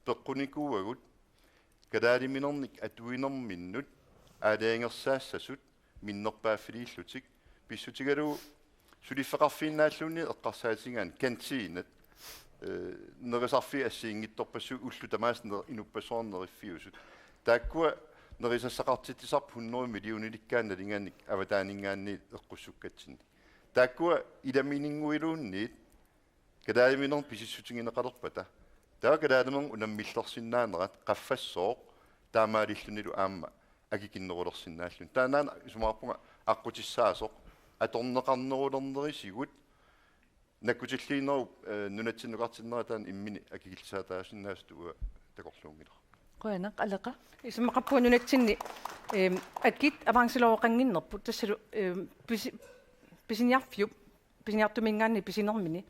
peqqunikuuagut, kalaaliminernik atuinerminnut aalajangersaassasut minnerpaaffiliillutik, pissutigalugu suliffeqarfiinnaalluunniit eqqarsaatigigaanni kantiinat, eh, nerisarfiit assigiinngitsorpassuit ullut tamaasa ner-, inuppassuarnut neriffiusut. Taakkua nerisassaqartitsisarput hundrede millionilikkaat nalinganik avataaninngaanniit eqqussukkatsinnik. Taakkua ilamininnguiluunniit kalaaliminernik pisissutigineqalerpata. Taava kalaalimerngit unammillersinnaanerat qaffassooq taamaalillunilu aamma akikinnerulersinnaalluni. Taannaana isumaqarpunga aqqutissaasoq atorneqarnerulernerisigut nakkutilliinerup, eh, nunatsinnukartinnera taanna imminut akikillisaataasinnaasutut uanga takorluunngilara. Qujanaq, Aleqa. Isumaqarpunga nunatsinni, ehm, akit avancelerooqannginnerput tassalu, ehm, pisi-, pisiniarfiup, pisiniartuminngaanniit pisinermini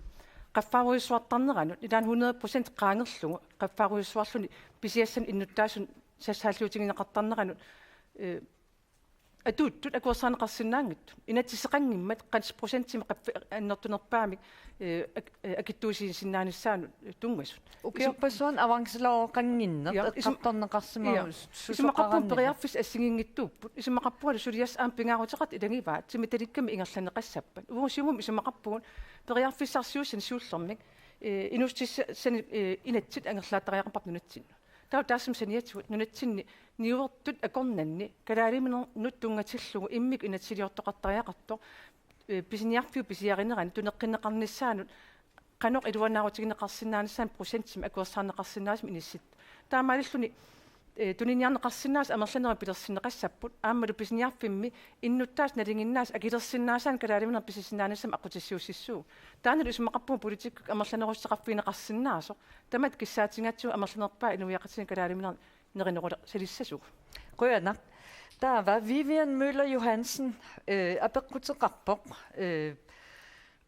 qaffarujussuartarneranut ilaanni hundrede procent qaangerlugu qaffarujussuarluni pisiassanut innuttaasunut sassaalliutigineqartarneranut, eh, atuuttut akuersaarneqarsinnaanngitsut. Inatsiseqanngimmat qanoq procentimik qaffa-, annertunerpaamik, eh, ak-, eh, akitsuusiinnarsinnaanissaanut, eh, tunngasut. Ukiorpassuarni avancelerooqannginneq. Ja, isum-, eqqartorneqarsimavoq. Ja. Isumaqarpunga susoqaranngilat periarfissat assigiinngitsuupput. Isumaqarpungalu suliassat aamma pingaaruteqartut ilagivaat, timitalikkamik ingerlanneqassappat. Uagut Siumumi isumaqarpugut periarfissarsiussani siullermik, eh, inuussutissani, eh, inatsit angerlaattariaqarparput nunatsinnut. Taava taassuma saniatigut nunatsinni niuertut akornanni kalaaliminermut tunngatillugu immikkut inatsisiliortoqartariaqartoq, eh, pisiniarfiup pisiarinerani tuneqqinneqarnissaanut qanoq iluanaarutigineqarsinnaanissaanut procentimik akuersaarneqarsinnaasumik inissittoq. Taamaalilluni, eh, tuniniarneqarsinnaasut amerlanerit pilersinneqassapput, aammalu pisiniarfimmi innuttaasut nalinginnaasut akilersinnaasaanik kalaaliminermik pisisinnaanissamut aqqutissiuussissuugut. Taannalu isumaqarpunga politikkikkut amerlanerussuteqarfigineqarsinnaasoq. Tamatta kissaatigaatsigu amerlanerpaat inuiaqatigiit kalaalimineq nerinerulersarissasugut. Qujanaq. Taava Vivian Møller Johansen, eh, apeqquteqarpoq, eh,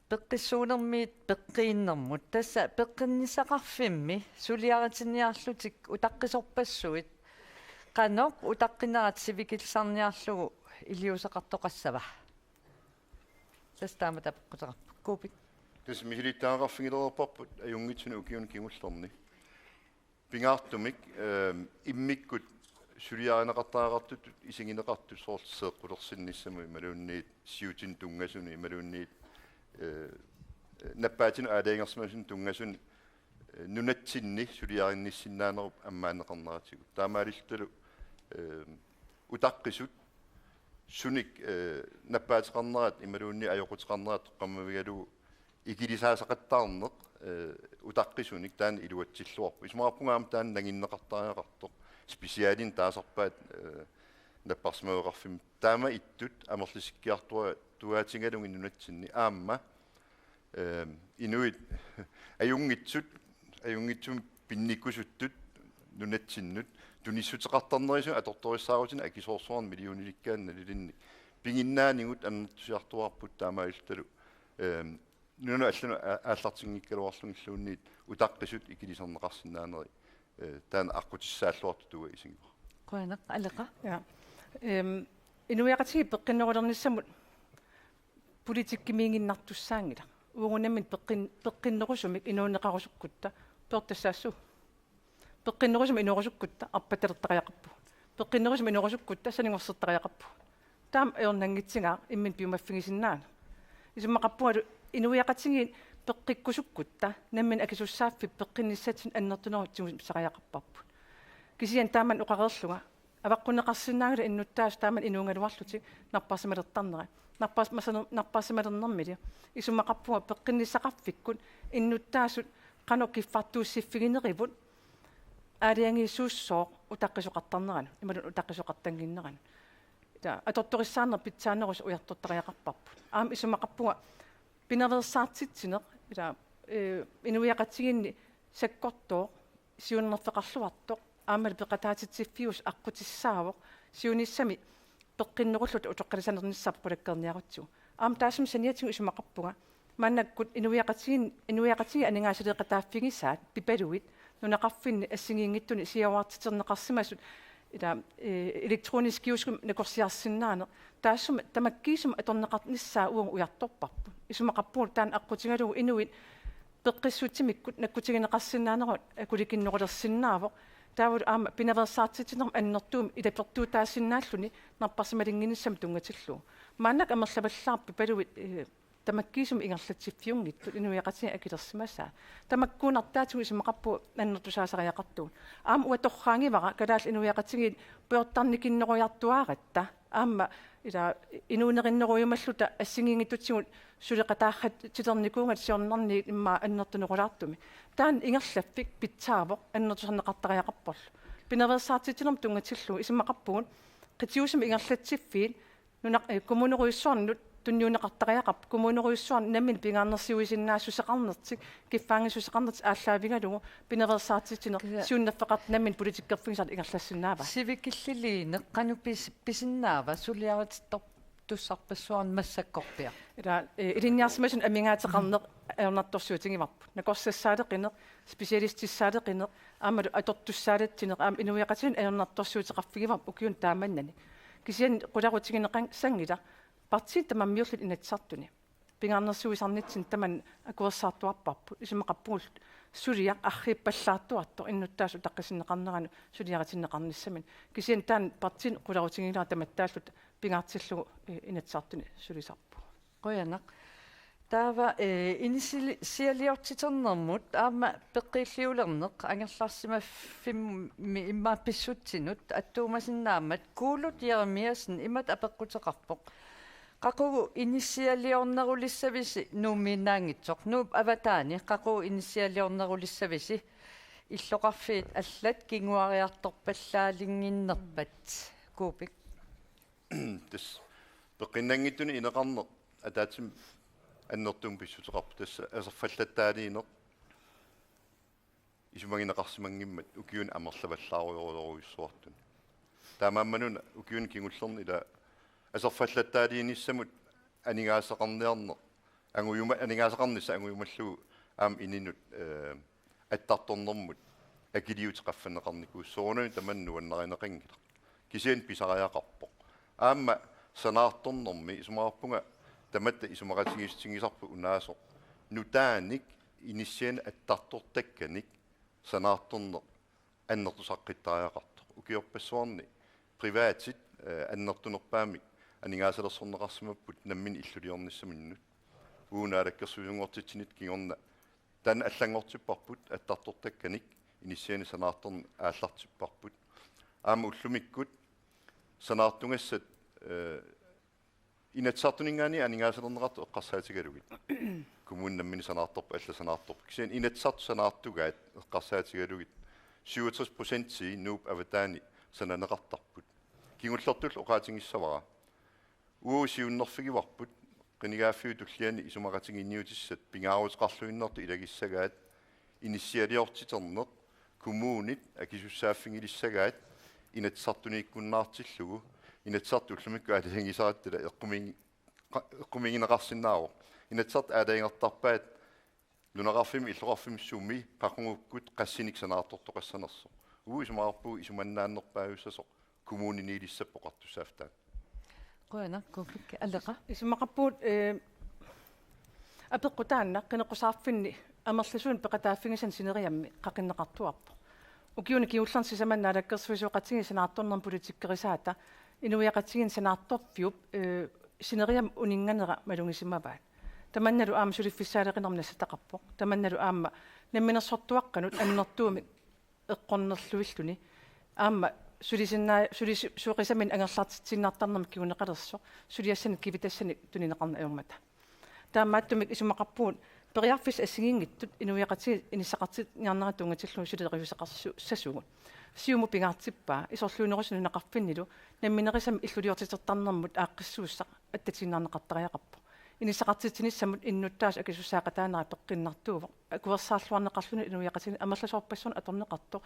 peqqissuunermiit peqqiinnermut. Tassa peqqinnissaqarfimmi suliaritinniarlutik utaqqisorpassuit qanoq utaqqinerat sivikillisarniarlugu iliuuseqartoqassava? Tassa taama apeqquteqarpoq. Kuupik. Tassa misilittagaqarfigilereerparput ajunngitsunik ukiuni kingullerni. Pingaartumik, ehm, immikkut suliarineqartariaqartutut isigineqartut soorlu seeqqulersinnissamut imaluunniit siutini tunngasunut imaluunniit, eh, nappaatinut aalajangersimasunut tunngasunut, eh, nunatsinni suliarinnissinnaanerup ammaanneqarneratigut. Taamaalillutalu, ehm, utaqqisut sunik, eh, nappaateqarnerat imaluunniit ajoquteqarnerat toqqammavigalugu ikilisaasaqattaarneq, eh, utaqqisunik taanna iluatsilluarpoq. Isumaqarpunga aamma taanna nanginneqartariaqartoq. Specialinik taasarpaat, eh, napparsimmaveqarfimmi. Taama ittut amerlisikkiartuaatigalugit nunatsinni aamma, eh, inuit ajunngitsut, ajunngitsumik pinnikkusuttut nunatsinnut tunissuteqartarnerisigut atortorissaarutinik akisoorsuarnik millionilikkaannik nalilinnik piginnaanigut annertusiartuaarput taamaalillutalu, eh, nunanut allanut a-, aallartinngikkaluarlugilluunniit utaqqisut ikilisarneqarsinnaaneri, eh, taanna aqqutissaalluartutut isigivara. Qujanaq, Aleqa. Ja. Ehm, inuiaqatigiit peqqinnerulernissamut politikkimiiginnartussaanngilaq. Uagut nammineq peqqin-, peqqinnerusumik inuuneqarusukkutta peortassaassuugut. Peqqinnerusumik inuuneqarusukkutta arpattartariaqarpugut. Peqqinnerusumik inuuneqarusukkutta sanigorsertariaqarpugut. Taama ajornanngitsigaaq imminut piumaffigisinnaaneq. Isumaqarpungalu inuiaqatigiit peqqikkusukkutta nammineq akisussaaffik peqqinnissatsinnik annertunerup tiguneqartariaqarparput. Kisianni taama oqareerlunga avaqqunneqarsinnaanngilaq innuttaasut taama inuugaluarlutik napparsimalertarnerat. Nappars-, masaner-, napparsimalernermili isumaqarpunga peqqinnissaqarfikkut innuttaasut qanoq kiffartuussiffiginerivut aalajangiisussooq utaqqisoqartarneranut, imaluunniit utaqqisoqartannginneranut. Ila atortorissaaneq pitsaanerusoq ujartortariaqarparput. Aamma isumaqarpunga pinaveersaartitsineq, ila, eh, inuiaqatigiinni sakkortooq, siunnerfeqarluartoq, aammalu peqataatitsiffiusoq aqqutissaavoq, siunissami peqqinnerulluta utoqqalisalernissaat qulakkeerniarutsigu. Aamma taassuma saniatigut isumaqarpunga, maannakkut inuiaqatigiit, inuiaqatigiit aningaasaleeqataaffigisaat Pipaluit nunaqarfinni assigiinngitsunik siaruartiterneqarsimasut, ila, eh, elektronisk kioskimik nakorsiarsinnaaneq, taassuma tamakkiisumik atorneqarnissaa uagut ujartorparput. Isumaqarpunga taanna aqqutigalugu inuit peqqissutsimikkut nakkutigineqarsinnaanerat akulikinnerulersinnaavoq. Taavalu aamma pinaveersaartitsinermut annertuumik ilapertuutaasinnaalluni napparsimalinnginnissamut tunngatillugu. Maannakkut amerlavallaarpoq Pipaluit, eh, tamakkiisumik ingerlatsiffiunngitsut inuiaqatigiit akilersimasaat. Tamakkuunnartaatigut isumaqarpunga annertusaasariaqartugut. Aamma uanga torraagivara kalaallit inuiaqatigiit pujortarnikinnerujartuaratta. Aamma ila inuunerinnerujumalluta assigiinngitsutigut suleqataartilernikuugatta siornarniit immaqa annertunerulaartumik. Taanna ingerlaffik pitsaavoq annertusarneqartariaqarporlu. Pinaveersaartitsinermut tunngatillugu isumaqarpugut qitiusumik ingerlatsiffiit nunaq-, eh, kommunerujussuarnut tunniunneqartariaqarpoq, kommunerujussuarnut nammineq pingaarnersiuisinnaassuseqarnertik, kiffaanngissuseqarnertik aallaavigalugu pinaveersaartitsineq. Kisa- siunnerfeqartoq nammineq politikkerfigisartut ingerlassinnaavaa. Sivikilliliineq qanoq pis-, pisinnaava suliaritittortussarpassuarnik massakkorpiaq? Ila, eh, ilinniarsimasunut amigaateqarneq ajornartorsiutigivarput. Nakorsassaaleqineq, specialistissaaleqineq, aammalu atortussaaleqineq, aamma inuiaqatigiinnut ajornartorsiuteqarfigivarput ukiuni taamannani. Kisianni qularutigineqassanngilaq partiinit tamarmiullutik Inatsisartuni. Pingaarnersiuisarnitsinni tamanna akuersaartuarparput, isumaqarpugut suliaq arriippallaartuartoq innuttaasut utaqqisinneqarneranut suliaritinneqarnissaminut. Kisianni taanna partiinit qularutiginngilara tamattaalluta pingaartillugu, eh, Inatsisartuni sulisarpugut. Qujanaq. Taava, eh, inissili-, inissialiortiternermut aamma peqqiilliulerneq angerlarsimaffimmi immaqa pissutsinut attuumasinnaammat Kuulut Jeremiassen imatut apeqquteqarpoq: Qaqugu inissialiornerulissavisi Nuummiinnaanngitsoq? Nuup avataani qaqugu inissialiornerulissavisi illoqarfiit allat kinguariartorpallaalinnginnerpat? Kuupik. Tassa peqqinnanngitsunik ineqarneq ataatsimik annertuumik pissuteqarpoq, tassa aserfallattaaliineq isumagineqarsimanngimmat ukiuni amerlavallaarujoorujussuartuni. Taamaammat una ukiuni kingullerni ila aserfallattaaliinissamut aningaasaqarniarneq angujuma-, aningaasaqarnissaq angujumallugu aamma ininut, eh, attartornermut akiliutit qaffanneqarnikuusut, soorunami tamanna nuannarineqanngilaq. Kisianni pisariaqarpoq. Aamma sanaartornermi isumaqarpunga tamatta isumaqatigiissutigisarput unaasoq nutaanik inissianik attartortakkanik sanaartorneq annertusaqqittariaqartoq. Ukiorpassuarni privaatit, eh, annertunerpaamik aningaasalersorneqarsimapput nammineq illuliornissaminnut. Uagut naalakkersuisunngortitsinitta kingorna taanna allanngortipparput, attartortakkanik inissianik sanaartorneq aallartipparput. Aamma ullumikkut sanaartugassat, eh, Inatsisartuninngaanniit aningaasalerneqartut eqqarsaatigalugit. Kommunit namminneq sanaartorput, allat sanaartorput. Kisianni Inatsisartut sanaartugaat eqqarsaatigalugit syvogtres procentii Nuup avataani sananeqartarput. Kingullertullu oqaatigissavara: Uagut siunnerfigivarput qinigaaffiup tulliani isumaqatigiinniutissat pingaaruteqarluinnartut ilagissagaat, inissialiortiterneq kommunit akisussaaffigilissagaat Inatsisartuniikkunnaartillugu. Inatsisartut ullumikkut aalajangiisarattila eqqumiigi-, qa-, eqqumiigineqarsinnaavoq. Inatsisartut aalajangertarpaat nunaqarfimmi illoqarfimmi sumi qaqugukkut qassinik sanaartortoqassanersoq. Uagut isumaqarpugut isumannaannerpaajussasoq kommuniniilissappoq oqartussaaffik taanna. Qujanaq, Kuupik. Aleqa? Isumaqarpugut, eh, apeqqut taanna qineqqusaarfinni amerlasuunik peqataaffigisannik sineriammi qaqinneqartuarpoq. Ukiuni kingullerni sisamanni naalakkersuisooqatigiit sanaartornermut politikkerisaata inuiaqatigiinni sanaartorfiup, eh, sineriammi uninnganera malugisimavaat. Tamannalu aamma suliffissaaleqinermi nassataqarpoq. Tamannalu aamma namminersortuaqqanut annertuumik eqqornerluilluni aamma sulisinnaa-, sulis-, sulisoqisaminik angerlartitsiinnartarnermik kinguneqalersoq suliassanik kivitassanik tunineqarneq ajormata. Taamaattumik isumaqarpugut periarfissat assigiinngitsut inuiaqatigiit inissaqartinniarnerat tunngatillugu suleriuseqarsussasugut. Siumut pingaartippaa isorliunerusuni nunaqarfinnilu namminerisami illuliortitertarnermut aaqqissuussaq attatiinnarneqartariaqarpoq. Inissaqartitsinissamut innuttaasut akisussaaqataanerat peqqinnartuuvoq. Akuersaarluarneqarluni inuiaqatigiinni amerlasoorpassuarnik atorneqartoq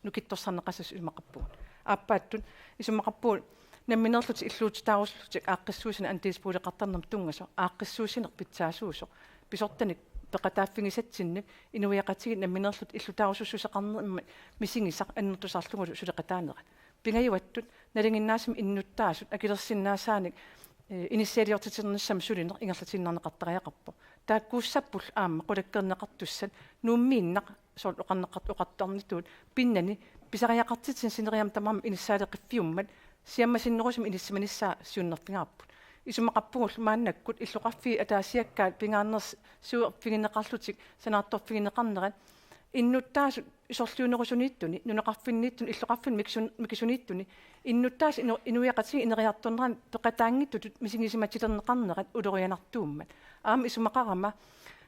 nukittorsarneqassasoq isumaqarpugut. Aappaattut isumaqarpugut nammineerlutik illuutitaarusullutik aaqqissuussineq andelsboligeqartarnermut tunngasoq aaqqissuussineq pitsaasuusoq. Pisortanik peqataaffigisatsinnik inuiaqatigiit nammineerlutik illutaarusussuseqarnermik misigisaq annertusarlugulu suleqataanerat. Pingajuattut nalinginnaasumik innuttaasut akilersinnaasaanik, eh, inissialiortiternissamut sulineq ingerlatiinnarneqartariaqarpoq. Taakkuussapput aamma qulakkeerneqartussat Nuummiinnaq soorlu oqarneqart-, oqartarnitut pinnani pisariaqartitsineq sineriammi tamarmi inissaaleqiffiummat siammasinnerusumik inissisimanissaa siunnerfigaarput. Isumaqarpugullu maannakkut illoqarfiit ataasiakkaat pingaarnersiuerfigineqarlutik sanaartorfigineqarnerat innuttaasut isorliunerusuniittuni, nunaqarfinniittuni, illoqarfinni mikisun-, mikisuniittuni, innuttaasut inu-, inuiaqatigiit ineriartorneranni peqataanngitsutut misigisimatilerneqarnerat ulorianartuummat. Aamma isumaqarama,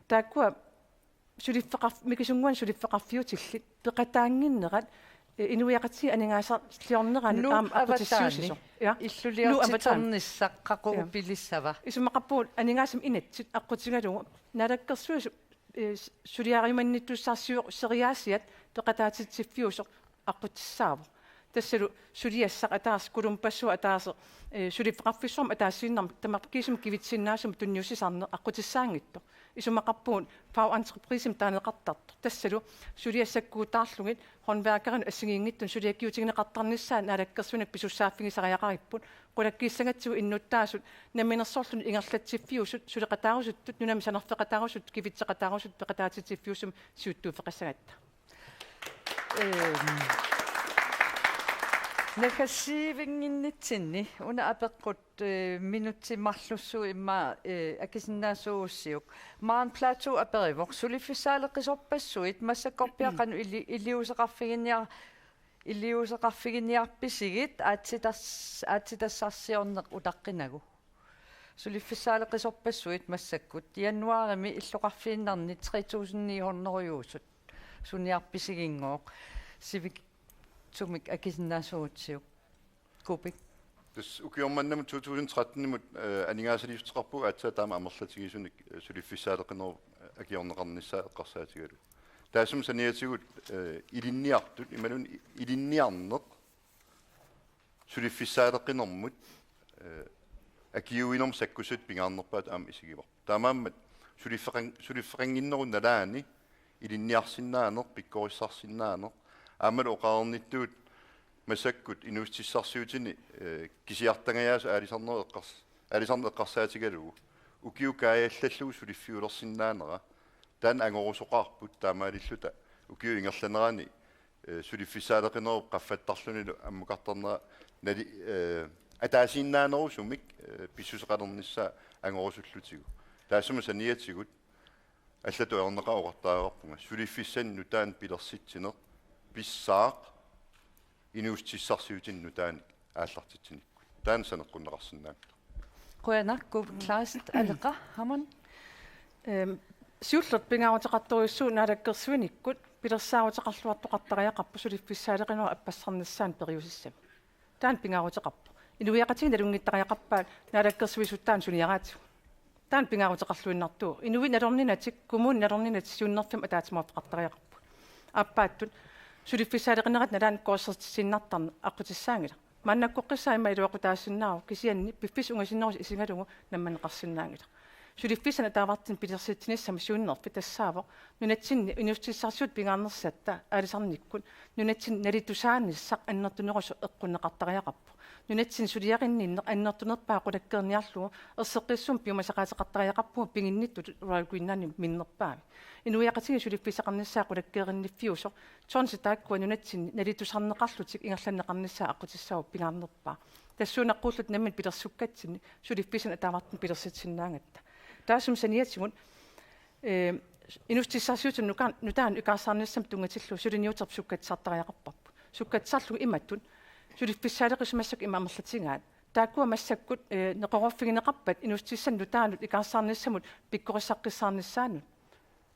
taakkua suliffeqarf-, mikisunnguanik suliffeqarfiutillit peqataannginnerat, eh, inuiaqatigiit aningaasaliorneranut Nuup aamma aqqutissiuussisoq. Avataani. Ja. Nuup avataani. Illuliortiternissaq qaqugu Ja. pilissava? Isumaqarpugut aningaasanut inatsit aqqutigalugu naalakkersuisut, eh, s-, suliariumannittussarsiu-, seriaasiat peqataatitsiffiusoq aqqutissaavoq. Tassalu suliassaq ataaseq, Columbussuaq ataaseq, eh, suliffeqarfissuarmik ataasiinnarmik tamakkiisumik kivitsisinnaasumik tunniussisarneq aqqutissaanngitsoq. Isumaqarpugut fagentreprisemi taaneqartartoq. Tassalu suliassakkuutaarlugit håndværkerinut assigiinngitsunut suliakkiutigineqartarnissaat naalakkersuinermik pisussaaffigisariaqaripput. Qulakkiissagatsigu innuttaasut namminersorluni ingerlatsiffiusut suleqataarusuttut nunami sanerfeqataarusuttut kivitseqataarusuttut peqataatitsiffiusumik siuttuuffeqassagatta. Ehm, naggasiivinnginnitsinni una apeqqut, eh, minutsit marlussuit immaqa, eh, akisinnaasuugussiuk. Maren Platou aperivoq: Suliffissaaleqisorpassuit massakkorpiaq qanoq ili-, iliuuseqarfiginiar-, iliuuseqarfiginiarpisigit aatsitars-, aatsitassarsiorneq utaqqinagu? Suliffissaaleqisorpassuit massakkut januaarimi illoqarfiinnarni tre tusind ni hundrede-usut suniarpisiginngooq, sivitsumik akisinnaasuugussiuk. Kuupik. Tassa ukioq mannamut to tusind tretten-imut, eh, aningaasaliissuteqarpugut aatsaat taama amerlatigisunik, eh, suliffissaaleqinerup, eh, akiorneqarnissaa eqqarsaatigalugu. Taassuma saniatigut, eh, ilinniartut, imaluunniit ilinniarneq suliffissaaleqinermut, eh, akiuinermut sakkussatik pingaarnerpaatut aamma isigivarput. Taamaammat suliffeqan-, suliffeqannginnerup nalaani ilinniarsinnaaneq, pikkorissarsinnaaneq, aammalu oqareernittut massakkut inuussutissarsiutini, eh, kisiartagajaasut aalisarneq eqqars-, aalisarneq eqqarsaatigalugu ukiup kaajallallugu suliffiulersinnaanera taanna angorusoqaarput, taamaalilluta ukiup ingerlanerani, eh, suliffissaaleqinerup qaffattarlunilu ammukartarnera nali-, eh, ataasiinnaanerusumik, eh, pissuseqalernissaa angorusullutigu. Taassuma saniatigut allatut ajornaqaaq oqartariaqarpunga: suliffissanik nutaanik pilersitsineq pissaaq inuussutissarsiutini nutaanik aallartitsinikkut. Taanna saneqqunneqarsinnaanngilaq. Qujanaq. Kuupik Kleist, Aleqa Hammond. Ehm, siullertut pingaaruteqartorujussuuvoq naalakkersuinikkut pilersaaruteqarluartoqartariaqarpoq suliffissaaleqinerup appassarnissaanut periusissami. Taanna pingaaruteqarpoq. Inuiaqatigiit nalunngittariaqarpaat naalakkersuisuttaaq suniaraatigut. Taanna pingaaruteqarluinnartuuvoq. Inuit nalorninatik, kommunit nalorninatik siunnerfimmi ataatsimoorfeqartariaqarput. Aappaattut suliffissaaleqinerata nalaani kursertitsiinnartarneq aqqutissaanngilaq. Maannakkoqqissaaq immaqa iluaqutaassinnaavoq, kisianni piffissaq ungasinnerusoq isigalugu nammanneqarsinnaanngilaq. Suliffissanik ataavartunik pilersitsinissamut siunnerfik tassaavoq nunatsinni inuussutissarsiutit pingaarnersatta aalisarnikkut nunatsinni nalitusaanissaq annertunerusoq eqqunneqartariaqarpoq. Nunatsinni suliarinninneq annertunerpaaq qulakkeerniarlugu erseqqissumik piumasaqaateqartariaqarpugut piginnittutut Royal Greenlandimut minnerpaamik. Inuiaqatigiit suliffissaqarnissaat qulakkeerinniiffiusoq tonsit taakkua nunatsinni nalitusarneqarlutik ingerlanneqarnissaat aqqutissaagut pingaarnerpaaq. Tassuunaqquulluta namminneq pilersukkatsinnik suliffissanik ataavartumik pilersitsisinnaagatta. Taassuma saniatigut, eh, inuussutissarsiutini nuka-, nutaanik ikaarsaarnissamut tunngatillugu suliniuterput sukkatisartariaqarparput. Sukkatisarlugu imatut: suliffissaaleqisut massakkut ima amerlatigaat. Taakkua massakkut, eh, neqeroorfigineqarpat inuussutissanut nutaanut ikaarsaarnissamut pikkorissaqqissaarnissaannut.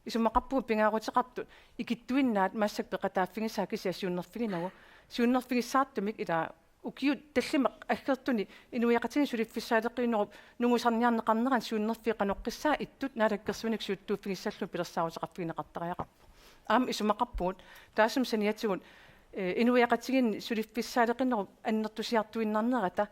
Isumaqarpunga pingaaruteqartut ikittuinnaat massakkut peqataaffigisaat kisianni siunnerfiginagu. Siunnerfigissaartumik ila ukiut tallimat aggertuni inuiaqatigiit suliffissaaleqinerup nungusarniarneqarnerani siunnerfiit qanoq eqqissaat ittut Naalakkersuinikkut siuttuuffigissallugu pilersaaruteqarfigineqartariaqarpoq. Aamma isumaqarpugut taassuma saniatigut, eh, inuiaqatigiinni suliffissaaleqinerup annertusiartuinnarnerata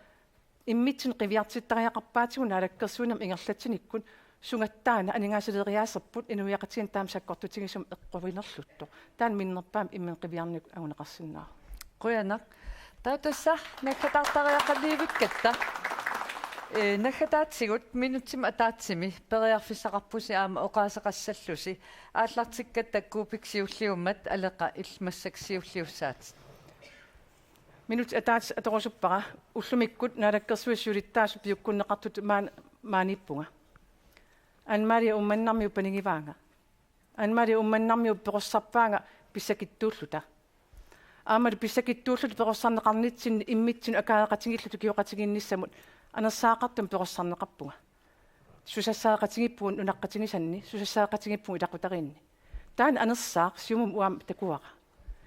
immitsinnut qiviartittariaqarpaatigut Naalakkersuinermi ingerlatsinikkut sugattaana aningaasaliiaasarput inuiaqatigiinni taama sakkortutigisumik eqquinerluttoq. Taanna minnerpaamik imminut qiviarnikuuneqarsinnaavoq. Qujanaq. Taava tassa naggataartariaqaliivikkatta. Eh, naggataatigut minutsimik ataatsimi periarfissaqarpusi aamma oqaaseqassallusi. Aallartikkatta Kuupik siulliummat, Aleqa, illit massakkut siulliussaatit. Minutsit ataaseq atorusuppara. Ullumikkut Naalakkersuisut siulittaasut piukkunneqartutut maan-, maaniippunga. Anne Marie Uummannarmiut panigivaanga. Anne Marie Uummannarmiut perorsarpaanga pissakittuulluta. Aammalu pissakittuulluta perorsarneqarnitsinni immitsinnut akaareqatigiilluta ukioqatigiinnissamut anersaaqartumik perorsarneqarpunga. Susassaqatigiippugut nunaqqatigisanni, susassaqatigiippugut ilaqutariinni. Taanna anersaaq Siumumi uanga takuara.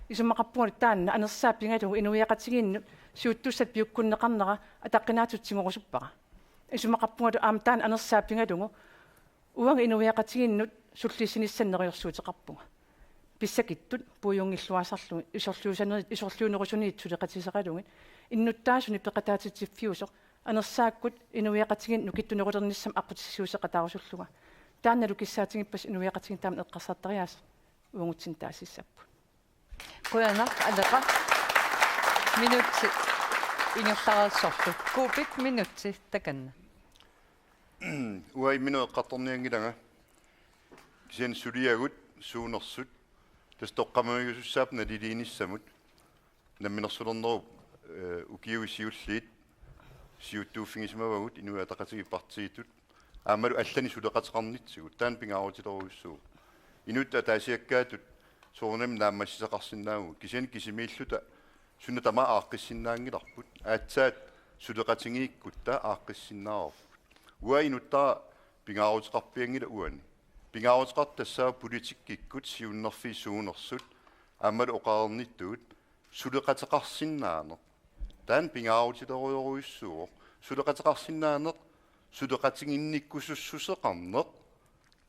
Isumaqarpungalu taanna anersaap pigalugu inuiaqatigiinnut siuttussatut piukkunneqarnera ataqqinaatsutut tigorusuppara. Isumaqarpungalu aamma taanna anersaap pigalugu uanga inuiaqatigiinnut sullissinissamut neriorsuuteqarpunga. Pissakittut puigorlugit isorliusanerit, isorliunerusuniit suleqatiseralugu innuttaasunik peqataatitsiffiusoq anersaakkut inuiaqatigiinnut nukittunerulernissamut aqqutissiuuseqataarusullunga. Taannalu kissaatigippassi inuiaqatigiit taama eqqarsartariaaseq uagutsinnut taasissapput. Qujanaq, Aleqa. Minutsi ingerlareersorlu. Kuupik, minutsi takanna. Uanga imminut eqqartornianngilanga. Kisianni suliagut suunersut tassa toqqammavigisussaapput naliliinissamut. Namminersulernerup, eh, ukiut siulliit siuttuuffigisimavagut Inuit Ataqatigiit partiitut. Aammalu allanik suleqateqarnitsigut. Taanna pingaarutilerujussuuvoq. Inuttut ataasiakkaatut soorunami naammassisaqarsinnaavugut. Kisianni kisimiilluta suna tamaat aaqqissinnaanngilarput. Aatsaat suleqatigiikkutta aaqqissinnaavarput. Uanga inuttara pingaaruteqarpianngilaq uani. Pingaaruteqartoq tassaavoq politikkikkut siunnerfiit suunersut aammalu oqareernittut suleqateqarsinnaaneq. Taanna pingaarutilerujorujussuuvoq. Suleqateqarsinnaaneq, suleqatiginnikkusussuseqarneq,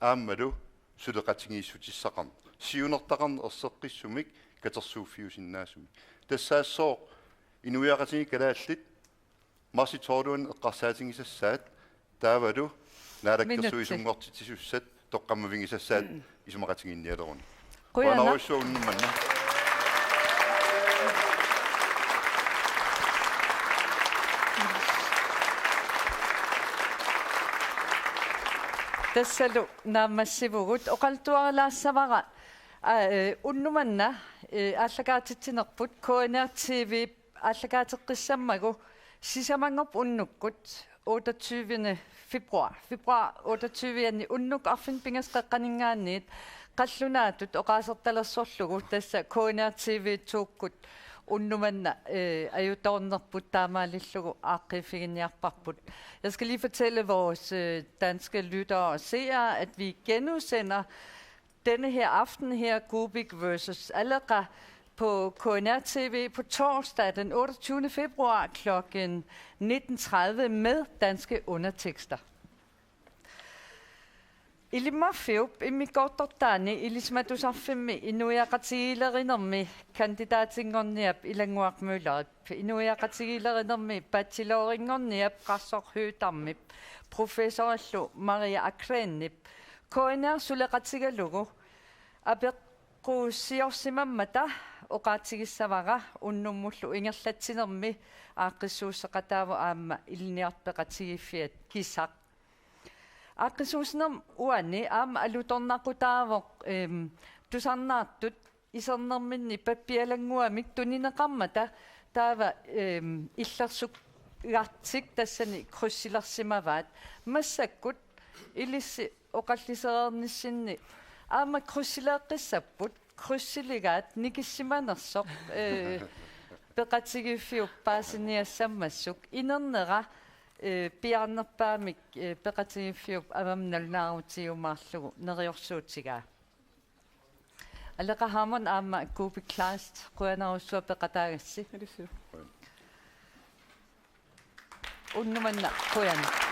aammalu suleqatigiissutissaqarneq. Siunertaqarneq erseqqissumik katersuuffiusinnaasumik. Tassaassooq inuiaqatigiit kalaallit marsi tolvianni eqqarsaatigisassaat taavalu Naalakkersuisut, minutsi, sunngortitsisussat toqqammavigisassaat isumaqatigiinnialeruni. Qujanaq. Qujanarsuaq unnuk manna. Tassalu naammassivugut, oqaluttuarilaassavara, aa, eh, unnuk manna, eh, aallakaatitsinerput K N R T V aallakaateqqissammagu sisamanngorpoq unnukkut otteogtyvende februar. Februar otteogtyve-anni unnuk arfineq-pingasut qeqqaninngaanniit qallunaatut oqaasertalersorlugu tassa K N R T V to-kkut unnuk manna, eh, ajutoornerput taamaalillugu aaqqiiffiginiarparput. Jeg skal lige fortælle vores, øh, danske lyttere og seere, at vi genudsender denne her aften her, Kuupik versus Aleqa, på K N R T V på torsdag den otteogtyvende februar klokken nitten tredive med danske undertekster. Ilimmarfiup immikkoortortaani Ilisimatusarfimmi inuiaqatigiilerinermi kandidaatinngorniap Ilannguaq Møllerip, inuiaqatigiilerinermi bachelorinngorniap Qaarsoq Høegh-Damip, professorillu Maria Akränenip K N R suleqatigalugu apeq-, Quussiorsimammata oqaatigissavara unnummullu ingerlatsinermi aaqqissuusseqataavoq aamma ilinniartut peqatigiiffiat kisaq. Aaqqissuussinermi uani aamma alutornaqutaavoq, ehm, tusarnaartut isernerminni pappialannguamik tunineqarmata taava, ehm, illersugartik tassani kryssilersimavaat. Massakkut ilissi oqallisereernissinni aamma kryssileeqqissapput, kryssiligaat nikissimanersoq, eh, peqatigiiffiup paasiniassammassuk inernera, eh, piaarnerpaamik, eh, peqatigiiffiup avammut nalunaarutigiumaarlugu neriorsuutigaa. Aleqa Hammond aamma Kuupik Kleist, qujanarsuaq peqataagassi. Ilissut. Unnuk manna qujan.